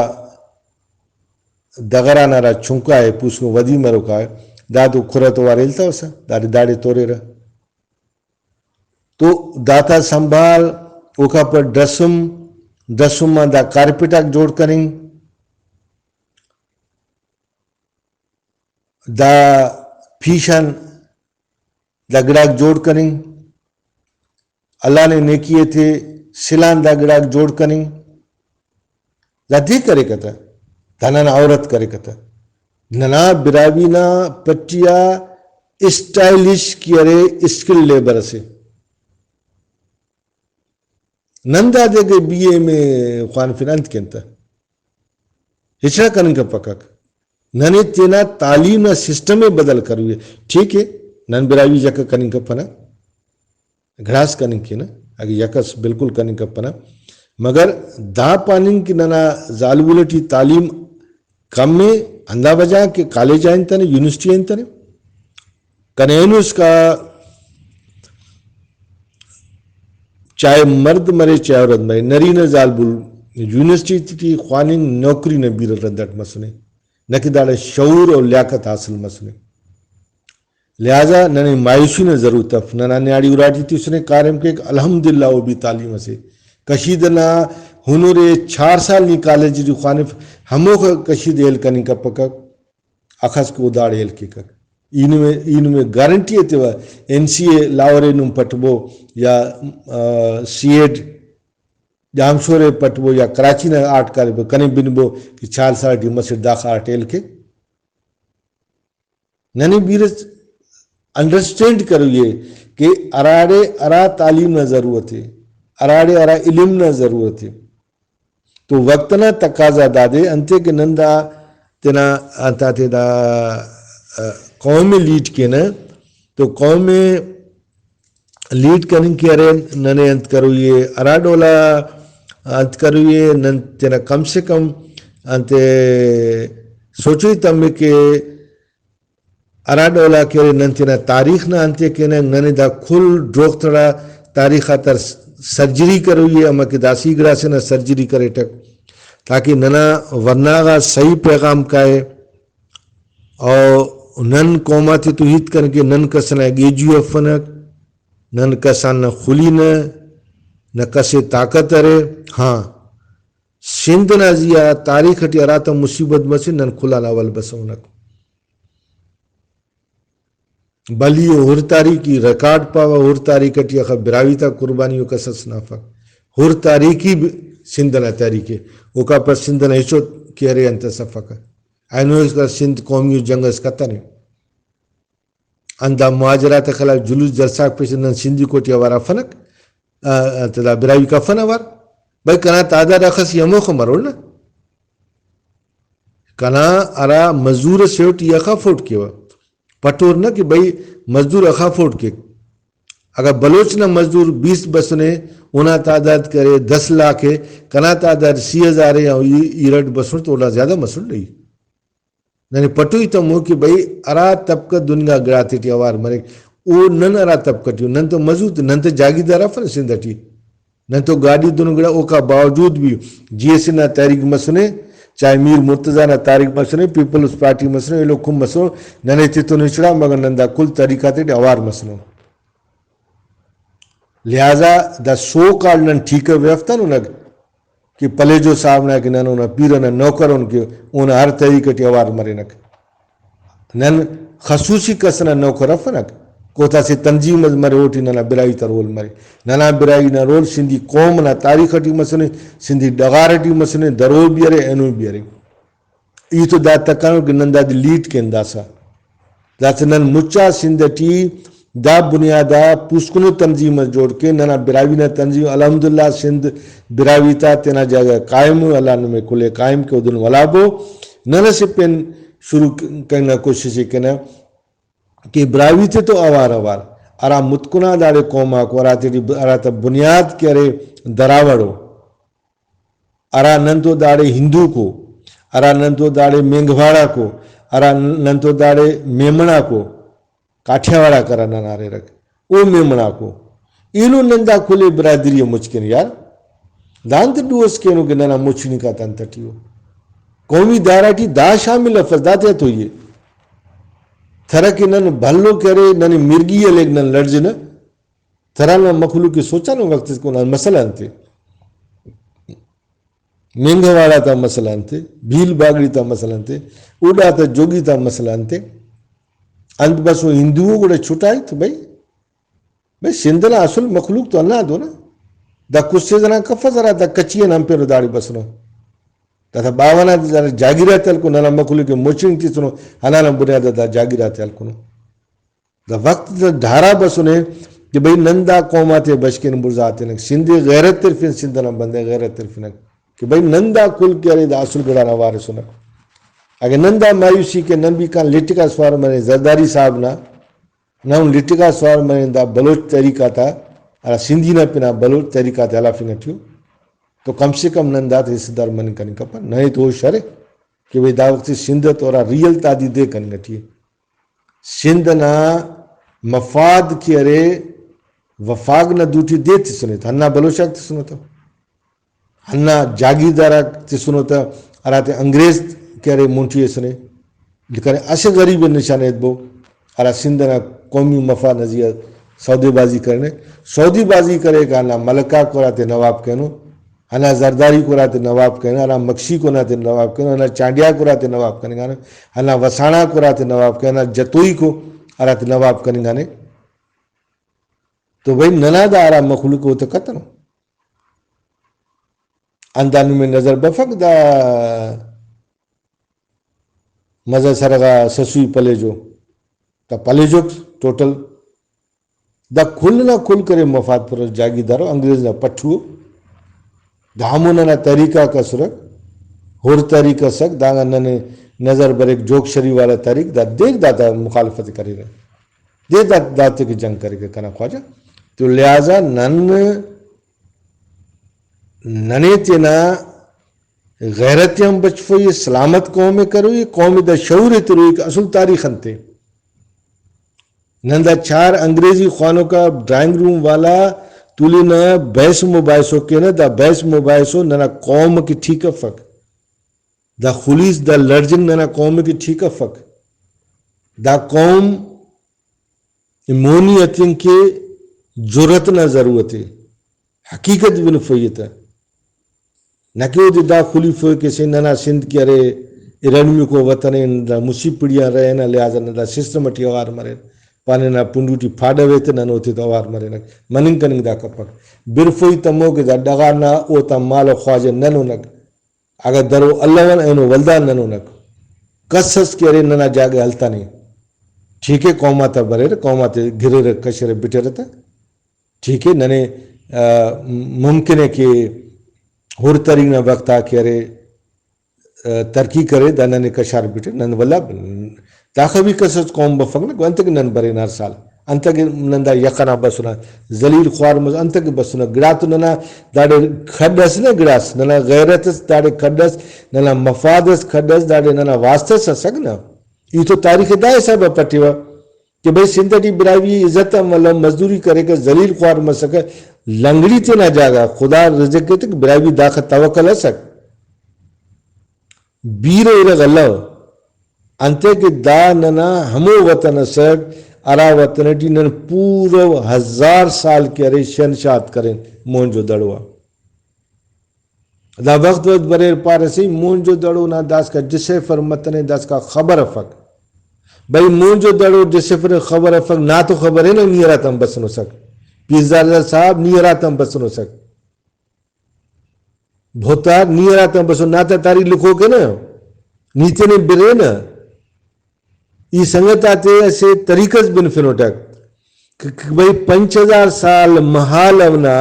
دغران ہرا چنکا ءِ پوسکن ودی مروکا ءِ، دا تو کھرہ تو وار ہلتوسہ، داڑے داڑے توریرہ۔ تو داتا سنبھال، اوکا پد ڈسم، ڈسم آن دا کارپیٹ آک جوڑ کننگ، دا پیشن دا گڑاک جوڑ کننگ، اللہ نے نیکی ایتے سلان دا گڑاک جوڑ کننگ۔ دا دے کریکہ تہ، دا ننا عورت کریکہ تہ۔ ننا براہوئی نا پٹیا اسٹائلش کہ ارے اسکل لیبر اسے۔ نن دادے کہ بی اے ایم اے خوانفن انت کن تہ؟ ہچنا کننگ کپکک۔ ننے تینا تعلیم نا سسٹم ءِ بدل کروئی ءِ۔ ٹھیک ءِ، نن براہوئی یکہ کننگ کپنہ، گڑاس کننگ کینہ، اگہ یکہ اس بالکل کننگ کپنہ، مگر دا پاننگ کہ ننا زالبول ٹی تعلیم کم ءِ، ہندا وجہ کہ کالج آ انتنے، یونیورسٹی آ انتنے۔ کنے اینو اسکا چاہے مرد مرے، چاہے عورت مرے، نرینہ زالبول یونیورسٹی ٹی خواننگ نوکری نا بیرہ رند اٹ مسنے، نہ کہ داڑے شعور و لیاقت حاصل مسنے۔ لہذا ننے مایوسی نا ضرورت اف۔ ننا نیاڑی اراٹی تسنے کاریم کیک، الحمدللہ او بھی تعلیم اسے۔ کشید نا ہنرے، چار سال نی کالج ٹی خوانف، ہموخہ کشید ہیل کننگ کپکہ۔ اخس کہ او داڑے ہیل کیکک۔ ای نمے، ای نمے گارنٹی ایتیوہ، این سی اے لاہور ءِ نم پٹبو یا، آ، سی ایڈ جامشور ءِ پٹبو یا کراچی نا آرٹ کالج کنے بنبو کہ چار سال ٹی مسٹ داخہ آرٹ ہیل کے۔ ننے بیرہ انڈرسٹینڈ کروئی ءِ کہ ہراڑے ہرا تعلیم نا ضرورت ءِ، ہراڑے ہرا علم نا ضرورت ءِ۔ تو وقت نا تقاضا دادے انتے کہ نن دا تینا انت آتے دا، آ، قوم ءِ لیڈ کینہ، تو قوم ءِ لیڈ کننگ کہ ارے ننے انت کروئی ءِ، ہرا ڈولا انت کروئی ءِ، نن تینا کم سے کم انتے سوچوئی تمک کہ ہرا ڈولا کہ ارے نن تینا تاریخ نا انتے کینہ، ننے دا کل ڈروغ تڑا تاریخ آتا سرجری کروئی ءِ، امکہ داسی گڑاسے نا سرجری کریٹک، تاکہ ننا ورنا غا صحیح پیغام کائے۔ او نن قوم آتے تو ہیت کن کہ نن کس ئنا گیجو افنک، نن کس آن نہ خلینہ، نہ کس ئے طاقت ارے۔ ہاں، سندھ نا زیہا تاریخ ٹی ہراتم مصیبت مسن، نن کل آن اول بسونک۔ بھلی او ہر تاریخی ریکارڈ پاوہ، ہر تاریخ ٹی اخہ براہوئی تا قربانی و کس اس نافک۔ ہر تاریخی ب-، سندھ نا تاریخ ءِ۔ اوکا پد سندھ نا ہچو کہ ارے انت اس افکہ۔ اینو اسکا سندھ قومی جنگ اس کتنے۔ ہندا مہاجر آتا خلاف جلوس جلسہ غاک پیش نن سندھی کوٹی اوار افنک، آ، انت دا براہوئی کفن اوار۔ بھئی کنا تعداد اخس ای ہموخہ مرور نا۔ کنا ہرا مزدور اسے اٹ ای اخہ افورڈ کیوہ۔ پٹور نہ کہ بھئی مزدور اخہ افورڈ کیک۔ اگہ بلوچ نا مزدور بیست بسنے، اونا تعداد کرے دس لاکھ ءِ، کنا تعداد سی ہزار ءِ، یا ای-، ایرٹ بسر تو اونا زیادہ مسر نہیں۔ ننے پٹوئی تمو کہ بھئی ہرا طبقہ دننگا گڑاتے ٹی اوار مریک، او نن ہرا طبقہ ٹی، نن تو مزور تے، نن تو جاگیردار افن سندھ ٹی، نن تو گاڈی دنو گڑا، اوکا باوجود بھی جی ایس اے نا تحریک مسنے، چاہے میر مرتضی نا تحریک مسنے، پیپلز پارٹی مسنے، ایلو کم مسنو، ننے تتون ہچڑا، مگر نن دا کل تحریک آتے ٹی اوار مسنو۔ لہذا دا سو کال نن ٹھیکہ ویفتننگ کہ پلیجو صاحب نا کہ نن اونا پیرہ نا نوکر ان کہ اونا ہر تحریک ٹی اوار مرینک۔ نن خصوصی کس ئنا نوکر افنک، کوتا اسہ تنظیم اس مرے، اوٹی ننا براہوئی تا رول مرے۔ ننا براہوئی نا رول سندھی قوم نا تاریخ ٹی مسنے، سندھی ڈغار ٹی مسنے، درو بھی ارے، اینو بھی ارے۔ ای تو دا تکانو کہ نن دادے لیڈ کین داسہ۔ داسہ نن مچا سندھ ٹی دا بنیاد آ پوسکنو تنظیم اس جوڑ کین، ننا براہوئی نا تنظیم الحمدللہ سندھ براہوئی تا تینا جاگہ قائم ءُ، اللہ نمے کل ءِ قائم کے، اودن ولا بو۔ نن اسہ پین شروع کننگ نا کوشش ءِ کینہ۔ کہ براہوئی تے تو اوار اوار، ہرا متکنا داڑے قوم آکو، ہراتیٹی ب-، ہراتا بنیاد کہ ارے دراوڑ ءُ، ہرا نن تو داڑے ہندوک ءُ، ہرا نن تو داڑے مینگھواڑ آکو، ہرا نن تو داڑے میمن آکو، کاٹھیاواڑ آک ہرا ننا ریرک، او میمن آکو۔ ایلو نن دا کل ءِ برادری ءِ مچ کن یار، دا انت ڈو اس کینو کہ ننا مچ نکات انت ٹی ءُ۔ قومی دھارا ٹی دا شامل افس، دا تیا تو یہ تھرہ کہ نن بھلو کرے، ننے مرگی ہلیک، نن لڑزنہ۔ تھرا نا مخلوق ءِ سوچانو وخت اس کن مسئلہ انتے؟ مینگھواڑ آتا مسئلہ انتے؟ بھیل باگڑی تا مسئلہ انتے؟ اڈا تا جوگی تا مسئلہ انتے؟ انت بس او ہندو ءُ گڑا چھٹائی تو بھائی، بھائی سندھ نا اصل مخلوق تو ہندا دو نا۔ دا کسے زنا کفس ہرا دا کچی آن ہنپینو داڑے بسنو۔ دا تا باوہ نا جاگیر آتے ہلکو، ننا مخلوق ءِ مچنگ تسنو، ہندا نا بنیاد آ دا جاگیر آتے ہلکنو۔ دا وخت دا دھارا بسنے کہ بھئی نن دا قوم آتے بشکن، بڑزا تنک، سندھ ءِ غیرت ترفن، سندھ نا بندغ غیرت ترفنک کہ بھئی نن دا کل کہ ارے دا اصل گڑا نا وارث انک۔ اگہ نن دا مایوسی کہ نن بھی کان لٹکا سوار مرے زرداری صاحب نا، نن لٹکا سوار مرے دا بلوچ تحریک آتا، ہرا سندھی نا پنا بلوچ تحریک آتے ہلافنگ ٹی ءُ، تو کم سے کم نن داتے حصہ دار مننگ کننگ کپہ۔ ننے تو ہوش ارے کہ بھئی دا وخت سندھ تو ہرا ریئل تادی دے کننگ ٹی ءِ۔ سندھ نا مفاد کہ ارے وفاق نا دوٹی دے تسنے تہ، ہندا بلوچ آک تسنو تہ، ہندا جاگیردار آک تسنو تہ، ہراتے انگریز کہ ارے مونٹی ایسنے، لیکن اسہ غریب نشان ایتبو ہرا سندھ نا قومی مفاد نا زیہا سودے بازی کرینے۔ سودے بازی کرے کہ ہندا ملک آک ہراتے نواب کینو، ہندا زرداریک ہراتے نواب کینہ، ہندا مکشیک ہراتے نواب کینہ، ہندا چانڈیاک ہراتے نواب کننگانہ، ہندا وساڑاک ہراتے نواب کینہ، ہندا جتوئیک ہراتے نواب کننگانے۔ تو بھئی ننا دا ہرا مخلوق ءِ اوتہ کتنو۔ ہندا نمے نظر بفک دا مزہ سرغا سسوئی پلیجو، دا پلیجوک ٹوٹل۔ دا کل نا کل کرے مفاد پرست جاگیردارو، انگریز نا پٹھو۔ دا ہمو ننا تحریک آک اسرک، ہر تحریک اسک، دانگان ننے نظر بریک جوک شریف والا تحریک، دا دیر داتا مخالفت کریرہ، دیر دا، داتے کہ جنگ کریکہ کنا خواجہ۔ تو لہذا نن، ننے تینا غیرت ءِ ہم بچفوئی، سلامت قوم ءِ کروئی، قوم ءِ دا شعور ءِ تروئی کہ اصل تاریخ انتے۔ نن دا چار انگریزی خوانوکا ڈرائنگ روم والا تولنہ، بحث مباحثو کینہ، دا بحث مباحثو ننا قوم کہ ٹھیک افک، دا خلیس، دا لڑزنگ ننا قوم کہ ٹھیک افک، دا قوم مونی ہتنگ کہ جرات نا ضرورت ءِ، حقیقت بنفوئی تہ۔ نہ کہ اودے دا خلیفوئے کہ سے ننا سندھ کہ ارے ایرانمیکو وطن ءِ، دا مسیت پڑی آن رہینہ، لہذا نن دا سسٹم ٹی اوار مرین، پانہ نا پنڈو ٹی پھاڈوے تہ نن اوتے تو اوار مرینک، مننگ کننگ دا کپک۔ برفوئی تمو کہ دا ڈغار نا اوتا مالو خواجہ ننونک، اگہ درو الون اینو ولدا ننونک۔ کس اس کہ ارے ننا جاگہ ہلتنے، ٹھیک ءِ، قوم آتا بریرہ، قوم آتے گھریرہ، کشرہ، بٹرہ تہ۔ ٹھیک ءِ، ننے، آ، ممکن ءِ کہ ہر تحریک نا وخت آ کہ ارے، آ، ترقی کرے، دا ننے کشار بٹے، نن ولا داخہ بھی کس اس قوم بفک نہ، انتکہ نن برین ہر سال، انتکہ نن دا یخ ئنا بسنہ، ذلیل خوار مس، انتکہ بسنہ، گڑا تو ننا داڑے کھڈ اس نہ گڑاس، ننا غیرت اس داڑے کھڈ اس، ننا مفاد اس کھڈ اس، داڑے ننا واسطہ اس اسک نہ۔ ای تو تاریخ دا حساب آ پٹیوہ۔ کہ بھئی سندھ ٹی براہوئی عزت آن ملو، مزدوری کریکہ، ذلیل خوار مسکہ، لنگڑی تینا جاگہ، خدا رزق ایتک، براہوئی داخہ توکل ئسک۔ بیرہ ارغ الو، انتئے کہ دا ننا ہمو وطن ئسک، ہرا وطن ٹی نن پورو ہزار سال کہ ارے شہنشاہت کرین موہنجو دڑو آ۔ دا وخت وخت بریر پارہ سے، موہنجو دڑو نا داسکا ڈسیفر متنے، داسکا خبر افک۔ بھئی موہنجو دڑو ڈسیفر خبر افک، نا تو خبر ءِ نا، نی ہراتم بسنوسک۔ پیرزادہ صاحب، نی ہراتم بسنوسک۔ بھوتار، نی ہراتم بسن، نا تا تاریخ لکھوک ءِ نا، نی تینے برے نا۔ ای سنگت آتے اسہ طریقہ اس بنفنوٹک کہ، کہ بھئی پنچ ہزار سال مہالو نا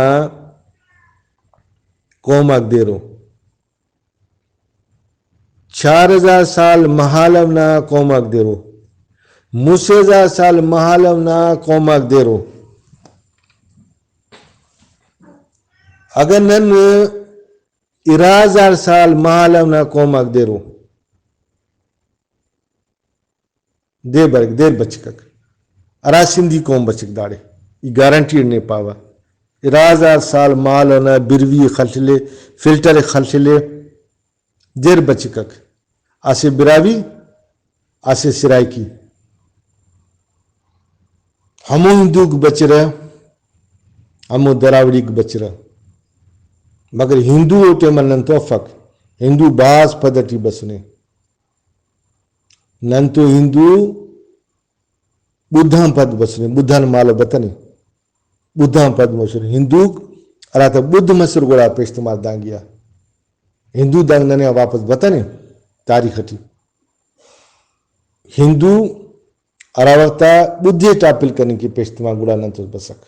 قوم آک دیرو، چار ہزار سال مہالو نا قوم آک دیرو، مسہ ہزار سال مہالو نا قوم آک دیرو۔ اگہ نن ارا ہزار سال مہالو نا قوم آک دیرو، دیر بریک، دیر بچکک۔ ہرا سندھی قوم بچک داڑے، ای گارنٹی اٹ نے پاوہ۔ ارا ہزار سال مہالو نا بروی خلسلے، فلٹر خلسلے، دیر بچکک۔ اسہ براہوئی، اسہ سرائیکی۔ ہمو ہندوک بچرہ، ہمو دراوڑیک بچرہ، مگر ہندو او ٹائم آ نن تو افک، ہندو بھاز پد اٹی بسنے۔ نن تو ہندو بدھ آن پد بسنے، بدھ آن مالو بتنے، بدھ آن پد مسنے۔ ہندوک ہراتم بدھ مسر گڑا پیشتمار دانگی آ۔ ہندو دانگ ننے آ واپس بتنے تاریخ اٹی۔ ہندو ہرا وخت آ بدھ ئے ٹاپل کننگ کہ پیشتمار گڑا نن تو بسک۔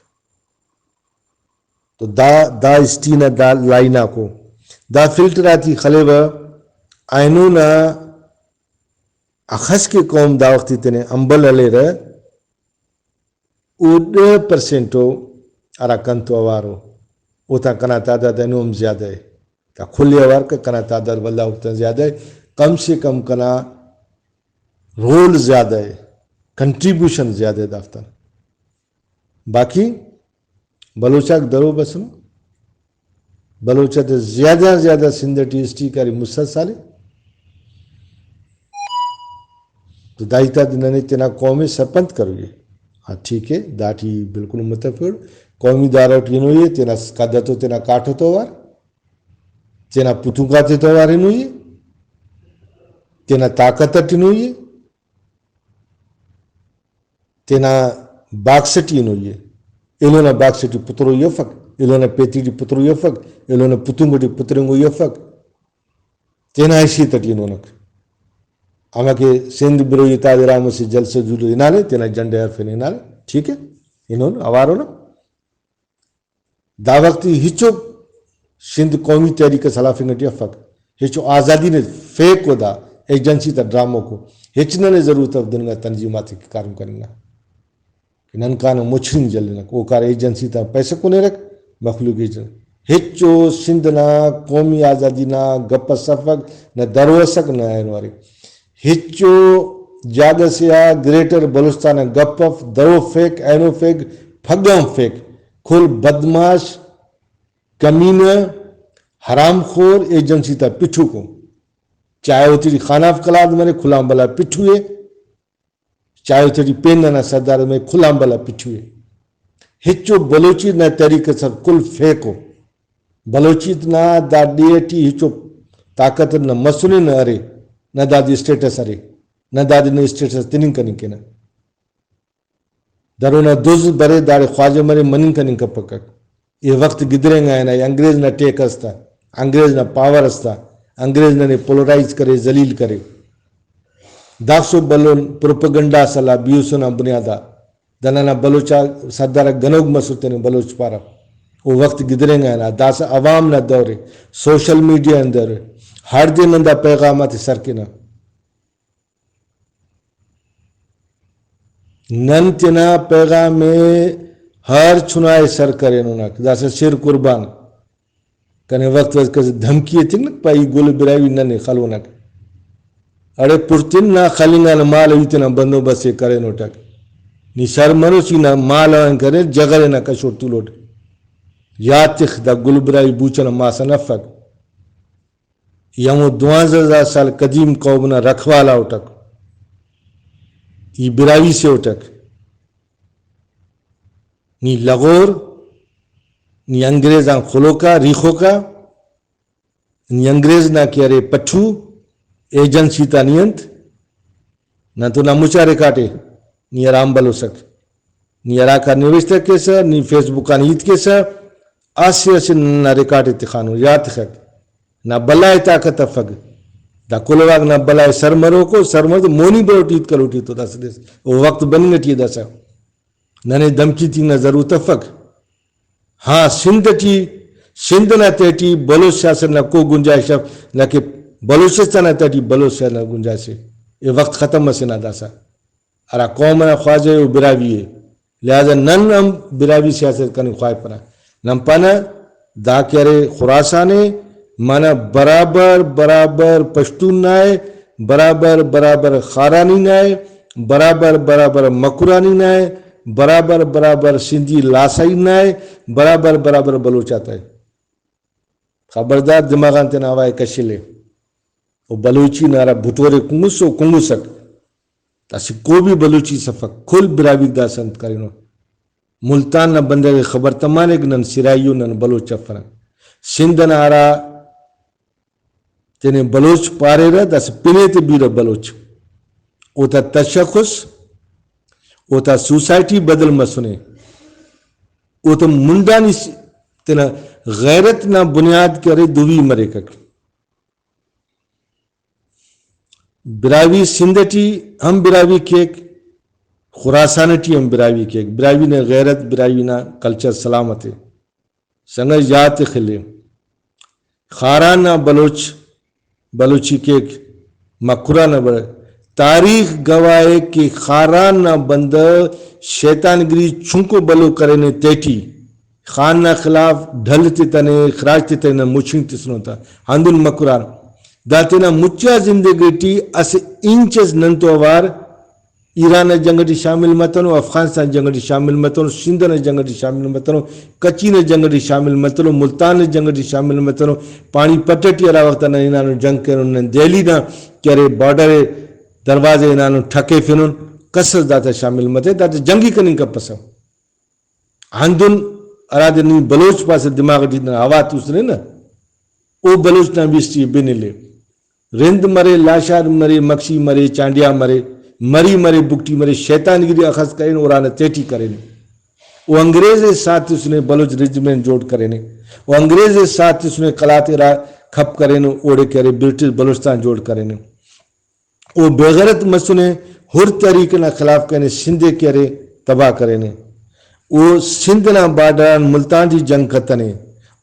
تو دا، دا ہسٹری نا دا لائن آکو، دا فلٹر آتے خلیوہ، اینو نا اخس کہ قوم دا وخت تینے امبل ہلیرہ، او دہ پرسینٹ او ہرا کنتو اوار او، اوتان کنا تعداد اینو ہم زیادہ ءِ۔ دا کل ءِ اوار کہ کنا تعداد ولدا اوفتان زیادہ ءِ، کم سے کم کنا رول زیادہ ءِ، کنٹریبیوشن زیادہ ءِ دافتان۔ باقی بلوچ آک درو بسنو۔ بلوچ آتے زیادہ آن زیادہ سندھ ٹی ہسٹری کاری مسہ سال ءِ۔ تو دا ہیت آتے ننے تینا قوم ءِ سرپند کروئی ءِ۔ ہاں ٹھیک ءِ، داٹی بالکل متفق اُن۔ قومی دھارہ ٹی ہنوئی ءِ، تینا قد تو تینا کاٹھ تو اوار، تینا پتونک آتے تو اوار ہنوئی ءِ، تینا طاقت ٹی ہنوئی ءِ۔ تینا باکس ٹی ہنوئی ءِ، ایلو نا باکس ٹی پتروئی افک، ایلو نا پیتی ٹی پتروئی افک، ایلو نا پتونک ٹی پترینگوئی افک، تینا حیثیت ٹی ہنونک۔ ہمکہ سندھ بروئی اتحاد ارا مسہ جلسہ جلوس ہنالے، تینا جھنڈے ہرفینے ہنالے، ٹھیک ءِ، ہنون اوار اُن۔ دا وخت ای ہچو سندھ قومی تحریک اس ہلافنگ ٹی افک، ہچو آزادی نے فیک او، دا ایجنسی تا ڈرامو کو، ہچ ننے ضرورت اف دننگا تنظیم آتے کہ کاریم کننگ نا، کہ نن کانہ مچھرنگ جلینک، او کار ایجنسی تا پیسہ کنیرک، مخلوق ایجن-، ہچو سندھ نا قومی آزادی نا گپ اس افک، نہ درو اسک نہ اینو ارے۔ ہچو جاگہ سے آ گریٹر بلوچستان آن گپ اف، درو فیک، اینو فیک، پھگہ ہم فیک۔ کل بدمعاش، کمینہ، حرام خور ایجنسی تا پٹھوکو۔ چاہے اوتیٹی خان آف قلات مرے، کھل آن بھلا پٹھو ءِ۔ چاہے اوتیٹی پین ننا سردار مرے، کھل آن بھلا پٹھو ءِ۔ ہچو بلوچی نا تحریک اس اف، کل فیک او۔ بلوچیت نا دا ڈیہہ ٹی ہچو طاقت نہ مسنے نہ ارے، نہ دادے اسٹیٹس ارے، نہ دادے نہ اسٹیٹس تننگ کننگ کینہ۔ درونا دز برے، داڑے خواجہ مرے، مننگ کننگ کپکک۔ اے وخت گدرینگا ہنا، اے انگریز نا ٹیک اس تا، انگریز نا پاور اس تا، انگریز ننے پولرائز کرے، ذلیل کرے۔ داخسو بھلو پروپیگنڈا اس ہلا بیوسن آن بنیادا۔ دا ننا بلوچ آ سردار آک گنوک مسر تینے بلوچ پارہ۔ او وخت گدرینگا ہنا، داسہ عوام نا دور ءِ، سوشل میڈیا نا دور ءِ، ہڑدے نن دا پیغام آتے سر کینہ۔ نن تینا پیغام ءِ ہر چنا ءِ سر کریننک۔ داسہ سر قربان کنے وخت وخت کس دھمکی ایتنگ نہ پائے، ای گل براہوئی ننے خلونک۔ اڑے پرتن نا خلنگ آن مالو ای تینا بندوبست ءِ کرینٹک۔ نی سر مروس ای نا مالو آن کریر، جغل نا کشوٹ تولوٹ۔ یات تخ، دا گل براہوئی بوچ ئنا ماس ئنا افک۔ ای ہمو دوانزہ ہزار سال قدیم قوم نا رکھوالا اٹک۔ ای براہوئی سے اٹک۔ نی لغور، نی انگریز آن خلوکا، ریخوکا، نی انگریز نا کہ ارے پٹھو، ایجنسی تا نی انت؟ نن تو نا مچا ریکارڈ ءِ، نی ہرا امبل اسک۔ نی ہراکا نوشتہ کیسہ، نی فیس بک آن ہیت کیسہ، اسہ اسہ ننا ریکارڈ ءِ تخانو، یات تخک۔ نا بھلا ءِ طاقت افک۔ دا کلہو آک نا بھلا ءِ سر مروکو، سر مرو تو مونی بروٹ ہیت کروٹ ای تو داسہ دس۔ او وخت بننگ ٹی ءِ داسہ۔ ننے دھمکی تننگ نا ضرورت افک۔ ہاں، سندھ ٹی، سندھ نا تہٹی بلوچ سیاست نا کو گنجائش اف، نہ کہ بلوچستان نا تہٹی بلوچ سیاست نا گنجائش ءِ۔ اے وخت ختم مسنے نا داسہ۔ ہرا قوم ئنا خواجہ ءِ او براہوئی ءِ۔ لہذا نن ہم براہوئی سیاست کننگ خواہپنہ۔ نن پانہ دا کہ ارے خراسان ءِ، منہ برابر برابر پشتون نا ءِ، برابر برابر خارانی نا ءِ، برابر برابر مکرانی نا ءِ، برابر برابر سندھی لاسائی نا ءِ، برابر برابر بلوچ آتا ءِ۔ خبردار، دماغ آن تینا ہوا ءِ کشلے۔ او بلوچی نا ہرا بھٹورے کنگس او کنگس اٹ، اسہ کو بھی بلوچی سفک، کل براہوئیک داسہ انت کرینو۔ ملتان نا بندغ ءِ خبر تمانک، نن سراہی او، نن بلوچ افرہ۔ سندھ ئنا ہرا تینے بلوچ پاریرہ، داسہ پنے تے بیرہ بلوچ۔ اوتا تشخص، اوتا سوسائٹی بدل مسنے۔ اوتا منڈانی س-، تینا غیرت نا بنیاد کہ ارے دوی مریکک۔ براہوئی سندھ ٹی ہم براہوئی کیک، خراسان ٹی ہم براہوئی کیک۔ براہوئی نا غیرت، براہوئی نا کلچر سلامت ءِ۔ سنگت یات ءِ خلے، خاران نا بلوچ بلوچی کیک، مکران نا بلوچ۔ تاریخ گواہ ءِ کہ خاران نا بندغ شیطان گری چنکو بھلو کرینے تیٹی، خان نا خلاف ڈھل تتنے، خراج تتنے، مچنگ تسنو تا۔ ہندن مکران دا تینا مچا زندگی ٹی اسہ انچ اس نن تو اوار ایران نا جنگ ٹی شامل متنو، افغانستان جنگ ٹی شامل متنو، سندھ نا جنگ ٹی شامل متنو، کچھی نا جنگ ٹی شامل متنو، ملتان نا جنگ ٹی شامل متنو، پانی پٹ ٹی ہرا وخت نا ہنانو جنگ کرینو، نن دہلی نا کہ ارے بارڈر ءِ دروازہ ہنانو ٹھکیفنن، کس اس داتا شامل متنے، داتا جنگ ہی کننگ کپسہ۔ ہندن ہرادے نی بلوچ پاسہ دماغ ٹی ننا ہوا توسنے نا، او بلوچ نا بھی ہسٹری بن الے۔ رند مرے، لاشار مرے، مکسی مرے، چانڈیا مرے، مری مرے، بگٹی مرے، شیطان گری اخس کرین، اورانا تیٹی کرین۔ او انگریز ءِ ساتھ تسنے بلوچ ریجمنٹ جوڑ کرینے۔ او انگریز ءِ ساتھ تسنے قلات ارا کھپ کرینو، اوڑے کہ ارے برٹش بلوچستان جوڑ کرینے۔ او بے غیرت مسنے، ہر تحریک نا خلاف کرینے، سندھ ءِ کہ ارے تباہ کرینے۔ او سندھ نا بارڈر آن ملتان ٹی جنگ کتنے۔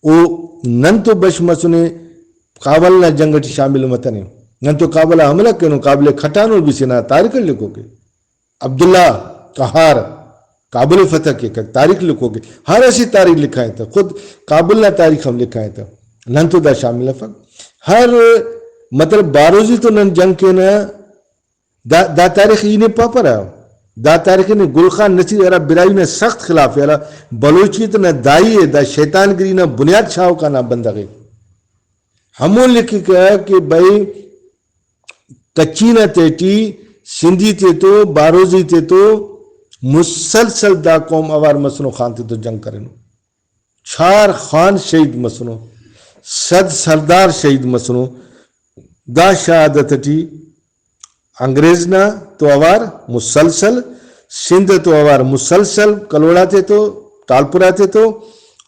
او نن تو بش مسنے، کابل نا جنگ ٹی شامل متنے۔ نن تو کابل آ حملہ کرینو، کابل ءِ کھٹانو، بھی سے نا تاریخ اٹ لکھوکے۔ عبداللہ قہار کابل ءِ فتح کیک، تاریخ لکھوکے۔ ہر اسہ تاریخ لکھائے تہ، خود کابل نا تاریخ ہم لکھائے تہ۔ نن تو دا شامل افک۔ ہر، مطلب، باروزی تو نن جنگ کینہ، دا، دا تاریخ ای نے پاپرہ۔ دا تاریخ نے گل خان نصیر ہرا براہوئی نا سخت خلاف ءِ، ہرا بلوچیت نا دائی ءِ، دا شیطان گری نا بنیاد شاہوکار نا بندغ ءِ۔ ہمون لکھکہ کہ بھئی، کچھی نا تیٹی سندھی تیتو، باروزی تیتو، مسلسل دا قوم اوار مسنو، خان تیتو جنگ کرینو۔ چھار خان شہید مسنو، صد سردار شہید مسنو۔ دا شہادت ٹی انگریز نا تو اوار مسلسل، سندھ تو اوار مسلسل، کلوڑا تیتو، تالپورا تیتو،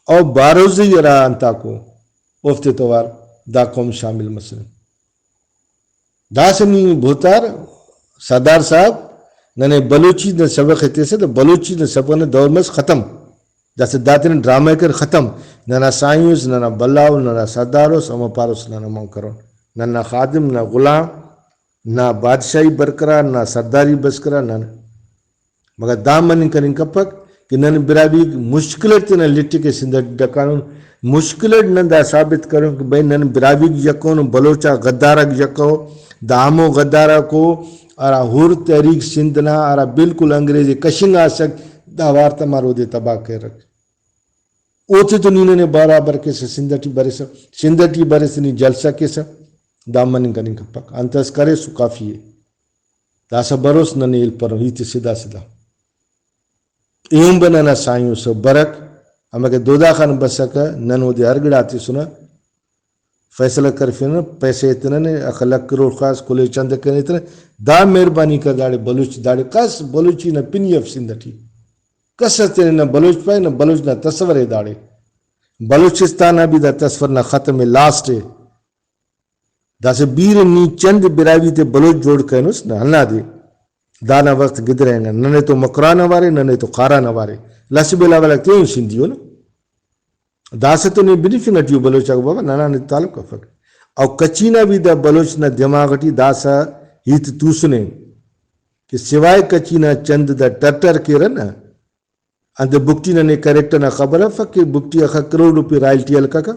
او باروزی ہرا انتاکو، اوفتے تو اوار دا قوم شامل مسنے۔ داسہ نی بھوتار سردار صاحب، ننے بلوچی نا سبخ ءِ تسہ، دا بلوچی نا سبخ نا دور مس ختم۔ داسہ داتنے ڈرامہ کر ختم۔ ننا سائیں اس، ننا بھلا اس، ننا سردار اس، ہمو پاروس ننا مون کرون۔ ننا خادم، نہ غلام، نہ بادشاہی برقرار، نہ سرداری برقرار، نہ، مگر دا مننگ کننگ کپک کہ نن براہوئیک مشکل اٹ تینا لٹک ءِ سندھ اٹ ڈکانن، مشکل اٹ نن دا ثابت کرون کہ بھئی نن براہوئیک یکہ اُن، بلوچ آک غدار آک یکہ ءُ، دا ہمو غدار آک ءُ ہرا حر تحریک سندھ نا ہرا بالکل انگریز ءِ کشنگ آ ئسک، دا وار تمار اودے تباہ کریرک۔ اوتے تو نی ننے برابر کیسہ، سندھ ٹی بریسہ، سندھ ٹی بریسہ نی جلسہ کیسہ، دا مننگ کننگ کپک۔ انت اس کریس او کافی ءِ۔ داسہ بروس ننے ہیلپرون، ہیت اسے داسہ دا۔ ایہن بہ ننا سائیں اس برک، ہمکہ دودا خان بسکہ، نن اودے ہر گڑا تسنہ، فیصلہ کرفنہ، پیسہ ایتنہ نے، اخہ لکھ کروڑ خواس کل ءِ چندہ کنے ایتنہ۔ دا مہربانی کر داڑے بلوچ، داڑے کس بلوچی نا پنی اف سندھ ٹی۔ کس اس تینے نہ بلوچ پائے، نہ بلوچ نا تصور ءِ داڑے۔ بلوچستان نا بھی دا تصور نا ختم ءِ، لاسٹ ءِ۔ داسہ بیرہ نی چند براہوئی تے بلوچ جوڑ کرینس نہ، ہندادے دانا وخت گدرینگا۔ ننے تو مکران اوارے، ننے تو خاران اوارے۔ لس بلاول آک تیون سندھی اُن۔ داسہ تو نے بنفنگ ٹی او بلوچ آک بابا، ننا نے تعلق افک۔ او کچھی نا بھی دا بلوچ نا دماغ ٹی داسہ ہیت توسنے۔ کہ سوائے کچھی نا چند دا ٹر ٹر کیرہ نا۔ انت بگٹی نا نے کریکٹر نا خبر افک کہ بگٹی اخہ کروڑ روپے رائلٹی ہلککہ۔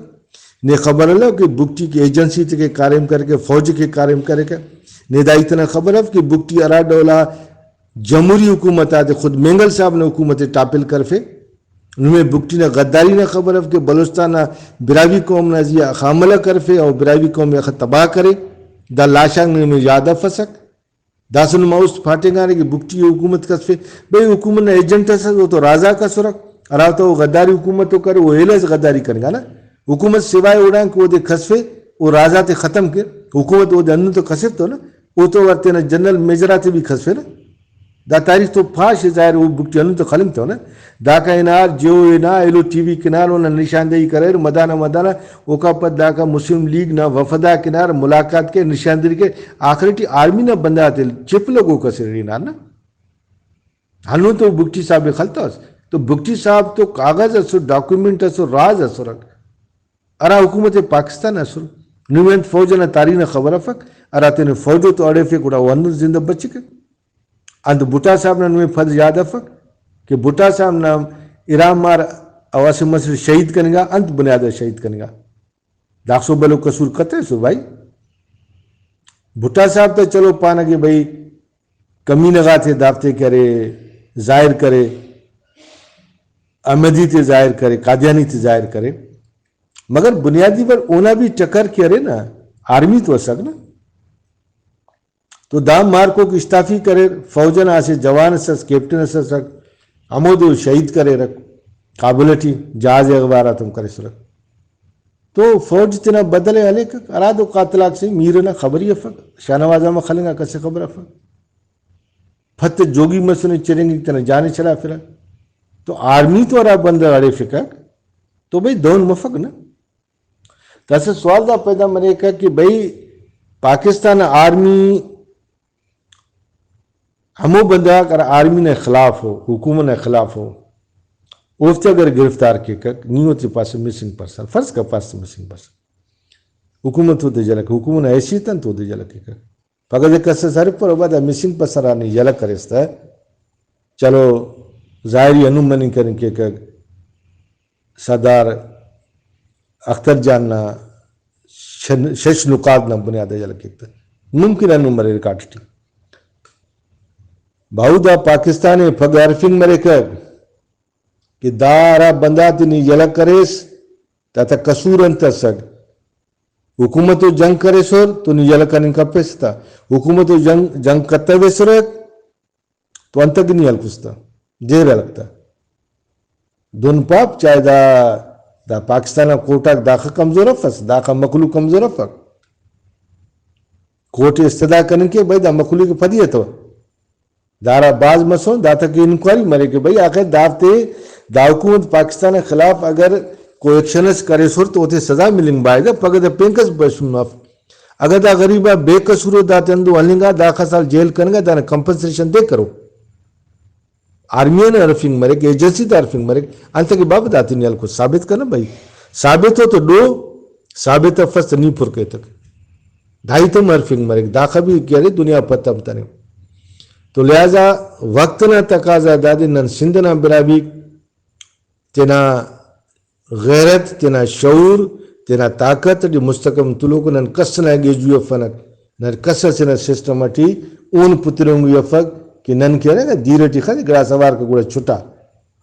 نے خبر الو کہ بگٹی کہ ایجنسی تے کہ کاریم کریکہ، فوج کہ کاریم کریکہ۔ نے دا ہیت ئنا خبر اف کہ بگٹی ہرا ڈولا جمہوری حکومت آتے خود مینگل صاحب نا حکومت ءِ ٹاپل کرفے۔ نمے بگٹی نا غداری نا خبر اف کہ بلوچستان نا براہوئی قوم نا زی آ اخہ حملہ کرفے اور براہوئی قوم ءِ اخہ تباہ کرے۔ دا لاشاک نمے یاد افسک۔ داسہ نما است پاٹنگانے کہ بگٹی حکومت کسفے۔ بھئی حکومت نا ایجنٹ اس، او تو رازاک اسرک۔ ہرا تو غداری حکومت تو کرے، او ایلس غداری کننگا نا۔ حکومت سوائے اوڑان کہ اودے کسفے، او رازاتے ختم کیر۔ حکومت اودے ہندن تو کسر تو نا۔ او تو ور تینا جنرل میجر آتے بھی کسفے نا۔ دا تاریخ تو پاش ءِ ظاہر، او بگٹی ہندن تو خلنگ تو نا۔ داکا ہنار، جیو ہنا، ایلو ٹی وی کنار، اونا نشاندہی کریر، مدانا مدانا، اوکا پد داکا مسلم لیگ نا وفد آک ہنار، ملاقات کے، نشاندہی کے، آخر ٹی آرمی نا بندغ آتے چپ لگو کسر ہنار نا۔ ہندن تو بگٹی صاحب ءِ خلتوس۔ تو بگٹی صاحب تو کاغذ اسر، ڈاکومنٹ اسر، راز اسرک۔ ہرا حکومت پاکستان اسر۔ نمے انت فوج ئنا تاریخ نا خبر افک، ہرا تینے فوج تو اڑیفے گڑا او ہندن زندہ بچکہ۔ انت بھٹا صاحب نا نمے پد یاد افک کہ بھٹا صاحب نا ارا مار او اسہ مسٹ شہید کننگا، انت بنیاد آ شہید کننگا؟ داخسو بھلو قصور کتسر بھائی۔ بھٹا صاحب تا چلو پانہ کہ بھئی کمینہ غاتے دافتے کہ ارے ظاہر کرے، احمدی تے ظاہر کرے، قادیانی تے ظاہر کرے، مگر بنیادی وڑ اونا بھی ٹکر کہ ارے نا، آرمی تو اسک نا۔ تو دا مارکوک اشتافی کریر، فوج ئنا اسہ جوان اس ئس، کیپٹن اس ئسک، ہمودے او شہید کریرک، کابل ٹی جہاز اغوار آتم کریسرک۔ تو فوج تینا بدل ءِ ہلیکک، ہرادے او قاتل آک سے، میر ئنا خبر ہی افک، شاہنواز آن خلنگاک اسہ خبر افک۔ پت جوگی مسنے چرینگک تینا جان ءِ چلافرہ۔ تو آرمی تو ہرا بندغ اڑیفکک تو بھئی دہن مفک نا۔ داسہ سوال دا پیدا مریکہ کہ بھئی پاکستان آرمی ہمو بندغ آک ہرا آرمی نا خلاف ءُ، حکومت نا خلاف ءُ، اوفتے اگر گرفتار کیکک، نی اوتے پاسہ مسنگ پرسن، فرض کر پاسہ مسنگ پرسن، حکومت اودے یلہ کیک، حکومت نا حیثیت انت اودے یلہ کیکک۔ پگہ دے کس ئس ہرفپرہ، بعد آ مسنگ پرسن آ نی یلہ کریس تہ، چلو ظاہری ہندن مننگ کننگ کیکک، سردار اختر جان نا شن-، شش نکات نا بنیاد آ یلہ کیک تہ ممکن ہندن مرے ریکارڈ ٹی۔ باہو دا پاکستان ءِ پگہ ہرفنگ مریکہ کہ دا ہرا بندغ آتے نی یلہ کریس، داتا قصور انت اسک؟ حکومت و جنگ کریسر تو نی یلہ کننگ کپیس تہ، حکومت و جنگ، جنگ کتویسرک تو انتکہ نی ہلکس تہ، دیر ہلک تہ۔ دہن پاپ چاہے دا، دا پاکستان نا کوٹ آک داخہ کمزور افس، داخہ مخلوق کمزور افک۔ کوٹ استدعا کننگ کہ بھئی دا مخلوق پدی اتو۔ دارا بھاز مسن، داتا کہ انکوائری مریک کہ بھئی آخر دافتے دا حکومت پاکستان نا خلاف اگر کوئی ایکشن اس کریسر تو اوتے سزا ملنگ بایدہ، پگہ دا پین کس بشون مف۔ اگہ دا غریب آ بے قصور ءُ داتے ہندن ہلنگا، داخہ سال جیل کننگا، دانا کمپنسیشن دے کرو۔ آرمی آن ہرفنگ مریک، ایجنسی تا ہرفنگ مریک، انتکہ بابا داتے نی ہلکو ثابت کن نا بھئی۔ ثابت ءُ تو ڈو، ثابت افس تہ نی پر کیتک۔ دا ہیت ہم ہرفنگ مریک، داخہ بھی کہ ارے دنیا پتہ ہم تنے۔ تو لہذا وقت نا تقاضا دادے نن سندھ نا براہوئی تینا غیرت، تینا شعور، تینا طاقت ٹی مستحکم تلوک، نن کس ئنا گیجوئی افنک، نن کس ئسے نا سسٹم ٹی اون پترینگوئی افک کہ نن کہ ارے دیر ٹی خن گڑاس اوار کہ گڑا چھٹا۔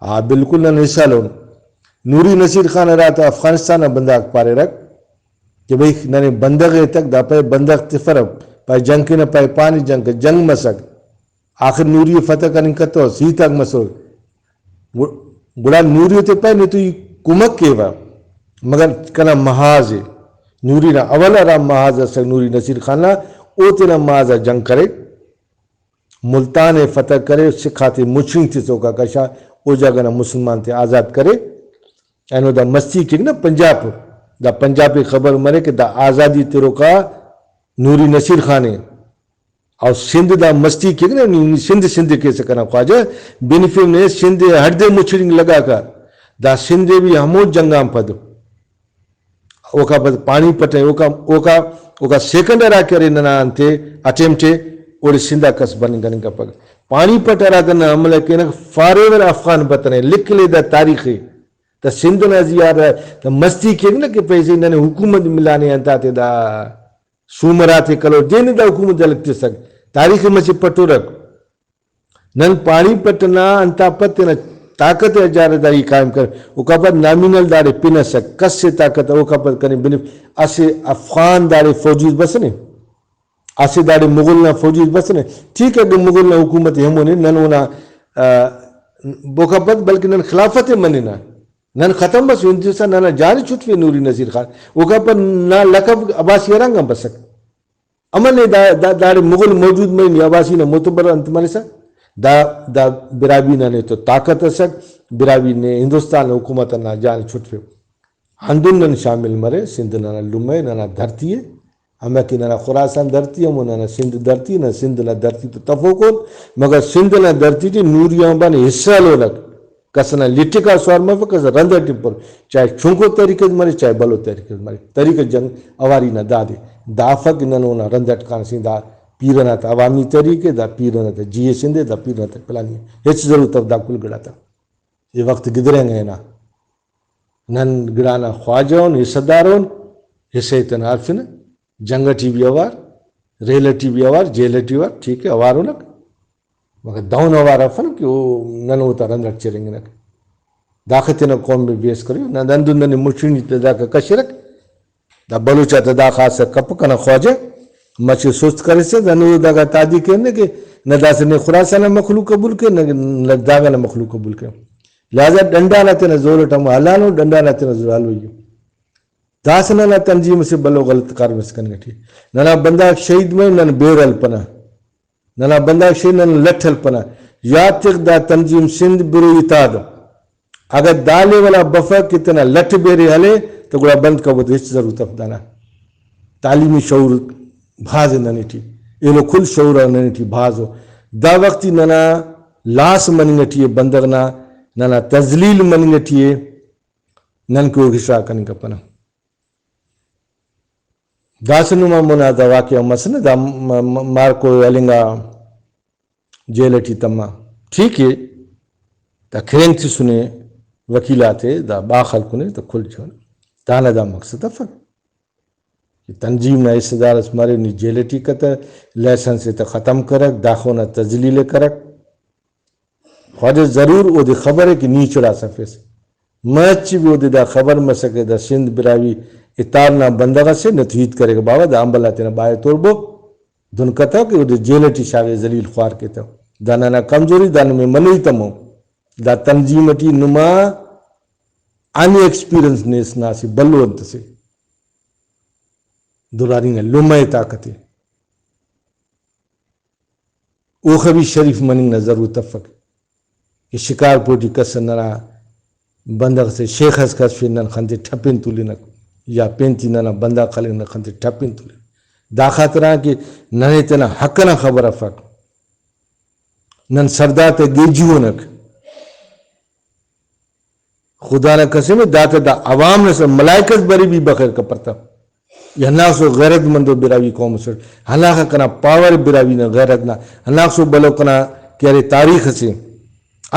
آ، بالکل نن حصہ لون۔ نوری نصیر خان ہرا تا افغانستان نا بندغ آک پاریرک کہ بھئی ننے بندغ ایتک، دا پائے بندغ تفرہ، پائے جنگ کینہ، پائے پانے جنگ کہ جنگ مسک۔ آخر نوری ءِ فتح کننگ کتوس، ہیت آک مسر۔ گڑ-، گڑا نوری تے پائے نے تو ای کمک کیوہ، مگر کنا محاذ ءِ۔ نوری نا اول ہرا محاذ اسک نوری نصیر خان نا، او تینا محاذ آ جنگ کرے۔ ملتان ءِ فتح کرے، سکھ آتے مچھنگ تسوکا کشا، او جاگہ نا مسلمان تے آزاد کرے۔ اینو دا مستی کیک نا پنجاب، دا پنجاب ءِ خبر مرے کہ دا آزادی تروکا نوری نصیر خان ءِ۔ او سندھ دا مستی کیک نا، نی، نی سندھ، سندھ کیسہ کنا خواجہ، بنفیم نے سندھ ہڑدے مچھڑنگ لگاکہ، دا سندھ بھی ہمو جنگ آن پد، اوکا پد پانی پٹ ءِ، اوکا، اوکا، اوکا سیکنڈ ہرا کہ ارے ننا انتے اٹیمپٹ ءِ، اوڑے سندھ آ کس بننگ کننگ کپک۔ پانی پٹ ہراتم نن حملہ کینہ، فار ایور افغان بتنے، لکھ لے دا تاریخ ءِ۔ دا سندھ نا زیہا دا، دا مستی کیک نہ کہ پیسے ننے حکومت ملانے انت آتے دا سومر آتے کلو دین دا حکومت الگ تسک۔ تاریخ مچے پٹورک۔ نن پانی پٹ نا انتا پد تینا طاقت ءِ اجارہ داری قائم کر۔ اوکا پد نامینل داڑے پن ئسک، کس سے طاقت اوکا پد کنے بنف، اسہ افغان داڑے فوجی اس بسنے، اسہ داڑے مغل نا فوجی اس بسنے۔ ٹھیک ہے، اگہ مغل نا حکومت ہمونے نن اونا، آ، اوکا پد بلکہ نن خلافت ءِ مننہ، نن ختم بس، ہندوستان ننا جان چھٹفے نوری نصیر خان۔ اوکا پد نا لقب عباسی ہرانگ آن بسک۔ امن ءِ دا، دا، داڑے مغل موجود مرینے، عباسی نا معتبر انت مرسا، دا، دا براہوئی نا نے تو طاقت ئسک، براہوئی نے ہندوستان حکومت نا جان چھٹفیو۔ ہندن نن شامل مرے، سندھ ننا لمہ ءِ، ننا دھرتی ءِ، ہمہ کہ ننا خراسان دھرتی ہمو ننا سندھ دھرتی، ننا سندھ نا دھرتی تو تفوک اُن، مگر سندھ نا دھرتی ٹی نوری آنبار نا حصہ ہلونک۔ کس ئنا لٹک آ سوار مفک، کس رند ئٹی پر، چاہے چنکو تحریک اس مرے، چاہے بھلو تحریک اس مرے۔ تحریک جنگ اواری نا دادے۔ دا افک نن اونا رند ئٹ کانسیں، دا پیرن آتا عوامی تحریک ءِ، دا پیرن آتا جی ایس ہند ءِ، دا پیرن آتا پلانی ءِ۔ ہچ ضرورت اف دا کل گڑاتا۔ اے وخت گدرینگا ہنا۔ نن گڑانا خواجہ اُن، حصہ دار اُن، حصہ ءِ تینا ہرفنہ۔ جنگ ئٹی بھی اوار، ریل ئٹی بھی اوار، جیل ئٹی اوار، ٹھیک ہے، اوار اُنک۔ مگر دہن اوار افنہ کہ او نن اوتا رند ئٹ چرینگنک۔ داخہ تینا قوم ءِ بے عزت کریو۔ نن ہندن ننے مچنی تے داکا کشرک۔ دا بلوچ آتا دا خاص کپ کنا خواجہ مچے سست کریسہ، دا نو داگا تادی کینہ کہ نہ داسہ نے خراسان نا مخلوق قبول کے، نہ، نہ داگا نا مخلوق قبول کے۔ لہذا ڈنڈا نا تینا زور ئٹ ہمو ہلانو، ڈنڈا نا تینا زور ہلوئی ءِ۔ داسہ ننا تنظیم اسہ بھلو غلط کاریم اس کننگ ٹی۔ ننا بندغ شہید مرے، نن بیر ہلپنہ۔ ننا بندغ شے نن لٹ ہلپنہ۔ یاد تخ، دا تنظیم سندھ بروئی اتحاد اگہ دا لیول آ بفک کہ تینا لٹ بیرے ہلے تو گڑا بند کبو، ہچ ضرورت اف دانا۔ تعلیمی شعور بھاز ءِ ننے ٹی، ایلو کل شعور ننے ٹی بھاز ءُ۔ دا وخت ای ننا لاس مننگ ٹی ءِ بندغ نا، ننا تذلیل مننگ ٹی ءِ، نن کہ او گشا کننگ کپنہ۔ داسہ نما مونا دا واقعہ مسنے، دا م-، م-، مارکو ہلنگا جیل ٹی تما، ٹھیک ءِ، دا کھرینگ تسنے، وکیل آتے دا باخ ہلکنے تو کل جوڑ۔ دانا دا مقصد افک کہ تنظیم نا حصہ دار اس مرے، نی جیل ٹی کتہ، لائسنس تے ختم کرک، داخہ اونا تذلیل ءِ کرک۔ خواجہ ضرور اودے خبر ءِ کہ نی چڑاس افیس۔ مچ بھی اودے دا خبر مسکہ دا سندھ براہوئی اتحاد نا بندغ اسے، نہ تو ہیت کریکہ بابا، دا امبل آ تینا بائے توربو دن کتو کہ اودے جیل ٹی شاغے، ذلیل خوار کے تو۔ دا ننا کمزوری، دا نمے منوئی تمو۔ دا تنظیم ٹی نما ان ایکسپیرینس نیس نا اسہ بھلو انت سے۔ دورانی نا لمہ ءِ طاقت ءِ۔ اوخہ بھی شریف مننگ نا ضرورت افک کہ شکارپور ٹی کس ننا بندغ سے شیخ اس کس فن نن خنتے ٹھپن تولنک، یا پین ٹی ننا بندغ خلنگ نن خنتے ٹھپن تولنک۔ دا خاطران کہ ننے تینا حق ئنا خبر افک، نن سڑدار تے گیجی اونک۔ خدا نا قسم ءِ، داتا دا عوام نا سر ملائکہ اس برے بھی بخیر کپر تا۔ ای ہناخسو غیرت مندو براہوئی قوم اسٹ، ہناخہ کنا پاور براہوئی نا غیرت نا، ہناخسو بھلو کنا کہ ارے تاریخ اسے،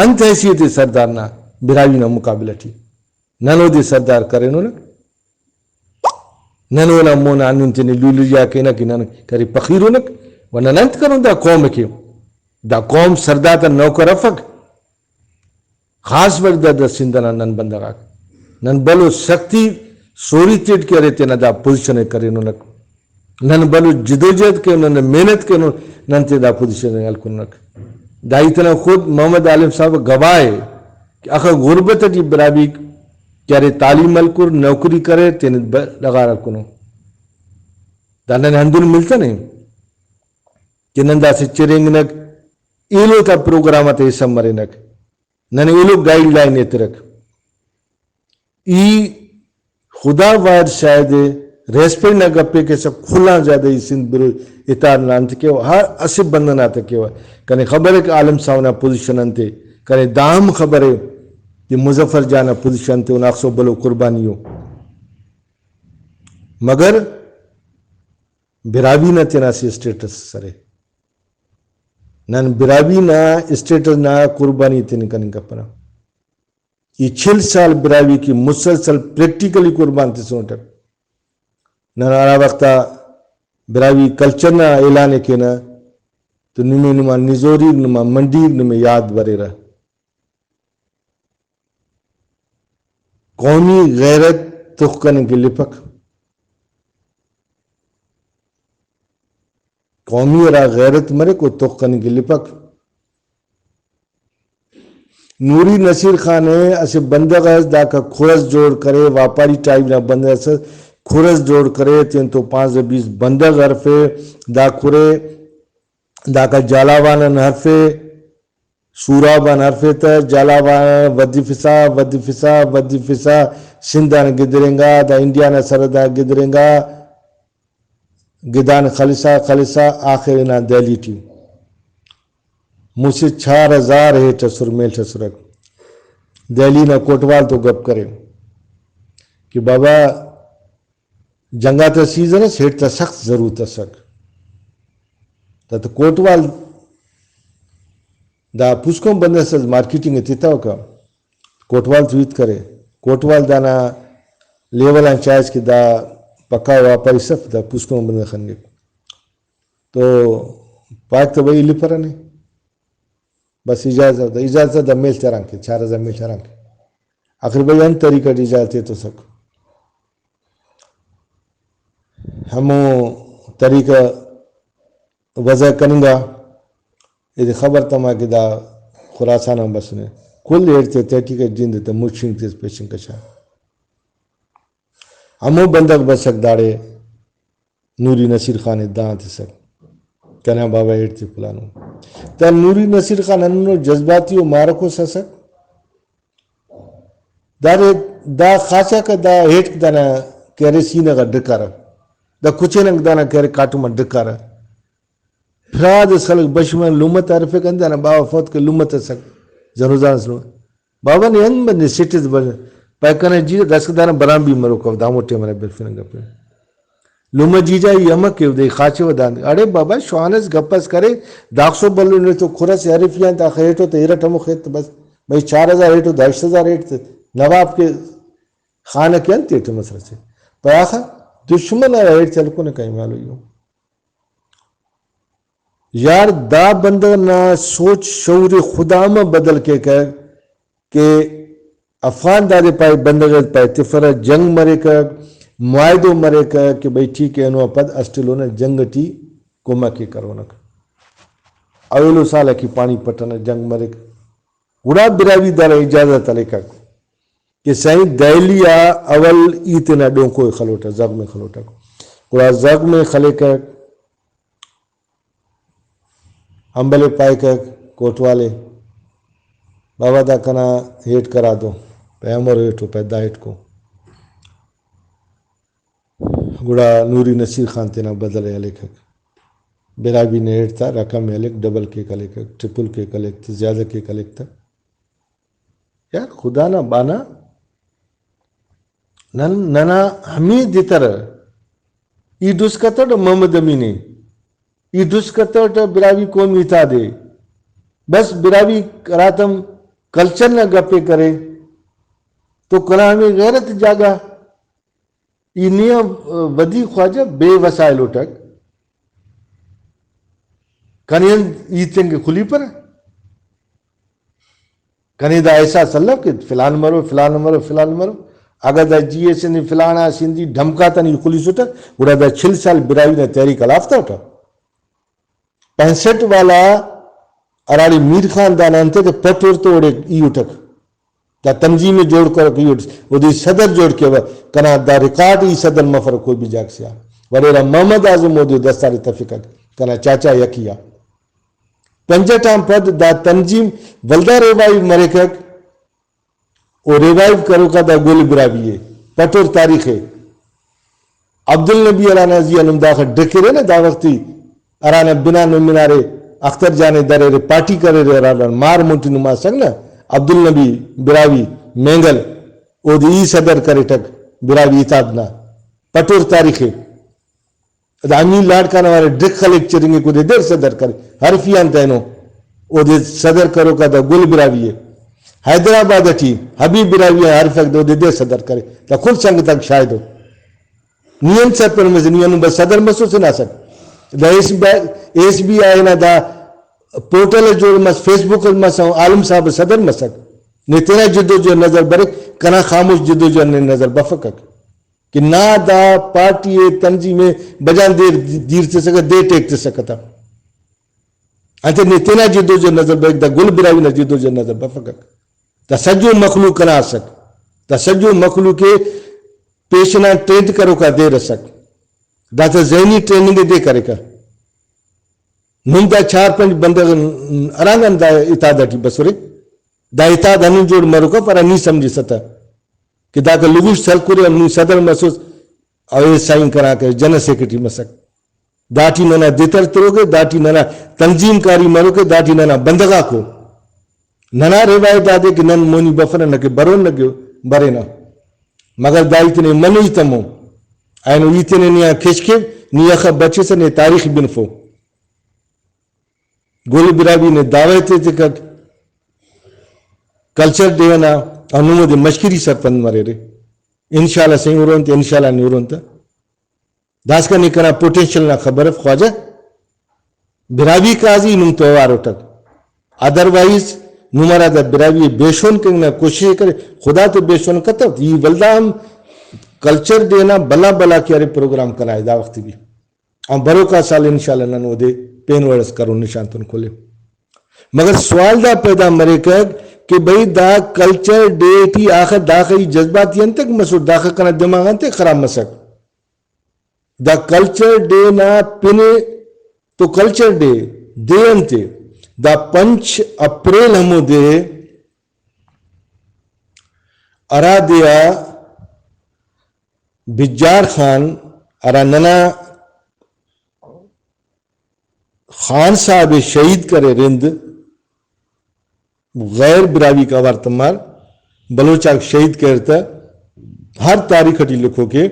انت حیثیت ءِ سردار نا براہوئی نا مقابلہ ٹی۔ نن اودے سردار کرینونک، نن اونا مونا ہندن تینے لولیا کینہ کہ نن کرے فخیرونک، و نن انت کرون دا قوم ءِ کہ دا قوم سردار تا نوکر افک۔ خاص بر دا، دا سندھ ئنا نن بندغ آک نن بھلو سختی سوری تیٹ کہ ارے تینا دا پوزیشن ءِ کرینونک۔ نن بھلو جدوجہد کینن، نن محنت کینن، نن تے دا پوزیشن ءِ ہلکنک۔ دا ہیت ئنا خود محمد عالم صاحب گواہ ءِ کہ اخہ غربت ٹی براہوئیک کہ ارے تعلیم ہلکر، نوکری کریر، تینے ب-، ڈغار ہلکنو۔ دا ننے ہندن ملتنے کہ نن داسہ چرینگنک، ایلو تا پروگرام آتے حصہ مرینک۔ ننے ایلو گائیڈ لائن ایترک۔ ای خدا واحد شاہد ءِ، ریسپیکٹ نا گپے کیسہ کل آن زیادہ ای سندھ بروئی اتحاد نا انت کیوہ، ہر اسہ بندغ نا تہ کیوہ۔ کنے خبر ءِ کہ عالم صاحب نا پوزیشن انت ءِ، کنے دا ہم خبر ءِ کہ مظفر جان نا پوزیشن انت ءِ، اونا اخسو بھلو قربانی ءُ۔ مگر براہوئی نا تینا اسہ اسٹیٹس ئس ارے۔ نن براہوئی نا اسٹیٹس نا قربانی تننگ کننگ کپنہ۔ ای چھل سال براہوئی کہ مسلسل پریکٹیکلی قربان تسنٹک۔ نن ہرا وخت آ براہوئی کلچر نا اعلان ءِ کینہ تو نمے نما نزوریک، نما منڈیک، نمے یات بریرہ۔ قومی غیرت تخ کننگ کہ لپک۔ قومی ہرا غیرت مریک او تخ کننگ کہ لپک۔ نوری نصیر خان ءِ اسہ بندغ اس داکا کھرس جوڑ کرے، واپاری ٹائپ نا بندغ اس کھرس جوڑ کرے، تین تو پانزدہ بیس بندغ ہرفے، دا کھرے داکا جھالاوان آن ہرفے، سوراب آن ہرفے تہ، جھالاوان آن ودفسا، ودفسا، ودفسا، سندھ آن گدرینگا، دا انڈیا نا سرحد آ گدرینگا، گدان خلسا، خلسا، آخر ہنا دہلی ٹی مسہ چار ہزار ہیٹ ئسر، میل ئسرک۔ دہلی نا کوٹوال تو گپ کرے کہ بابا، جنگ آتا سیزن اس، ہیٹ تا سخت ضرورت ئسک۔ دا تو کوٹوال دا پوسکن بندغ اس مارکیٹنگ ءِ تتوکہ۔ کوٹوال تو ہیت کرے، کوٹوال دانا لیول آن چائس کہ دا پکا واپاری سف، دا پوسکن بندغ خننگک۔ تو پاک تو بھئی لپرہ نے، بس اجازت دا، اجازت دا میل تران کے، چار ہزار میل تران کے۔ آخر بھئی انت طریقہ ٹی اجازت ایتوسک؟ ہمو طریقہ وضع کننگا، ایدے خبر تما کہ دا خراسان آن بسنے، کل ایڑتے تہٹی کہ جند تہ مچنگ تس پیشن کشا۔ ہمو بندغ بسک داڑے نوری نصیر خان ءِ دان تسک، کنا بابا ایڑتے پلانو۔ دا نوری نصیر خان ہندنو جذباتی و معرکو سسک۔ دادے دا خاصا کہ دا ہیٹک دانا کہ ارے سینہ غا ڈکارہ، دا کچینک دانا کہ ارے کاٹم آ ڈکارہ۔ پراد اس خلک بشمن لمہ تا ہرفک، انت دانا باوہ فوت کہ لمہ تا سک جنوزان اس لمہ۔ بابا نے انت بندے سٹس بس، پائے کنا جی داسک دانا برام بھی مروک او دامو ٹیم انا بلفنگ گپے۔ لمہ جیجا ای امر کیو دے خاچو دان۔ اڑے بابا شوان اس گپ اس کرے، داخسو بلو نے تو کھرس ہرفیان تا خیٹو تے ارٹ ہمو خیت بس۔ بھئی چار ہزار ہیٹو، دا ہشت ہزار ہیٹ تے نواب کے خانہ کے انت ایٹ مسئلہ سے۔ پائے آخا دشمن آ ہیٹ چلکو نے کہیں مالو یو۔ یار دا بندغ نا سوچ شعور خدا ہم بدل کیکہ کہ افغان دادے پائے، بندغ ءِ پائے تفرہ، جنگ مریکہ، معاہدو مریکہ کہ بھئی ٹھیک ہے، اینو آ پد اسٹ ایلو نا جنگ ٹی کمک ءِ کرونک۔ او ایلو سال کہ پانی پٹ ئنا جنگ مریک، گڑا براہوئی دانا اجازت ہلیکک کہ سائیں دہلی آ اول ای تینا ڈونکو ءِ خلوٹہ، زغم ءِ خلوٹہ۔ گڑا زغم ءِ خلیکہ، امبل ءِ پائکہ کوٹوال ءِ، بابا دا کنا ہیٹ کرا دو، پہ امر ہیٹو، پہ دا ہیٹکو۔ گڑا نوری نصیر خان تینا بدل ءِ ہلیکک۔ براہوئی نے ہیٹ تا رقم ءِ ہلیک، ڈبل کیک ہلیکک، ٹرپل کیک ہلیک تہ، زیادہ کیک ہلیک تہ۔ یار خدا نا بانا، نن ننا ہمے دترہ۔ ای ڈس کتوٹ محمد امین ءِ، ای ڈس کتوٹ براہوئی قومی اتحاد ءِ، بس براہوئی ہراتم کلچر نا گپ ءِ کرے تو کنا ہمے غیرت جاگہ۔ ای نی آ ودی خواجہ بے وسائل اٹک، کنے انت ہیت انگ خلیپرہ؟ کنے دا احساس الو کہ فلان مرو، فلان مرو، فلان مرو؟ اگہ دا جی ایس اے نے فلانا سندھی ڈھمکاتان ای خلیسٹہ، گڑا دا چھل سال براہوئی نا تحریک ہلافتوٹہ؟ پینسٹھ والا ہراڑے میر خاندان انت ءِ تہ پٹ ہر تو اوڑے ای اٹک۔ دا تنظیم ءِ جوڑ کرک ای اٹ، اودے صدر جوڑ کیوہ۔ کنا دا ریکارڈ ای صدر مفر کوئی بھی جاگہ سے آ۔ وڑیرہ محمد اعظم اودے دستار تفکک، کنا چاچا یکی آ۔ پنجٹ آن پد دا تنظیم ولدا ریوائیو مریکک۔ او ریوائیو کروکا دا گل براہوئی ءِ، پٹور تاریخ ءِ۔ عبدالنبی ہرانا زی آن نم داخہ ڈکرے نا، دا وختی ہرانا بنا نم منارے، اختر جان ءِ دریرے، پارٹی کریرے، ہرانا مار مون ٹی نما اسک نا، عبدالنبی براہوئی مینگل، اودے ای صدر کریٹک براہوئی اتحاد نا، پٹور تاریخ ءِ۔ دا امیر لاڑکانہ وارے ڈکھ خلیک چرینگک، اودے دیر صدر کرے، حرفی آن تینو۔ اودے صدر کروکا دا گل براہوئی ءِ۔ حیدرآباد ٹی حبیب براہوئی آ ہرفک، اودے دے صدر کرے۔ دا کل سنگتاک شاہد ءُ۔ نی انت سرپند مسے، نی ہندن بس صدر مسوس ہناسٹ۔ The S B I, S B آئی نا دا پورٹل اس جوڑ مس، فیس بک اس مس، عالم صاحب صدر مسک۔ نے تینا جدوجہد نظر بریک، کنا خاموش جدوجہد نے نظر بفکک کہ نا دا پارٹی ءِ، تنظیم ءِ بجان دیر دیر تسکہ، دے ٹیک تسکہ تا۔ انتئے نے تینا جدوجہد نظر بریک، دا گل براہوئی نا جدوجہد نظر بفکک۔ دا سجو مخلوق کنا اسک۔ دا سجو مخلوق ءِ پیشن آن ٹرینڈ کروکا دیر اسک۔ داتا ذہنی ٹریننگ ءِ دے کریکہ۔ نم دا چار پنچ بندغ ہرانگ آن دا اتحاد ٹی بسرے۔ دا اتحاد ہندن جوڑ مروکا، پر نی سمجھسہ تہ کہ داکا لغوش سلکرے، نی صدر مسوس، او اے سائن کنا کہ جنرل سیکرٹری مسک۔ داٹی ننا دتر تروکے، داٹی ننا تنظیم کاری مروکے، داٹی ننا بندغ آکو۔ ننا روایت دادے کہ نن مونی بفنہ، نہ کہ برون، نہ کہ برینہ۔ مگر دا ہیت نے منوئی تمو۔ اینو ہیت نے نیا کھشکیو، نی اخہ بچسہ نے تاریخ بنفو۔ گل براہوئی نے دعوت ایتکک کلچر ڈے ئنا، او نمودے مشکری سرپند مریرے۔ انشاءاللہ سہی ہرون تہ، انشاءاللہ نی ہرون تہ۔ داسکان نی کنا پوٹینشل نا خبر اف خواجہ۔ براہوئی قاضی نم تو اوار اٹک۔ ادروائز نم ہرا دا براہوئی ءِ بے شون کننگ نا کوشش ءِ کرے، خدا تو بے شون کتو۔ ای ولدا ہم کلچر ڈے نا بھلا بھلا کہ ارے پروگرام کنائے دا وخت بھی۔ آن بروکا سال انشاءاللہ نن اودے پین وڑ اس کرون نشان تون کھلے۔ مگر سوال دا پیدا مریکک کہ بھئی دا کلچر ڈے ٹی آخر داخہ ای جذباتی انتک مسر، داخہ کنا دماغ انتک خراب مسک؟ دا کلچر ڈے نا پن تو کلچر ڈے دے انتے؟ دا پنچ اپریل ہمو دے ہرا دے آ بجار خان ہرا ننا خان صاحب ءِ شہید کرے رند، غیر براہوئیک اوار تمار بلوچ آک شہید کریر تہ، ہر تاریخ ٹی لکھوکے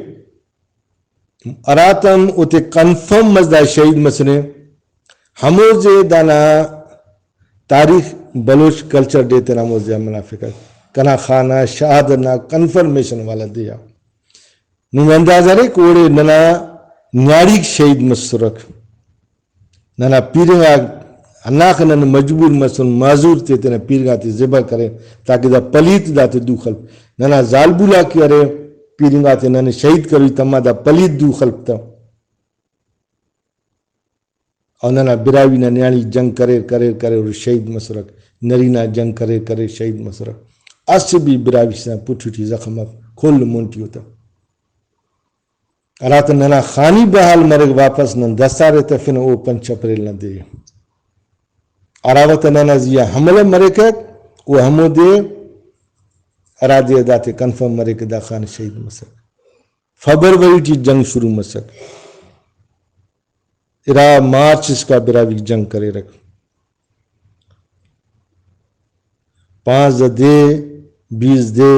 ہراتم اوتے کنفرم مس دا شہید مسنے، ہمو زے دانا تاریخ بلوچ کلچر ڈے تینا ہمو زے آ منافک ءِ۔ کنا خانہ شہادت نا کنفرمیشن والا دے آ۔ نمے اندازہ ارے کہ اوڑے ننا نیاڑیک شہید مسرک۔ ننا پیرنگاک ہنداخہ نن مجبور مسن، معذور تے تینا پیرنگاتے ذبح کرین تاکہ دا پلیت داتے دو خلپ۔ ننا زالبولاک کہ ارے پیرنگاتے ننے شہید کروئی تما دا پلیت دو خلپ تہ۔ او ننا براہوئی نا نیاڑی جنگ کریر، کریر، کریر و شہید مسرک۔ نرینہ جنگ کریر، کریر، شہید مسرک۔ اسہ بھی براہوئی سے پٹھ ٹی زخم اف، کل مون ٹی اوتہ۔ ہراتم ننا خانی بحال مریک واپس نن دستار ءِ تفنہ، او پنچ اپریل نا دے ءِ۔ ہرا وخت ننا زیہا حملہ مریکک، او ہمو دے ہرا دے داتے کنفرم مریک کہ دا خان شہید مسک۔ فبروری ٹی جنگ شروع مسک۔ ارا مارچ اسکا براہوئی جنگ کریرک۔ پانزدہ دے، بیس دے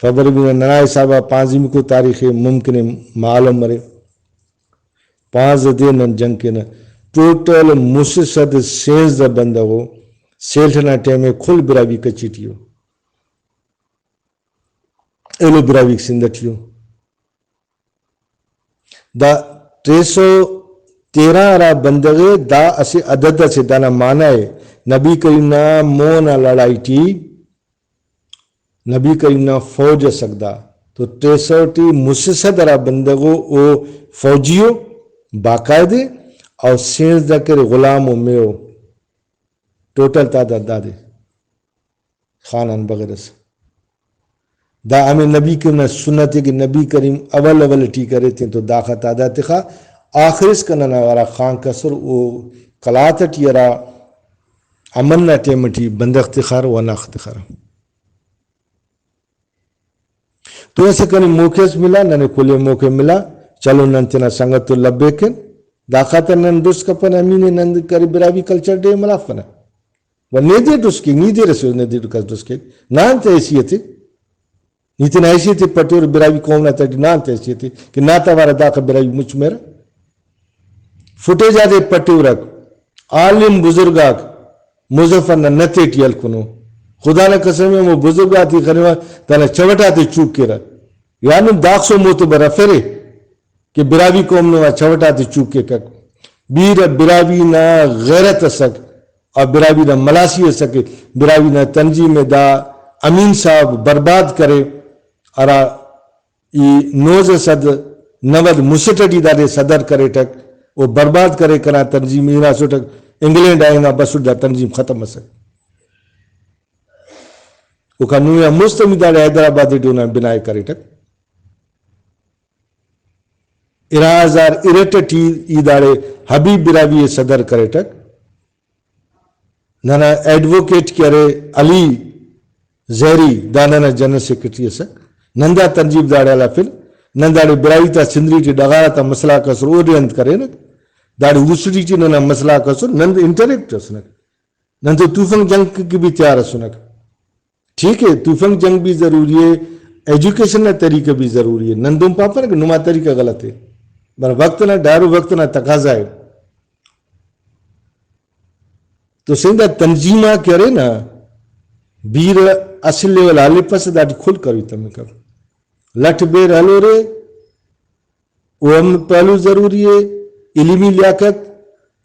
فبروری نا ننا حساب آ پانزدہمیکو تاریخ ءِ، ممکن ءِ معلوم مرے۔ پانزدہ دے نن جنگ کینہ۔ ٹوٹل مسہ سد سینزدہ بندغ ءُ۔ سیلٹ ئنا ٹائم ءِ کل براہوئی کچے ٹی ءُ۔ ایلو براہوئیک سندھ ٹی ءُ۔ دا ٹے سو تیرہ ہرا بندغ ءِ، دا اسہ عدد اسے، دانا معنی ءِ نبی کریم نا مون آ لڑائی ٹی نبی کریم نا فوج ئسک دا، تو ٹے سو ٹی مسہ سد ہرا بندغ ءُ او فوجی ءُ باقاعدہ، او سینزدہ کرے غلام ءُ میو، ٹوٹل تعداد دادے۔ خان آن بغیر ئس۔ دا ہمے نبی کریم نا سنت ءِ کہ نبی کریم اول اول ٹی کرے تین تو داخہ تعداد تخا، آخر اسکان ننا ہرا خانک ئسر او قلات ٹی ہرا امن نا ٹائم ٹی بندغ تخارہ و ہناخہ تخارہ۔ تو اسہ کنے موقع اس ملا، ننے کل ءِ موقع ملا، چلو نن تینا سنگت تو لبیک کین۔ داخاطر نن ڈس کپنہ، ہمینہ نن کرے براہوئی کلچر ڈے ملافنہ۔ و نے دے ڈس کیک، نی دیر اسے نے دے کس ڈس کیک۔ نا انت حیثیت ءِ؟ نی تینا حیثیت ءِ پٹیور براہوئی قوم نا تہٹی، نا انت حیثیت ءِ کہ نا توارہ داخہ براہوئی مچ مریرہ؟ فوٹیج آتے پٹیورک، عالم بزرگ آک، مظفر نا نت ٹی ہلکنو۔ خدا نا قسم ءِ، ہمو بزرگ آتے خنوہ، دانا چوٹ آتے چوک کیرہ۔ یا نم داخسو معتبر افرے کہ براہوئی قوم نما چوٹ آتے چوک کیکک۔ بیرہ براہوئی نا غیرت ئسک، اور براہوئی نا ملاسی ئسک کہ براہوئی نا تنظیم ءِ دا امین صاحب برباد کرے، ہرا ای نوزدہ سد نود مسٹ ٹی دادے صدر کریٹک، او برباد کرے کنا تنظیم، ای ہراسٹک انگلینڈ آ ہنا بسٹ دا تنظیم ختم مسک۔ اوکا نویا مست ہم ای داڑے حیدرآباد ٹی اونا بنائے کریٹک۔ ارا ہزار ارٹھ ٹی ای داڑے حبیب براہوئی ءِ صدر کریٹک۔ ننا ایڈووکیٹ کہ ارے علی زہری، دا ننا جنرل سیکرٹری ئسک۔ نن دا تنظیم داڑے ہلافن۔ نن داڑے براہوئی تا سندھ ٹی ڈغار آتا مسئلہ آک ئسر، اودے انت کرینک۔ داڑے اوسٹی ٹی ننا مسئلہ آک ئسر، نن انٹریکٹ ئسنک۔ نن تو توفنگ جنگ کہ بھی تیار ئسنک۔ ٹھیک ہے، توفنگ جنگ بھی ضروری ہے، ایجوکیشن نا طریقہ بھی ضروری ہے۔ نن دن پاپنہ کہ نما طریقہ غلط ہے، پر وقت نا ڈاڑو، وقت نا تقاضا ہے۔ تو سنگا تنظیم آک کہ ارے نا، بیرہ اسہ لیول آ ہلپسہ، داٹی کل کروئی تمکہ۔ لٹ بیر ہلورے، او ہم پہلو ضروری ہے، علمی لیاقت،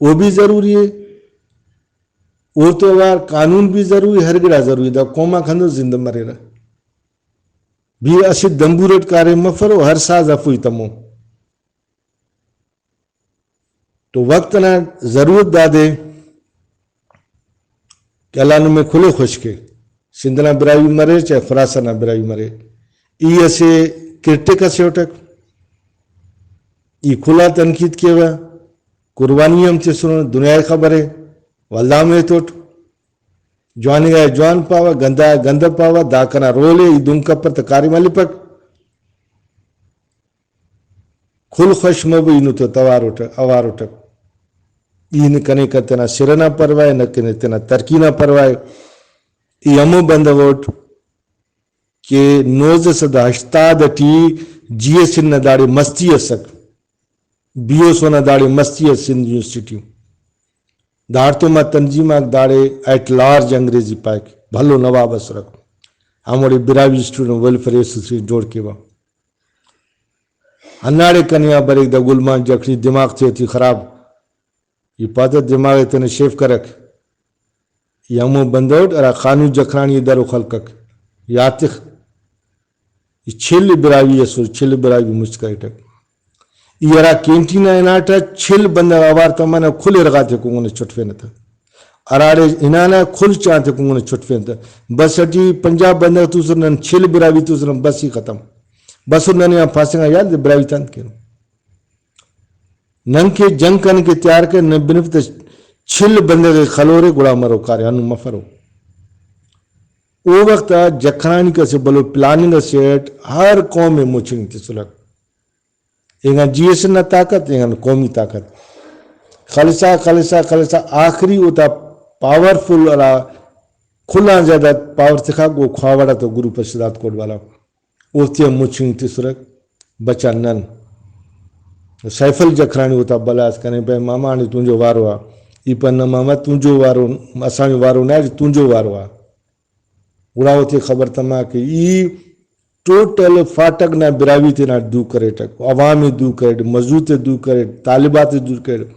او بھی ضروری ہے۔ اوڑتون اوار قانون بھی ضروری، ہر گڑا ضروری۔ دا قوم آک ہندن زندہ مریرہ۔ بیرہ اسہ دمبور اٹ کاریم مفر و ہر ساز ہرفوئی تمو۔ تو وقت نا ضرورت دادے کہ اللہ نمے کل ءِ خوش کے۔ سندھ نا براہوئی مرے، چاہے فرانس نا براہوئی مرے، ای اسہ کرٹک اسے اٹک، ای کل آ تنقید کیوہ، قربانی ہم تسنو، دنیا ءِ خبر ءِ، ولدا ہم ایتوٹ۔ جواننگا جوان پاوہ، گندا گندہ پاوہ، دا کنا رول ءِ، ای دن کپر تہ کاریم ہلپک۔ کل خوش مبو، ای نتو توار اٹ، اوار اٹک۔ ای نہ کنے کن تینا سر ئنا پرواہ ءِ، نہ کنے تینا ترقی نا پرواہ ءِ۔ ای ہمو بندغ اٹ کہ نوزدہ سد ہشتاد ٹی جی ایس این نا داڑے مستی ئسک، بی ایس او نا داڑے مستی ئس سندھ یونیورسٹی ٹی۔ داڑتون ما تنظیم آک داڑے ایٹ لارج انگریزی پائک، بھلو نواب ئسرک۔ ہموڑے براہوئی اسٹوڈنٹ ویلفیئر ایسوسیئیشن جوڑ کیوہ۔ ہنداڑے کنے آ بریک دا گلمان جکھنی دماغ تیٹی خراب۔ ای پاتہ دماغ ءِ تینے شیف کرک۔ ای ہمو بندغ اٹ ہرا خانو جکھرانی ءِ درو خلکک۔ یات تخ۔ ای چھل براہوئی ئسر، چھل براہوئی مچ کریٹک۔ ای ہرا کینٹین آ ہناٹہ، چھل بندغ اوار تمانہ، کل ارغاتے کنگنہ چٹفینہ تہ۔ ہراڑے ہنانہ کل چاتے کنگنہ چٹفینہ تہ۔ بس ٹی پنجاہ بندغ توسر، نن چھل براہوئی توسر، بس ای ختم۔ بس ننے آن پاسنگا یار دے براہوئی تا انت کینو۔ نن کہ جنگ کن کہ تیار کہ نن بنف تہ چھل بندغ خلورے گڑا مرو کارے ہندن مفرو۔ او وخت آ جکھرانی کہ اسہ بھلو پلاننگ اسے اٹ ہر قوم ءِ مچنگ تسلک۔ اینگان جی ایس نا طاقت، اینگان قومی طاقت۔ خلسا، خلسا، خلسا آخری اوتا پاورفل ہرا کل آن زیادہ پاور تخاک او کھاوڑ آتا گروپ شہزاد کوٹ والا۔ اوفتے ہم مچنگ تسرک۔ بچا نن سیف الجکھرانی اوتا بھلا اس کنے پائے ماما آنے تونجو واروا۔ ای پنہ ماما تونجو وارو، اسامی وارو نا تونجو واروا۔ گڑا اوتے خبر تما کہ ای ٹوٹل فاٹک نا براہوئی تینا دو کریٹک، عوام ءِ دو کریٹ، مزدور تے دو کریٹ، طالبات ءِ دو کریٹ۔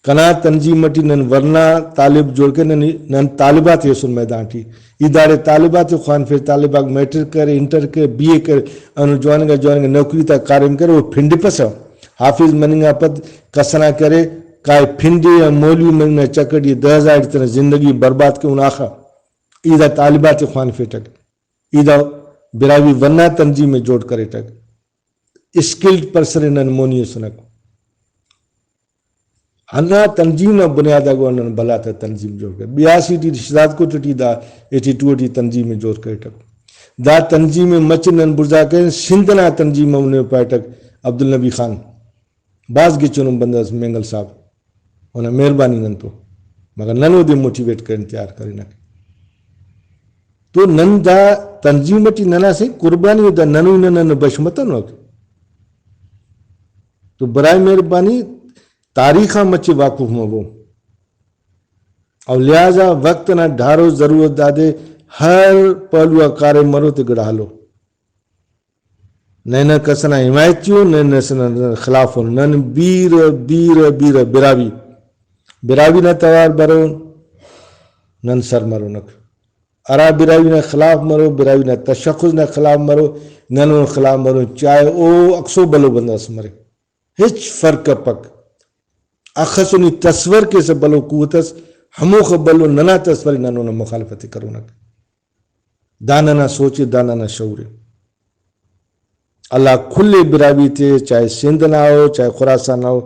کنا تنظیم ٹی نن ورنا طالب جوڑ کے نن، نن طالبات ایسن میدان ٹی۔ ای داڑے طالبات ءِ خوانفیر، طالباک میٹرک کرے، انٹر کرے، بی اے کرے، انو جواننگا جواننگا نوکری تا کاریم کرے، او پھنڈپسہ۔ حافظ مننگ آ پد کس ئنا کرے، کائے پھنڈے یا مولوی مننگ نا چکر ٹی دہ ہزار ٹی تینا زندگی برباد کے اونا آخا۔ ای دا طالبات ءِ خوانفیٹک۔ ای دا براہوئی ورنا تنظیم ءِ جوڑ کریٹک۔ اسکلڈ پرسن ءِ نن مونی ئسنک۔ ہندا تنظیم نا بنیاد آ گڑا نن بھلا تا تنظیم جوڑ کر۔ بیاسی ٹی شہزاد کوٹ ٹی دا ایٹی ٹو ٹی تنظیم ءِ جوڑ کریٹک۔ دا تنظیم ءِ مچ نن بڑزا کرین، سندھ نا تنظیم ہم نے پاریٹک عبدالنبی خان۔ بھاز گچینو بندغ ئس مینگل صاحب، اونا مہربانی نن تو، مگر نن اودے موٹیویٹ کرین تیار کرینک۔ تو نن دا تنظیم ٹی ننا سے قربانی ءِ، دا ننوئی نن نن بش متنوک۔ تو برائے مہربانی تاریخ آن مچے واقف مبو۔ او لہٰذا وقت نا ڈھارو ضرورت دادے، ہر پہلو آ کاریم مرو تے گڑا ہلو۔ نئے نہ کس ئنا حمایتی او، نئے نہ کس ئنا خلاف او۔ نن بیرہ، بیرہ، بیرہ براہوئی، براہوئی نا توار برون، نن سر مرونک۔ ہرا براہوئی نا خلاف مرو، براہوئی نا تشخص نا خلاف مرو، نن اونا خلاف مرون، چاہے او اکسو بھلو بندغ ئس مرے، ہچ فرق کپک۔ اخس نی تصور کیسہ بھلو قوت اس، ہموخہ بھلو ننا تصور، نن اونا مخالفت ءِ کرونک۔ دا ننا سوچ ءِ، دا ننا شعور ءِ۔ اللہ کل براہوئی تے، چاہے سندھ نا ہو، چاہے خراسان نا ہو،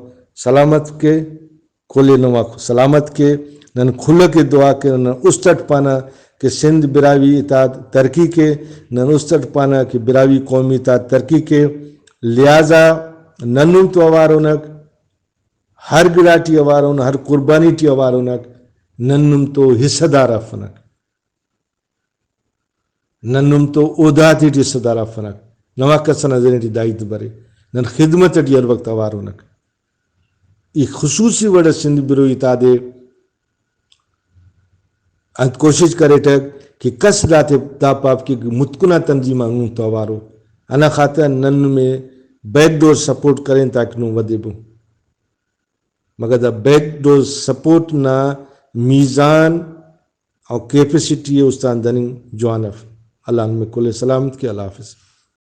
سلامت کے، کل نما سلامت کے۔ نن کھلہ کے دعا کے، نن است اٹ پانہ کہ سندھ براہوئی اتحاد ترقی کے، نن است اٹ پانہ کہ براہوئی قومی اتحاد ترقی کے۔ لہٰذا نن نم تو اوار انک، ہر گڑا ٹی اوار ان، ہر قربانی ٹی اوار انک، نن نم تو حصہ دار افنک۔ نن نم تو او داتے ٹی حصہ دار افنک۔ نما کس ئنا ذہن ٹی دا ہیت برے۔ نن خدمت ٹی ہر وقت اوار انک۔ ای خصوصی وڑ ئس سندھ براہوئی اتحاد ءِ انت کوشش کریٹک کہ کس داتے دا پاپ کہ متکنا تنظیم آن نم تو اوارو۔ ہندا خاطر نن نمے بیک ڈور سپورٹ کرین تاکہ نم ودیبو۔ مگر دا بیک ڈور سپورٹ نا میزان اور کیپیسٹی ءِ استان دننگ جوان اف۔ اللہ نمے کل ءِ سلامت کے۔ اللہ حافظ۔